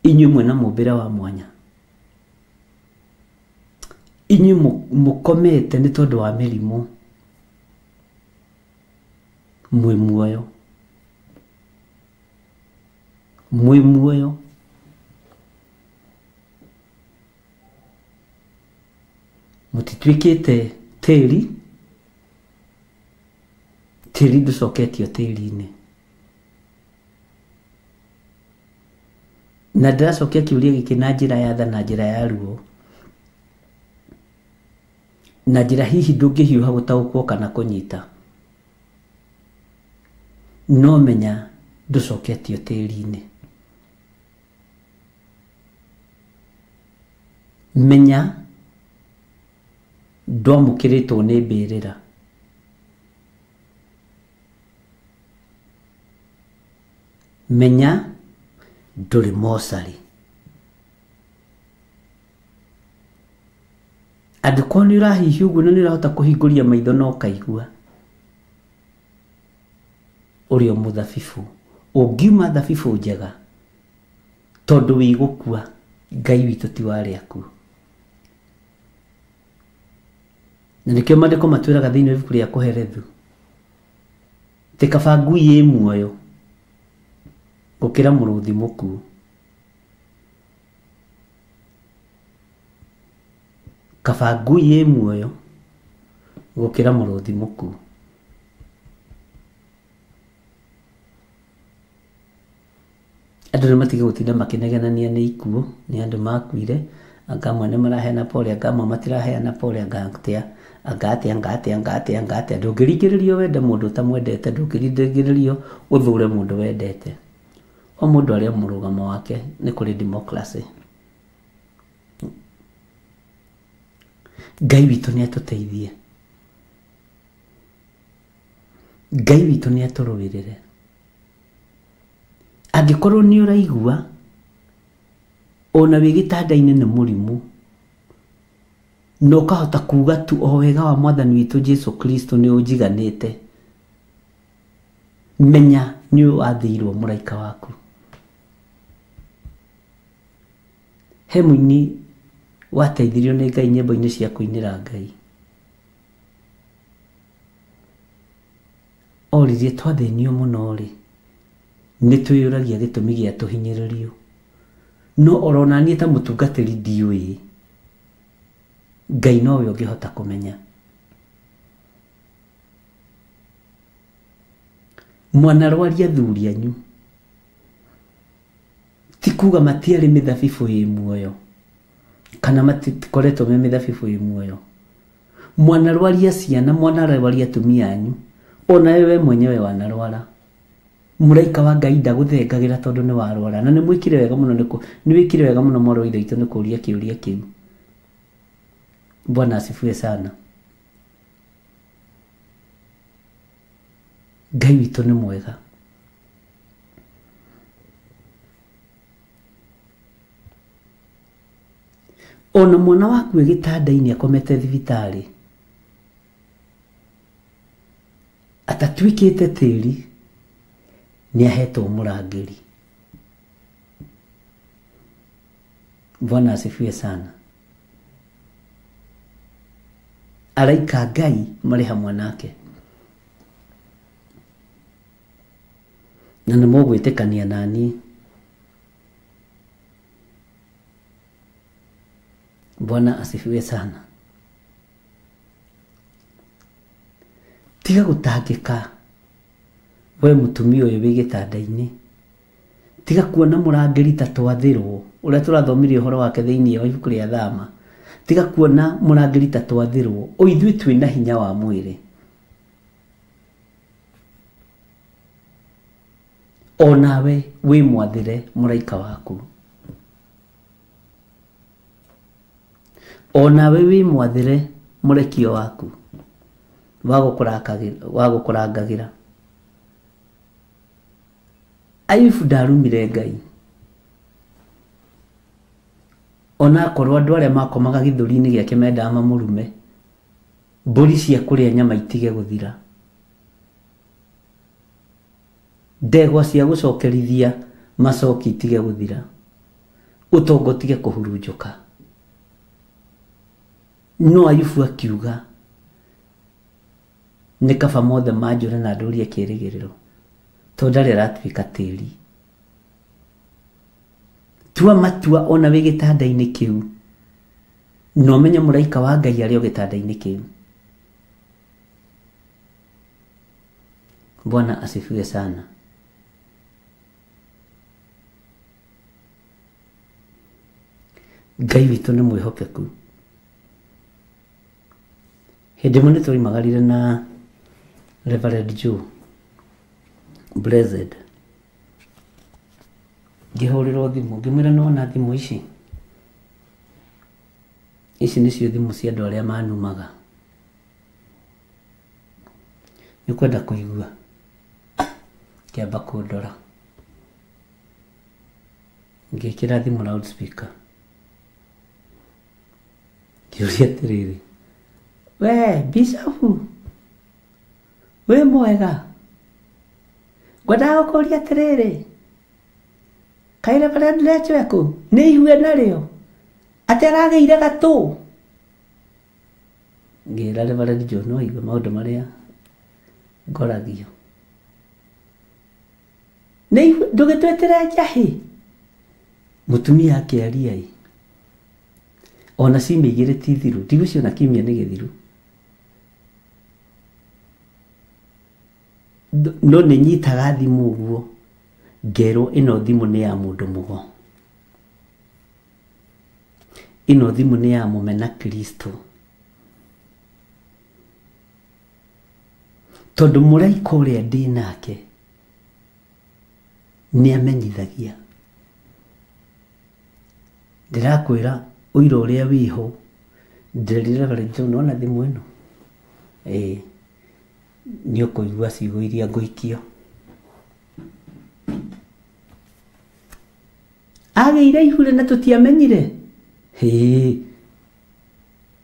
inyuĩ mwĩna mũmbĩre wa mwanya, inyuĩ mũkomete nĩ tondũ wa mĩrimũ, mwĩ muoyo, mwĩ muoyo. Mũtituĩkĩte tĩri, tĩri ndũcoketio tĩri-inĩ. Na ndĩracokia kĩũria gĩkĩ na njĩra ya tha na njĩra ya ruo, na njĩra hihi ndũngĩhiũha gũtaũkwo kana kũnyita, no menya ndũcoketio tĩri-inĩ. Menya ndwamũkĩrĩtwo nĩ mbĩrĩra. Menya ndũrĩ mocarĩ. Angĩkorwo nĩ ũrahihia ũguo na nĩ ũrahota kũhingũria maitho na ũkaigua, ũrĩ o mũthabibũ. Ũngiuma thabibũ njega, tondũ wĩ gũkua, Ngai witũ ti wa arĩa akuũ. Na nĩkĩo maandĩko matwĩraga thĩinĩ wa ibuku rĩa Kohelethu atĩ kaba ngui ĩ muoyo gũkĩra mũrũthi mũkuũ. Kaba ngui ĩ muoyo gũkĩra mũrũthi mũkuũ. Andũ nĩ matige gũtinda makĩnegenania nĩ ikuũ, nĩ andũ makuire, anga amwe nĩ maraheana pole, anga amwe matiraheana pole, anga atĩa, anga atĩa, anga atĩa, anga atĩa, anga atĩa. Ndũngĩringĩrĩrio wende mũndũ ũtamwendete, ndũngĩringĩrĩrio ũthũre mũndũ wendete. O mũndũ arĩ o mũrũgamo wake, nĩ kũrĩ democracy. Ngai witũ nĩ atũteithie. Ngai witũ nĩ atũrũĩrĩre. Angĩkorwo nĩ ũraigua ona wĩ gĩtanda-inĩ nĩ mũrimũ na ũkahota kuga tu o wega wa mwathani witũ Jesu Kristo nĩ ũnjiganĩte, menya nĩ wathĩirwo mũraika waku. He mũini wateithirio nĩ Ngai nyĩmbo-inĩ cia kũinĩra Ngai. Oririe twathĩnio mũno rĩ, nĩ twĩyũragia gĩtũmi gĩa tũhinyĩrĩrio. No orona niĩ ta mũtungatĩri ndiũĩ, Ngai nowe ũngĩhota kũmenya. Mwanarwaria athuri anyu, ti kuga matiarĩ mĩthabibũ ĩ muoyo kana matikoretwo me mĩthabibũ ĩ muoyo. Mwanarwaria ciana, mwanarwaria atumia anyu, onawe we mwenyewe wanarwara. Mũraika wa Ngai ndagũthengagĩra tondũ nĩ warwara. Na nĩ mwĩkire wega mũno, nĩ wĩkire wega mũno mwarĩ wa Ithe witũ nĩ kũũria kĩũria kĩu. Bwana asifiwe sana. Ngai witũ nĩ mwega. Ona mwana waku e gĩtanda-inĩ akomete thibitarĩ atatuĩkĩte tĩri, nĩ ahetwo mũrangĩri. Bwana asifiwe sana. Araika Ngai marĩ hamwe nake. Na nĩ mũgwĩtĩkania nani. Bwana asifiwe sana. Tiga gũtangĩka we mũtumia ũyũ wĩ gĩtanda-inĩ. Tiga kuona mũrangĩri ta twathĩrwo, ũrĩa tũrathomirie ũhoro wake thĩinĩ wa ibuku rĩa Thama. Tiga kuona mũrangĩri ta twathĩrwo, o ithuĩ twĩna hinya wa mwĩrĩ. Onawe wĩ mwathĩre mũraika waku. Onawe wĩ mwathĩre mũrekio waku wa gũkũrangagĩra. Ayubu ndarumire Ngai. Ona akorwo andũ arĩa makomaga gĩthũri-inĩ gĩake mendaga mamũrume, mbũri cia kũrĩa nyama itige gũthira, ndegwa cia gũcokerithia macoki itige gũthira, ũtonga ũtige kũhurunjũka. No Ayubu akiuga nĩ kaba mothe manjũre na ndũrie kĩĩrĩgĩrĩro, tondũ ndarĩ aratuĩka tĩri. Tua matua ona wĩ gĩtanda-inĩ kĩu, na ũmenye mũraika wa Ngai arĩ o gĩtanda-inĩ kĩu. Bwana asifiwe sana. Ngai witũ nĩ mwĩhokeku. Hĩndĩ ĩmwe nĩ twoimagarire na Reverend Joe Blessed, ngĩhũrĩrwo thimũ ngĩmwĩra nĩwona thimũ ici, ici nĩcio thimũ cia andũ arĩa manumaga. Nĩ ũkwenda kũigua? Kĩamba kũndora. Ngĩkĩra thimũ loudspeaker. Ngĩũria atĩrĩrĩ, we Bishop, wĩ mwega? Ngwendaga gũkũria atĩrĩrĩ, kaĩ Reverend Rachel ekũ? Nĩ ihue narĩo atĩ aragĩire gatũ. Ngĩra Reverend John no aigue maũndũ marĩa ngoragio. Nĩ ndũgĩtwĩtĩre njahĩ. Mũtumia akĩaria ĩ. Ona ciumia igĩrĩ ti thiru, ndigũciona kiumia nĩ gĩthiru. No nĩ nyitaga thimũ ũguo ngerwo ĩno thimũ nĩ ya mũndũ mũgo. Ĩno thimũ nĩ ya mũmena Kristo. Tondũ mũraika ũrĩa ndĩ nake nĩ amenyithagia. Ndĩrakwĩra ũira ũrĩa wĩho ndĩrerire Reverend John wona thimũ ĩno ĩĩ nĩ ũkũigua ciugo iria ngũikio. Agĩire ihu na tũtiamenyire. Hĩ.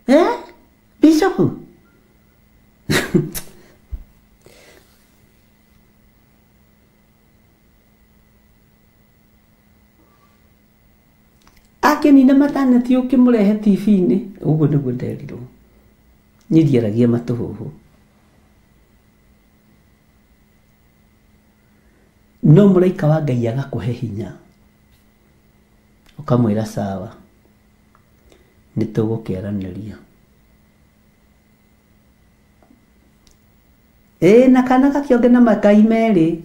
Eh? Bishop. Akĩnina mataneti ũkĩmũrehe TV-inĩ. Ũguo nĩguo nderirwo. Niĩ ndiaragia matũhũhũ. No mũraika wa Ngai agakũhe hinya. Ũkamwĩra sawa. Nĩ tũgũkĩaranĩria. Ĩĩ na kana gakĩonge na makai merĩ.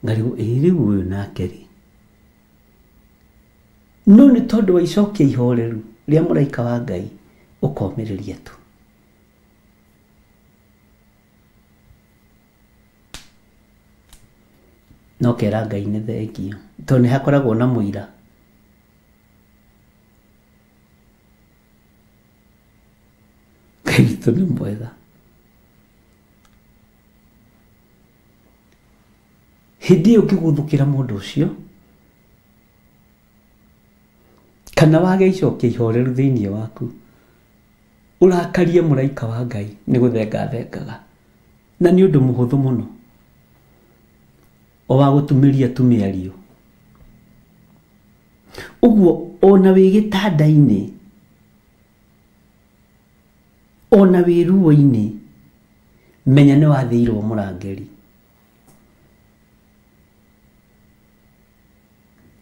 Ngarigwo ĩĩ rĩu ũyũ nake rĩ. No nĩ tondũ wa icokia ihoreru rĩa mũraika wa Ngai ũkomĩrĩria tu. No kera Ngai nĩ thengio. Tondũ nĩ hakoragwo na mũira. Ngai witũ nĩ mwega. Hĩndĩ ĩyo ũngĩgũthũkĩra mũndũ ũcio kana wage icokia ihoreru thĩinĩ waku ũrakarie mũraika wa Ngai nĩ gũthenga thengaga. Na nĩ ũndũ mũhũthũ mũno o wa gũtumĩria tu mĩario. Ũguo ona wĩ gĩtanda-inĩ ona wĩ ruo-inĩ menya nĩ wathĩirwo mũrangĩri.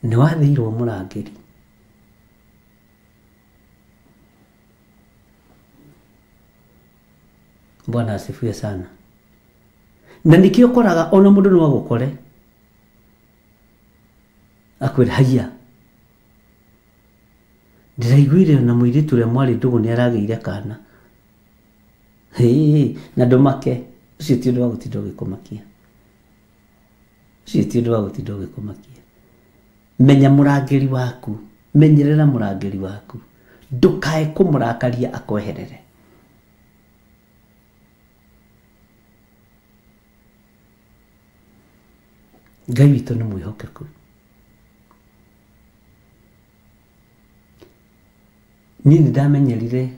Nĩ wathĩirwo mũrangĩri. Bwana asifiwe sana. Na nĩkĩo ũkoraga ona mũndũ no agũkore akwĩra haiya ndĩraiguire ona mũirĩtu ũrĩa mwarĩ ndũgũ nĩ aragĩire kana. Hĩ, na ndũmake. Ũcio ti ũndũ wa gũtinda ũgĩkũmakia. Ũcio ti ũndũ wa gũtinda ũgĩkũmakia. Menya mũrangĩri waku, menyerera mũrangĩri waku. Ndũkae kũmũrakaria akweherere. Ngai witũ nĩ mwĩhokeku. Niĩ nĩ ndamenyerire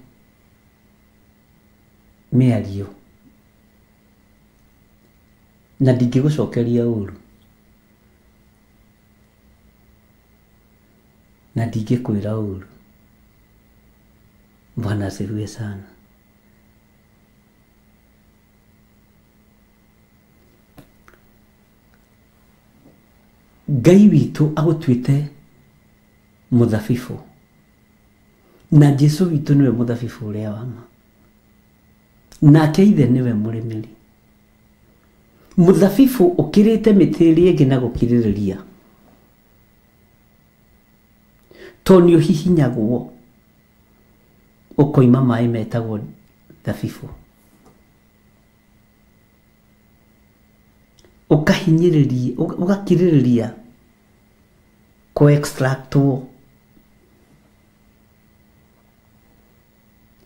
mĩario na ndingĩgũcokeria ũru na ndingĩkwĩra ũru. Bwana asifiwe sana. Ngai witũ agũtuĩte mũthabibũ na Jesu witũ nĩwe mũthabibũ ũrĩa wa ma. Nake ithe nĩwe mũrĩmĩri. Mũthabibũ ũkĩrĩte mĩtĩ ĩrĩa ĩngĩ na gũkirĩrĩria. Tondũ nĩ ũhihinyagwo ũkoima maĩ metagwo thabibũ. Ũkahinyĩrĩria, ũgakirĩrĩria kũ extractwo.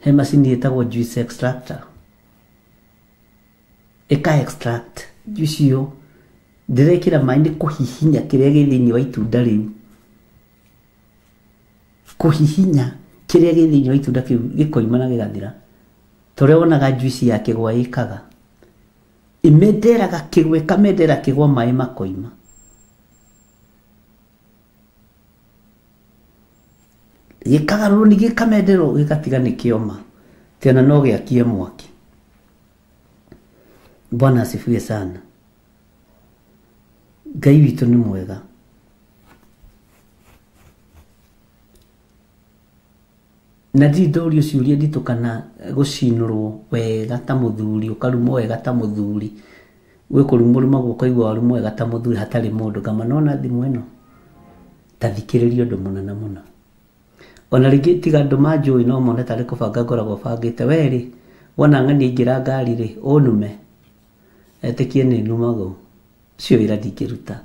He macini ĩtagwo juice extractor. Ĩka extract juice ĩyo ndĩrekĩra maĩ nĩ kũhihinya kĩrĩa gĩ thĩinĩ wa itunda rĩu. Kũhihinya kĩrĩa gĩ thĩinĩ wa itunda kĩu gĩkoima na gĩgathira. Ta ũrĩa wonaga juice ya kĩgwa ĩkaga. Ĩmenderaga kĩgwa, ĩkamendera kĩgwa maĩ makoima. Gĩkagarũrwo ningĩ gĩkamenderwo gĩgatiga nĩ kĩoma. Tena no gĩakie mwaki. Bwana asifiwe sana. Ngai witũ nĩ mwega. Na ndirĩ ndorio ciũria nditũ kana gũcinũrwo wega ta mũthuri, ũkarumwo wega ta mũthuri, gwĩ kũrumwo ũrumagwo ũkaigua warumwo wega ta mũthuri hatarĩ mũndũ. Ngama nona thimũ ĩno ta thikĩrĩria ũndũ mũna na mũna. Ona rĩngĩ tiga andũ manjũĩ no mone tarĩ kũbanga ngoragwo bangĩte. We rĩ, wona ng'ania aingĩra ngari rĩ, ũnume etĩkie nĩ numagwo. Ũcio wĩra ndingĩruta.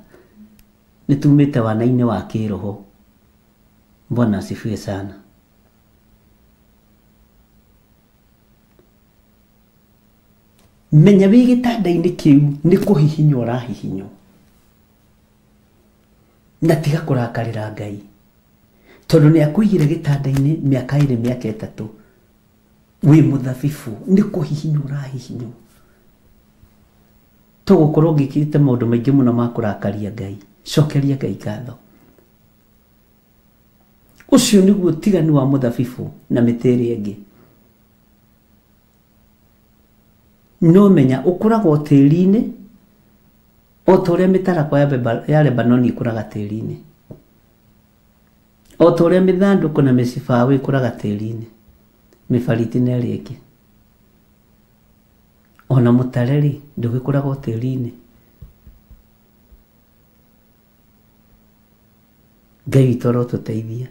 Nĩ tumĩte wana-inĩ wa kĩroho. Bwana asifiwe sana. Menya wĩ gĩtanda-inĩ kĩu nĩ kũhihinywo ũrahihinywo. Na tiga kũrakarĩra Ngai. Tondũ nĩ akũigire gĩtanda-inĩ mĩaka 2 mĩaka 3 wĩ mũthabibũ, nĩ kũhihinywo ũrahihinywo. Tũgũkorwo ngĩkĩte maũndũ maingĩ mũno ma kũrakaria Ngai. Cokeria Ngai ngatho. Ũcio nĩguo ũtiganu wa mũthabibũ na mĩtĩ ĩrĩa ĩngĩ. No menya ũkũraga tĩri-inĩ o ta ũrĩa mĩtarakwa ya Lebanoni ĩkũraga tĩri-inĩ, o ta ũrĩa mĩthandũkũ na mĩcibaũ ĩkũraga tĩri-inĩ, mĩbariti na ĩrĩa ĩngĩ. Ona mũtare rĩ, ndũgĩkũraga tĩri-inĩ. Ngai witũ arotũteithia.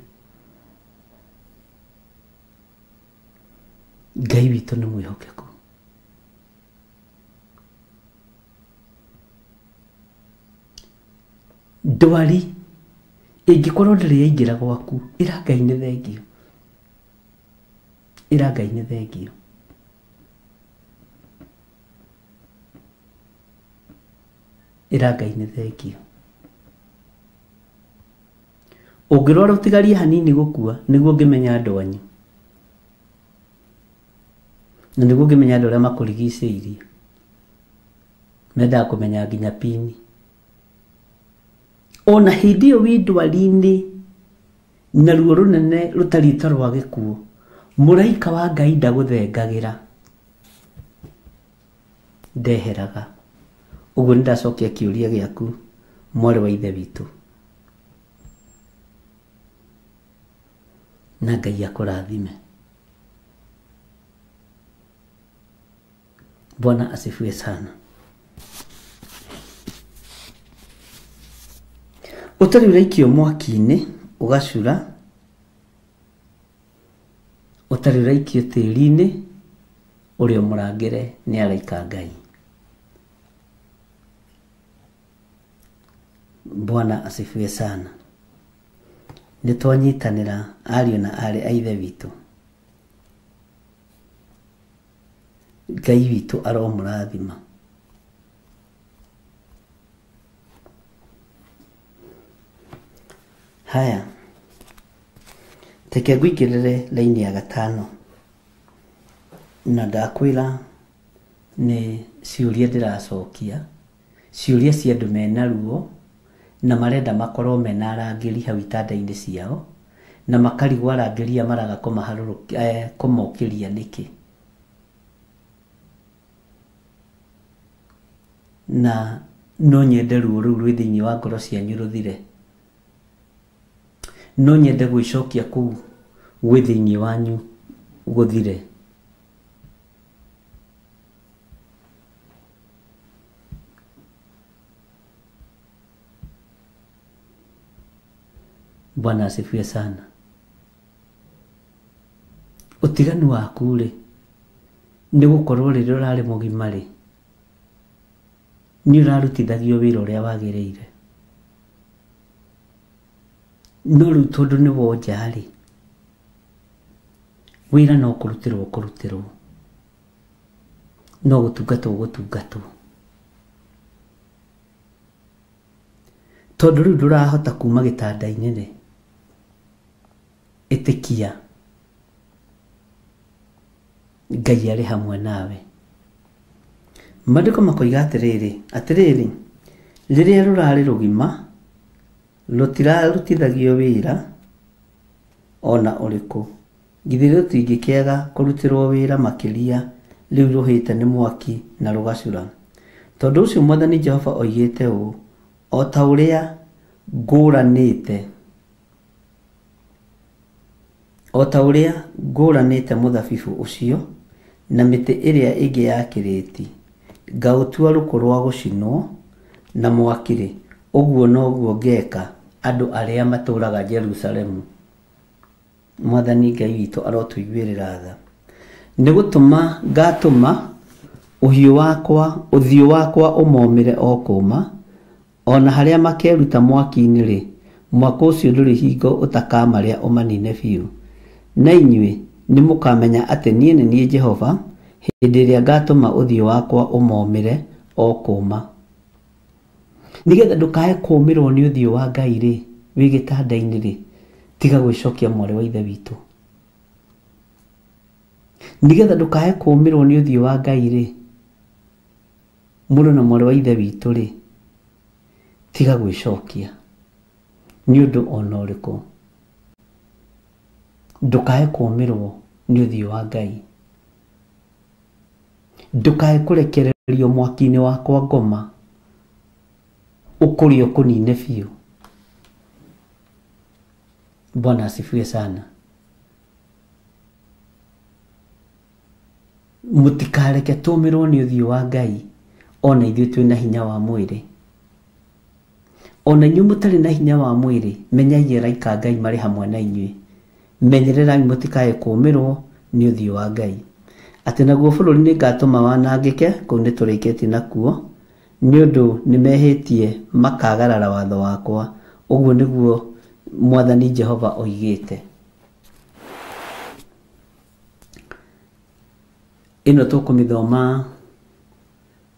Ngai witũ nĩ mwĩhokeku. Ndwari ĩngĩkorwo ndĩrĩ yaingĩra gwaku, ĩra Ngai nĩ thengio. Ĩra Ngai nĩ thengio. Ĩra Ngai nĩ thengio. Ũngĩrwara ũtigarie hanini gũkua, nĩguo ũngĩmenya andũ anyu. Na nĩguo ũngĩmenya andũ arĩa makũrigicĩirie. Mendaga kũmenya nginya pini. Ona hĩndĩ ĩyo wĩ ndwari-inĩ na ruo rũnene rũtariĩ ta rwa gĩkuũ, mũraika wa Ngai ndagũthengagĩra, ndeheraga. Ũguo nĩ ndacokia kĩũria gĩaku, mwarĩ wa ithe witũ. Na Ngai akũrathime. Bwana asifiwe sana. Ũtarĩ ũraikio mwaki-inĩ ũgacura, ũtarĩ ũraikio tĩri-inĩ ũrĩa mũrangĩre nĩ araika Ngai. Bwana asifiwe sana. Nĩ twanyitanĩra ariũ na aarĩ a ithe witũ. Ngai witũ aromũrathima. Haya, reke ngũingĩrĩre laini ya gatano. Na ndakwĩra nĩ ciũria ndĩracokia, ciũria cia andũ mena ruo na marenda makorwo mena arangĩri hau itanda-inĩ ciao, na makarigwo arangĩri aya maraga kũmokĩria nĩkĩ. Na no nyende ruo rũu rwĩ thĩinĩ wa ngoro cianyu rũthire. No nyende gwĩcokia kũu gwĩ thĩinĩ wanyu gũthire. Bwana asifiwe sana. Ũtiganu waku rĩ, nĩ gũkorwo rĩrĩa ũrarĩ mũgima rĩ, nĩ ũrarutithagio wĩra ũrĩa wagĩrĩire. No rĩu tondũ nĩ wonja rĩ, wĩra no kũrutĩrwo kũrutĩrwo, no gũtungatwo gũtungatwo. Tondũ rĩu ndũrahota kuma gĩtanda-inĩ rĩ, ĩtĩkia Ngai arĩ hamwe nawe. Maandĩko makoiga atĩrĩrĩ, atĩrĩrĩ, rĩrĩa rũrarĩ rũgima rũtirarutithagio wĩra ona ũrĩkũ, Githĩ rũtingĩkĩaga kũrutĩrwo wĩra makĩria rĩu rũhĩte nĩ mwaki na rũgacura? Tondũ ũcio Mwathani Jehova oigĩte ũũ, o ta ũrĩa ngũũranĩte o ta ũrĩa ngũũranĩte mũthabibũ ũcio na mĩtĩ ĩrĩa ĩngĩ ya kĩrĩti, ngaũtua rũkũ rwa gũcinwo na mwaki-rĩ, ũguo noguo ngeeka andũ arĩa matũũraga Jerusalemu. Mwathani Ngai witũ arotũiguĩrĩra tha. Nĩ gũtũma ngatũma ũhiũ wakwa ũthiũ wakwa ũmomĩre o kũma, o na harĩa makeruta mwaki-inĩ-rĩ, mwaka ũcio ndũrĩ hingo ũtakamarĩa ũmanine biũ. Na inyuĩ nĩmũkamenya atĩ niĩ nĩ niĩ Jehova hĩndĩ ĩrĩa ngatũma ũthiũ wakwa ũmomĩre o kũma. Nĩgetha ndũkae kũũmĩrwo nĩ ũthiũ wa Ngai rĩ, wĩ gĩtanda-inĩ rĩ, tiga gwĩcokia mwarĩ wa ithe witũ. Nĩgetha ndũkae kũũmĩrwo nĩ ũthiũ wa Ngai rĩ, mũrũ na mwarĩ wa ithe witũ rĩ, tiga gwĩcokia nĩ ũndũ ona ũrĩkũ. Ndũkae kũũmĩrwo nĩ ũthiũ wa Ngai. Ndũkae kũrekererio mwaki-inĩ wakwa ngoma ũkũrĩe ũkũnine biũ. Bwana asifiwe sana. Mũtikareke tũmĩrwo nĩ ũthiũ wa Ngai ona ithuĩ twĩna hinya wa mwĩrĩ. Ona inyuĩ mũtarĩ na hinya wa mwĩrĩ, menyai araika a Ngai marĩ hamwe na inyuĩ. Menyererai mũtikae kũũmĩrwo nĩ ũthiũ wa Ngai. Atĩ naguo bũrũri nĩngatũma wanangĩke, kũu nĩtũrĩkĩtie nakuo, nĩ ũndũ nĩmehĩtie makagarara watho wakwa. Ũguo nĩguo Mwathani Jehova oigĩte. Ĩno tũkũmĩthoma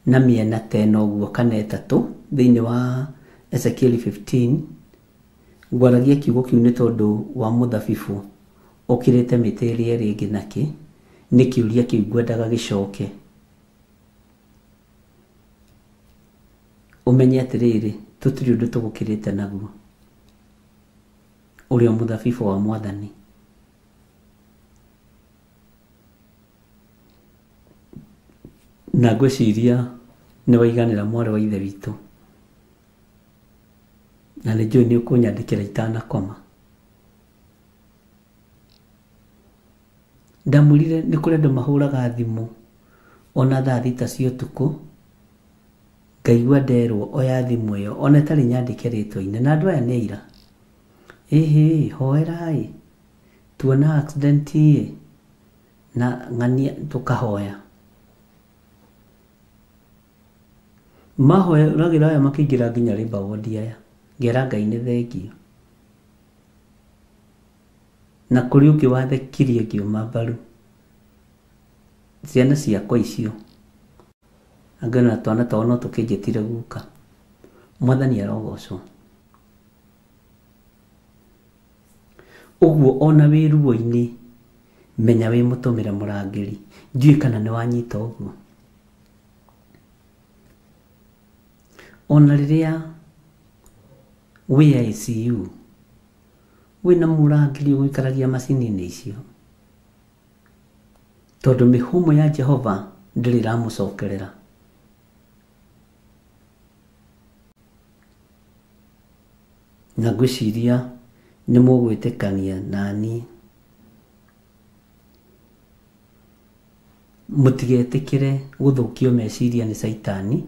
na mĩena ta ĩno ũguo kana ĩtatũ thĩinĩ wa Ezekiel 15. Ngwaragia kiugo kĩu nĩ tondũ wa mũthabibũ ũkĩrĩte mĩtĩ ĩrĩa ĩrĩ ĩngĩ nakĩ, nĩ kĩũria kĩu ngwendaga gĩcoke. Ũmenye atĩrĩrĩ, tũtirĩ ũndũ tũgũkĩrĩte naguo, ũrĩa mũthabibũ wa Mwathani. Na ngwĩciria nĩ waiganĩra mwarĩ wa ithe witũ, na nĩ njũĩ nĩ ũkũnyandĩkĩra itanakoma. Ndamwĩrire nĩ kũrĩ andũ mahũraga thimũ ona thaa thita cia ũtukũ, ngaigua nderwo oya thimũ ĩyo ona ĩtarĩ nyandĩke rĩtwa-inĩ, na andũ aya nĩ aira. Ĩhĩ, hoerai, tuona accident ĩ, na ng'ania tũkahoya. Mahoeragĩra aya makĩingĩra nginya labour ward aya, ngera Ngai nĩ thengio. Na kũrĩ ũngĩ wathekirie ngĩũma mbaru. Ciana ciakwa icio, angĩ ona twana twao no tũkĩnjĩtire guka. Mwathani arogocwo. Ũguo ona wĩ ruo-inĩ, menya wĩ mũtũmĩre mũrangĩri. Ndiũĩ kana nĩ wanyita ũguo. Ona rĩrĩa wĩ ICU, wĩna mũrangĩri ũgũikaragia macini-inĩ icio, tondũ mĩhũmũ ya Jehova ndĩrĩ ĩramũcokerera. Na ngwĩciria nĩ mũgwĩtĩkania nani. Mũtigetĩkĩre gũthũkio meciria nĩ Caitani,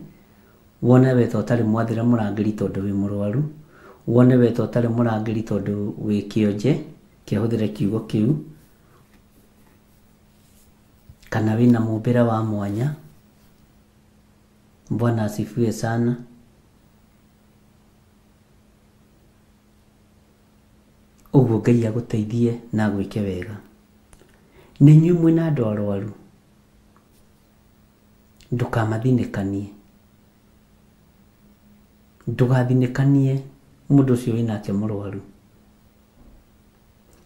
wone we ta ũtarĩ mwathĩre mũrangĩri tondũ wĩ mũrwaru, wone we ta ũtarĩ mũrangĩri tondũ wĩ kĩonje, kĩhũthĩre kiugo kĩu, kana wĩna mũmbĩre wa mwanya. Bwana asifiwe sana. Ũguo Ngai agũteithie na agwĩke wega. Na inyuĩ mwĩna andũ arwaru, ndũkamathinĩkanie. Ndũgathinĩkanie mũndũ ũcio wĩnake mũrwaru.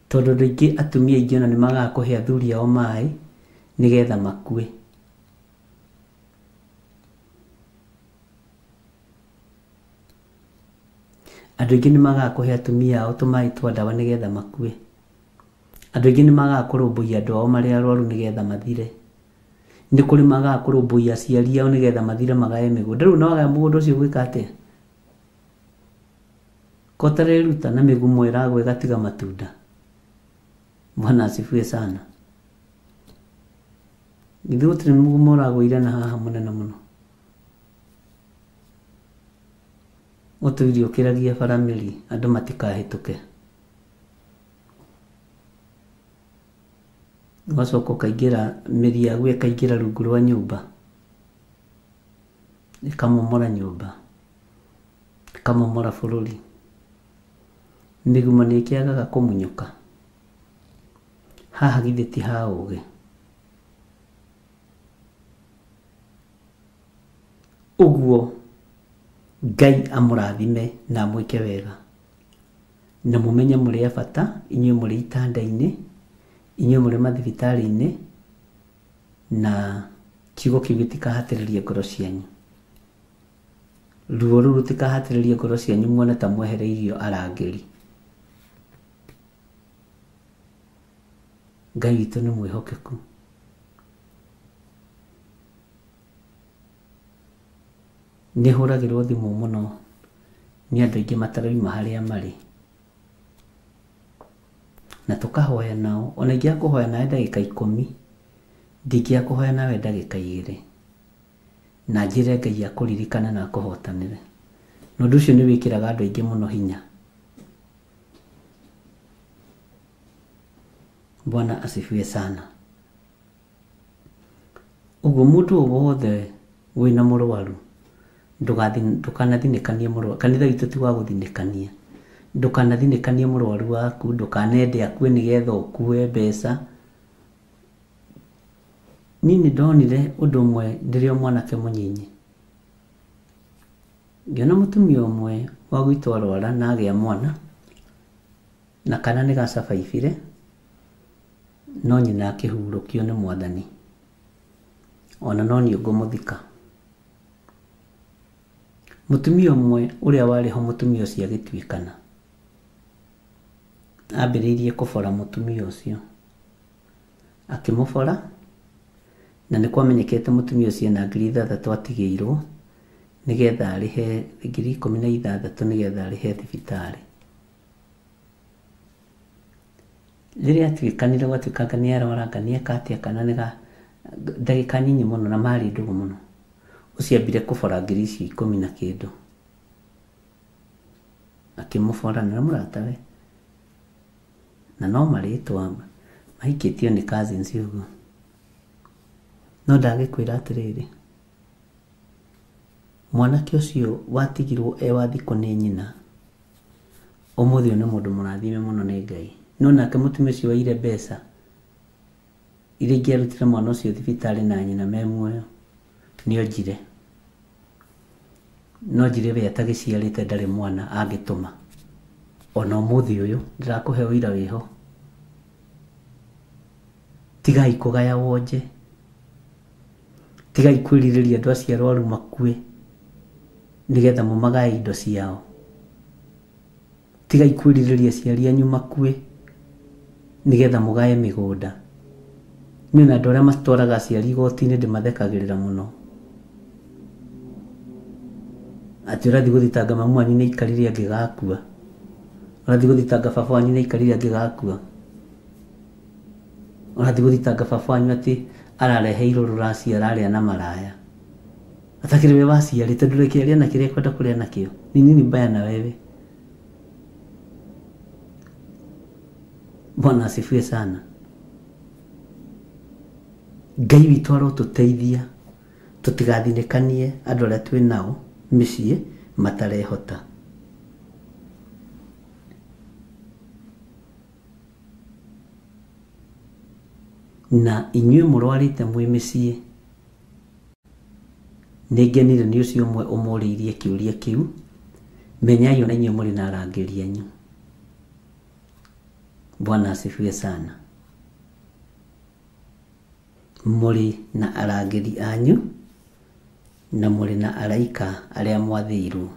Tondũ andũ aingĩ, atumia aingĩ ona nĩ magaga kũhe athuri ao maĩ nĩgetha makue. Andũ aingĩ nĩ magaga kũhe atumia ao tũmaĩ twa ndawa nĩgetha makue. Andũ aingĩ nĩ magaga kũrũmbũiya andũ ao marĩa arwaru nĩgetha mathire. Nĩ kũrĩ magaga kũrũmbũiya aciari ao nĩgetha mathire magae mĩgũnda. Rĩu no wagaya mũgũnda ũcio gwĩka atĩa? Ko ũtareruta na mĩgumo ĩragwa ĩgatiga matunda. Bwana asifiwe sana. Githĩ gũtirĩ mũgumo ũragũire na haha mũnene mũno. Ũtũire ũkĩragia bara mĩri andũ matikahĩtũke. Ũgacoka ũkaingĩra mĩri yaguo ĩkaingĩra rungu rwa nyũmba. Ĩkamomora nyũmba. Ĩkamomora bũrũri. Mĩgumo nĩ ĩkĩagaga kũmunyũka. Haha githĩ ti ha ũgĩ. Ũguo Ngai amũrathime na amwĩke wega. Na mũmenye mũrĩ a bata, inyuĩ mũrĩ itanda-inĩ, inyuĩ mũrĩ mathibitarĩ-inĩ, na kiugo kĩu gĩtikahatĩrĩrie ngoro cianyu. Ruo rũu rũtikahatĩrĩrie ngoro cianyu muone ta mwehereirio arangĩri. Ngai witũ nĩ mwĩhokeku. Nĩ hũragĩrwo thimũ mũno nĩ andũ aingĩ matarauma harĩa marĩ. Na tũkahoya nao, ona ingĩaga kũhoya nawe ndagĩka 10, ndingĩaga kũhoya nawe ndagĩka 2. Na njĩre Ngai akũririkane na akũhotanĩre. Na ũndũ ũcio nĩ wĩkĩraga andũ aingĩ mũno hinya. Bwana asifiwe sana. Ũguo mũndũ o wothe wĩna mũrwaru, ndũkanathinĩkanie mũrwaru. Kanitha witũ ti wa gũthinĩkania. Ndũkanathinĩkanie mũrwaru waku, ndũkanende akue nĩgetha ũkue mbeca. Niĩ nĩ ndonire ũndũ ũmwe ndĩrĩ o mwanake mũnyinyi. Ngĩona mũtumia ũmwe wa gwitũ arwara na agĩa mwana, na kana nĩ gacabaibire, no nyina akĩhurũkio nĩ Mwathani. Ona no niĩ ngũmũthika. Mũtumia ũmwe ũrĩa warĩ ho mũtumia ũcio agĩtuĩkana. Ambĩrĩirie kũbora mũtumia ũcio. Akĩmũbora, na nĩ kwamenyekete mũtumia ũcio ena 6,000 atigĩirwo, nĩgetha arĩhe 16,000 nĩgetha arĩhe thibitarĩ. Rĩrĩa atuĩkanire gwatuĩkanga nĩ arwaranga nĩ eka atĩa kana nĩ ndagĩka nyinyi mũno na marĩ ndũgũ mũno. Ũcio ambire kũbora 10,000 na kĩndũ. Akĩmũbora na mũratawe. Na no marĩtwa mahikĩtio nĩ cousins ũguo. No ndagĩkwĩra atĩrĩrĩ, mwanake ũcio watigirwo e wa thikũ nĩ nyina, ũmũthĩ ũyũ nĩ mũndũ mũrathime mũno nĩ Ngai. No nake mũtumia ũcio waire mbeca iria ingĩarutire mwana ũcio thibitarĩ na nyina me muoyo, nĩ onjire. No njire we atagĩciarĩte ndarĩ mwana angĩtũma. Ona ũmũthĩ ũyũ ndĩrakũhe ũira wĩho. Tigai kũgaya wonje. Tigai kwĩrirĩria andũ acio arwaru makue nĩgetha mũmagae indo ciao. Tigai kwĩrirĩria aciari anyu makue nĩgetha mũgae mĩgũnda. Niĩ ona andũ arĩa matwaraga aciari igoti-inĩ ndĩmathekagĩrĩra mũno. Atĩ ũrathiĩ gũthitanga mamu wanyu nĩ aikarire angĩgakua. Ũrathiĩ gũthitanga baba wanyu nĩ aikarire angĩgakua. Ũrathiĩ gũthitanga baba wanyu atĩ arareheirwo rũracio ararĩa na maraya. Atakĩrĩ we waciarĩte ndũreke arĩe na kĩrĩa ekwenda kũrĩa nakĩo. Ni nini mbaya na wewe? Bwana asifiwe sana. Ngai witũ arotũteithia tũtigathinĩkanie andũ arĩa twĩ nao mĩciĩ matarehota. Na inyuĩ mũrwarĩte mwĩ mĩciĩ, nĩ ngenire nĩ ũcio ũmwe ũmũrĩirie kĩũria kĩu. Menyai ona inyuĩ mũrĩ na arangĩri anyu. Bwana asifiwe sana. Mũrĩ na arangĩri anyu na mũrĩ na araika arĩa mwathĩirwo.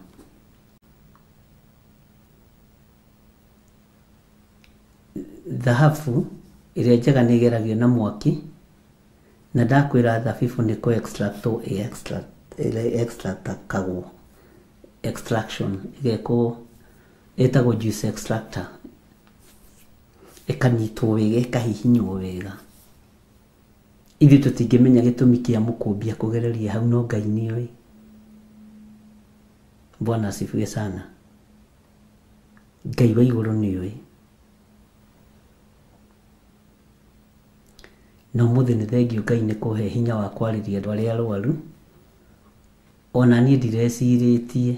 Thahabu Ĩrĩa njega nĩ ĩgeragio na mwaki, na ndakwĩra thabibũ nĩ kũ extractwo extractagwo, extraction ĩgekwo, ĩtagwo juice extractor, ĩkanyitwo wega, ĩkahihinywo wega. Ithuĩ tũtingĩmenya gĩtũmi kĩa mũkũmbia kũgereria hau, no Ngai nĩoĩ. Bwana asifiwe sana. Ngai wa igũrũ nĩoĩ. Na ũmũthĩ nĩ thengio Ngai nĩ kũhe hinya wa kwarĩria andũ arĩa arwaru. Ona niĩ ndirecirĩtie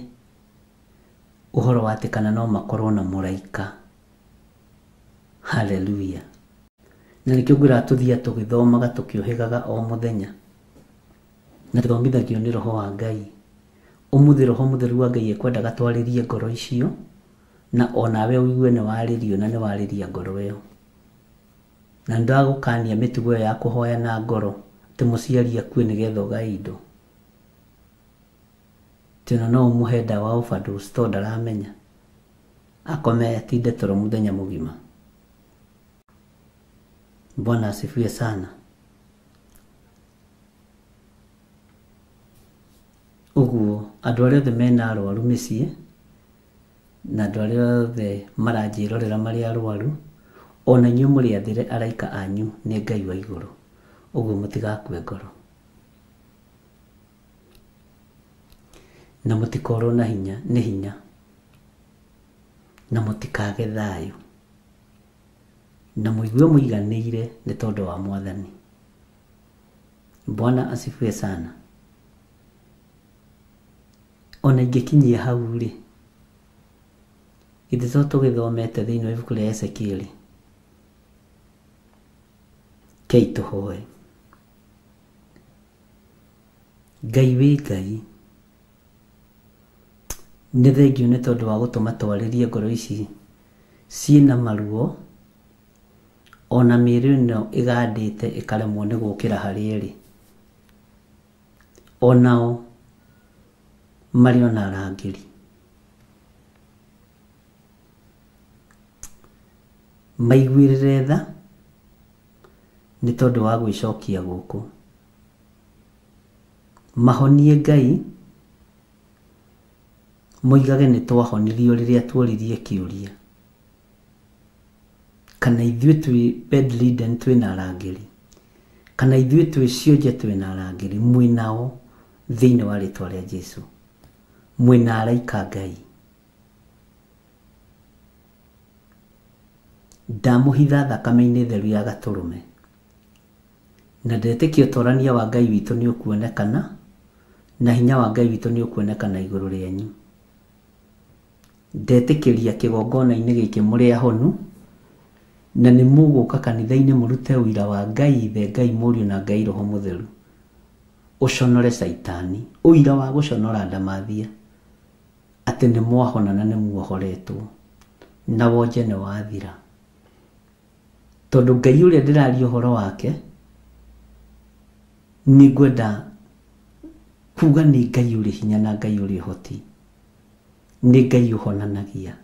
ũhoro wa atĩ kana no makorwo na mũraika. Hallelujah. Na nĩkĩo ngwĩraga tũthiaga tũgĩthomaga tũkĩũhĩgaga o mũthenya, na tũthomithagio nĩ Roho wa Ngai. Ũmũthĩ Roho Mũtheru wa Ngai ekwendaga twarĩrie ngoro icio, na onawe ũigue nĩ warĩrio na nĩ warĩria ngoro ĩyo. Na nĩndagũkania mĩtugo ĩyo ya kũhoya na ngoro atĩ mũciari akue nĩgetha ũgae indo. Tena no ũmũhe ndawa overdose tondũ ndaramenya, akome atinde toro mũthenya mũgima. Bwana asifiwe sana. Ũguo andũ arĩa othe mena arwaru mĩciĩ, na andũ arĩa othe maranjĩrorera marĩ arwaru, ona inyuĩ mũrĩ athĩre araika anyu nĩ Ngai wa igũrũ. Ũguo mũtigakue ngoro, na mũtikorwo na hinya nĩ hinya, na mũtikage thayũ, na mũigue mũiganĩire nĩ tondũ wa Mwathani. Bwana asifiwe sana. Ona ingĩkinyia hau rĩ, githĩ to tũgĩthomete thĩinĩ wa ibuku rĩa Ezekieli? Kei tũhoe. Ngai wĩ Ngai, nĩ thengio nĩ tondũ wa gũtũma twarĩrie ngoro ici ciĩna maruo, ona mĩĩrĩ ĩno ĩgandĩte ĩkaremwo nĩ gũkĩra harĩa ĩrĩ. Onao marĩ ona arangĩri. Maiguĩrĩre tha nĩ tondũ wa gwĩcokia gũkũ. Mahonie Ngai, moigage nĩ twahonirio rĩrĩa tuoririe kĩũria. Kana ithuĩ twĩ bedridden twĩna arangĩri, kana ithuĩ twĩ cionje twĩna arangĩri, mwĩnao thĩinĩ wa rĩtwa rĩa Jesũ. Mwĩna araika Ngai. Ndamũhitha thakame-inĩ theru ya gatũrũme, na ndetĩkia ũtorania wa Ngai witũ nĩ ũkuonekana, na hinya wa Ngai witũ nĩ ũkuonekana igũrũ rĩanyu. Ndetĩkĩria kĩgongona-inĩ gĩkĩ mũrĩ ahonu, na nĩ mũgũka kanitha-inĩ mũrute ũira wa Ngai Ithe, Ngai Mũriũ na Ngai Roho Mũtheru. Ũconore Caitani, ũira wa gũconora ndamathia, atĩ nĩ mwahona na nĩ muohoretwo, na wonje nĩ wathira. Tondũ Ngai ũrĩa ndĩraria ũhoro wake, nĩ ngwenda kuga nĩ Ngai ũrĩ hinya na Ngai ũrĩ ũhoti, nĩ Ngai ũhonanagia.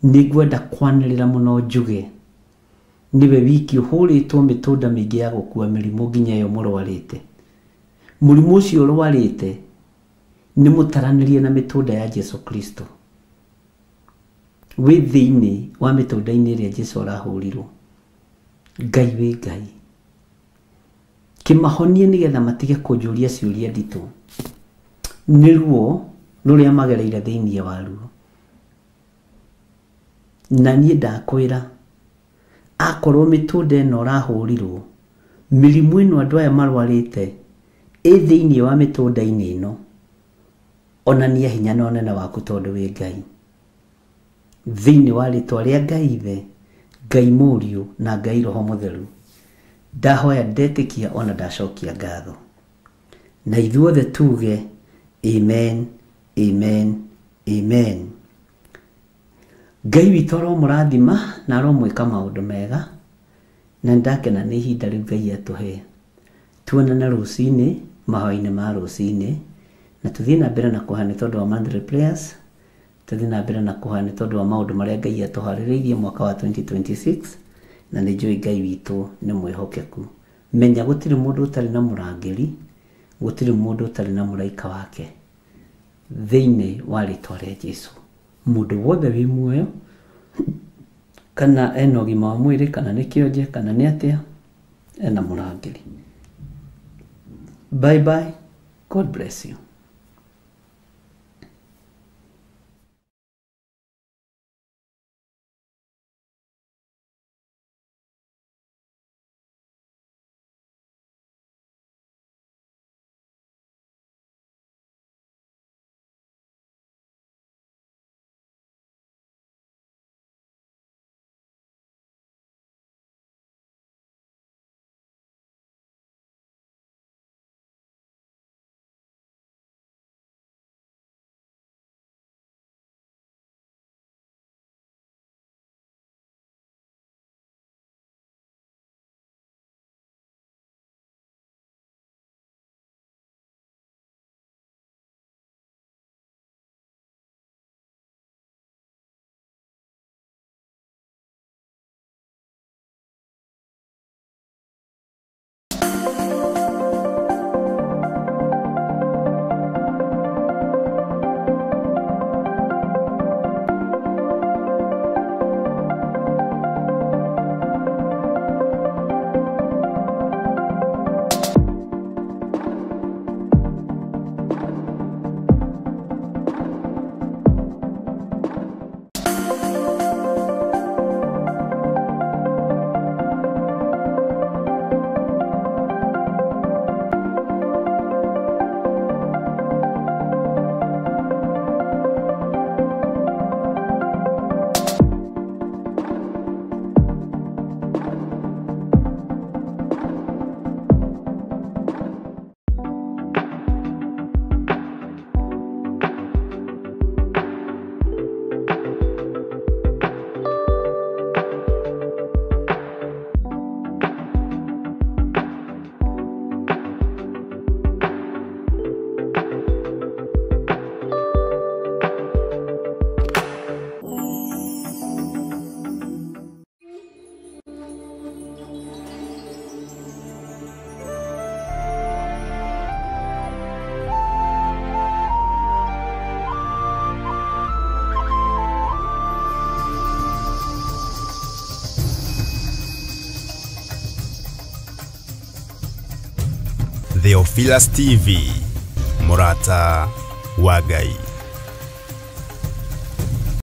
Nĩ ngwenda kwanĩrĩra mũno njuge nĩwe wiki ũhũrĩtwo mĩtũnda mĩingĩ ya gũkua mĩrimũ nginya ĩyo mũrwarĩte. Mũrimũ ũcio ũrwarĩte nĩ mũtaranĩrie na mĩtũnda ya Jesu Kristo. Wĩ thĩinĩ wa mĩtũnda-inĩ ĩrĩa Jesu arahũrirwo. Ngai wĩ Ngai. Kĩmahonie nĩgetha matige kũnjũria ciũria nditũ. Nĩ ruo rũrĩa magereire thĩinĩ waruo. Na niĩ ndakwĩra, akorwo mĩtũnda ĩno ũrahũrirwo, mĩrimũ ĩno andũ aya marwarĩte ĩ thĩinĩ wa mĩtũnda-inĩ ĩno, onania hinya na ũnene waku tondũ wĩ Ngai. Thĩinĩ wa rĩtwa rĩa Ngai Ithe, Ngai Mũriũ na Ngai Roho Mũtheru, ndahoya ndetĩkia ona ndacokia ngatho. Na ithuothe tuge amen, amen, amen. Ngai witũ aromũrathima na aromwĩka maũndũ mega, na nĩndakena nĩ ihinda rĩu Ngai atũhe. Tuonane rũcinĩ, mahoya-inĩ ma rũcinĩ, na tũthiĩ na mbere na kũhoya nĩ tondũ wa monthly prayers, tũthiĩ na mbere na kũhoya nĩ tondũ wa maũndũ marĩa Ngai atũharĩrĩirie mwaka wa 2026, Na nĩ njũĩ Ngai witũ nĩ mwĩhokeku. Menya gũtirĩ mũndũ ũtarĩ na mũrangĩri, gũtirĩ mũndũ ũtarĩ na mũraika wake. Thĩinĩ wa rĩtwa rĩa Jesu, mũndũ wothe wĩ muoyo, kana ena ũgima wa mwĩrĩ, kana nĩ kĩonje, kana nĩ atĩa, ena mũrangĩri. Bye bye. God bless you. Theophilus TV, Murata wa Ngai.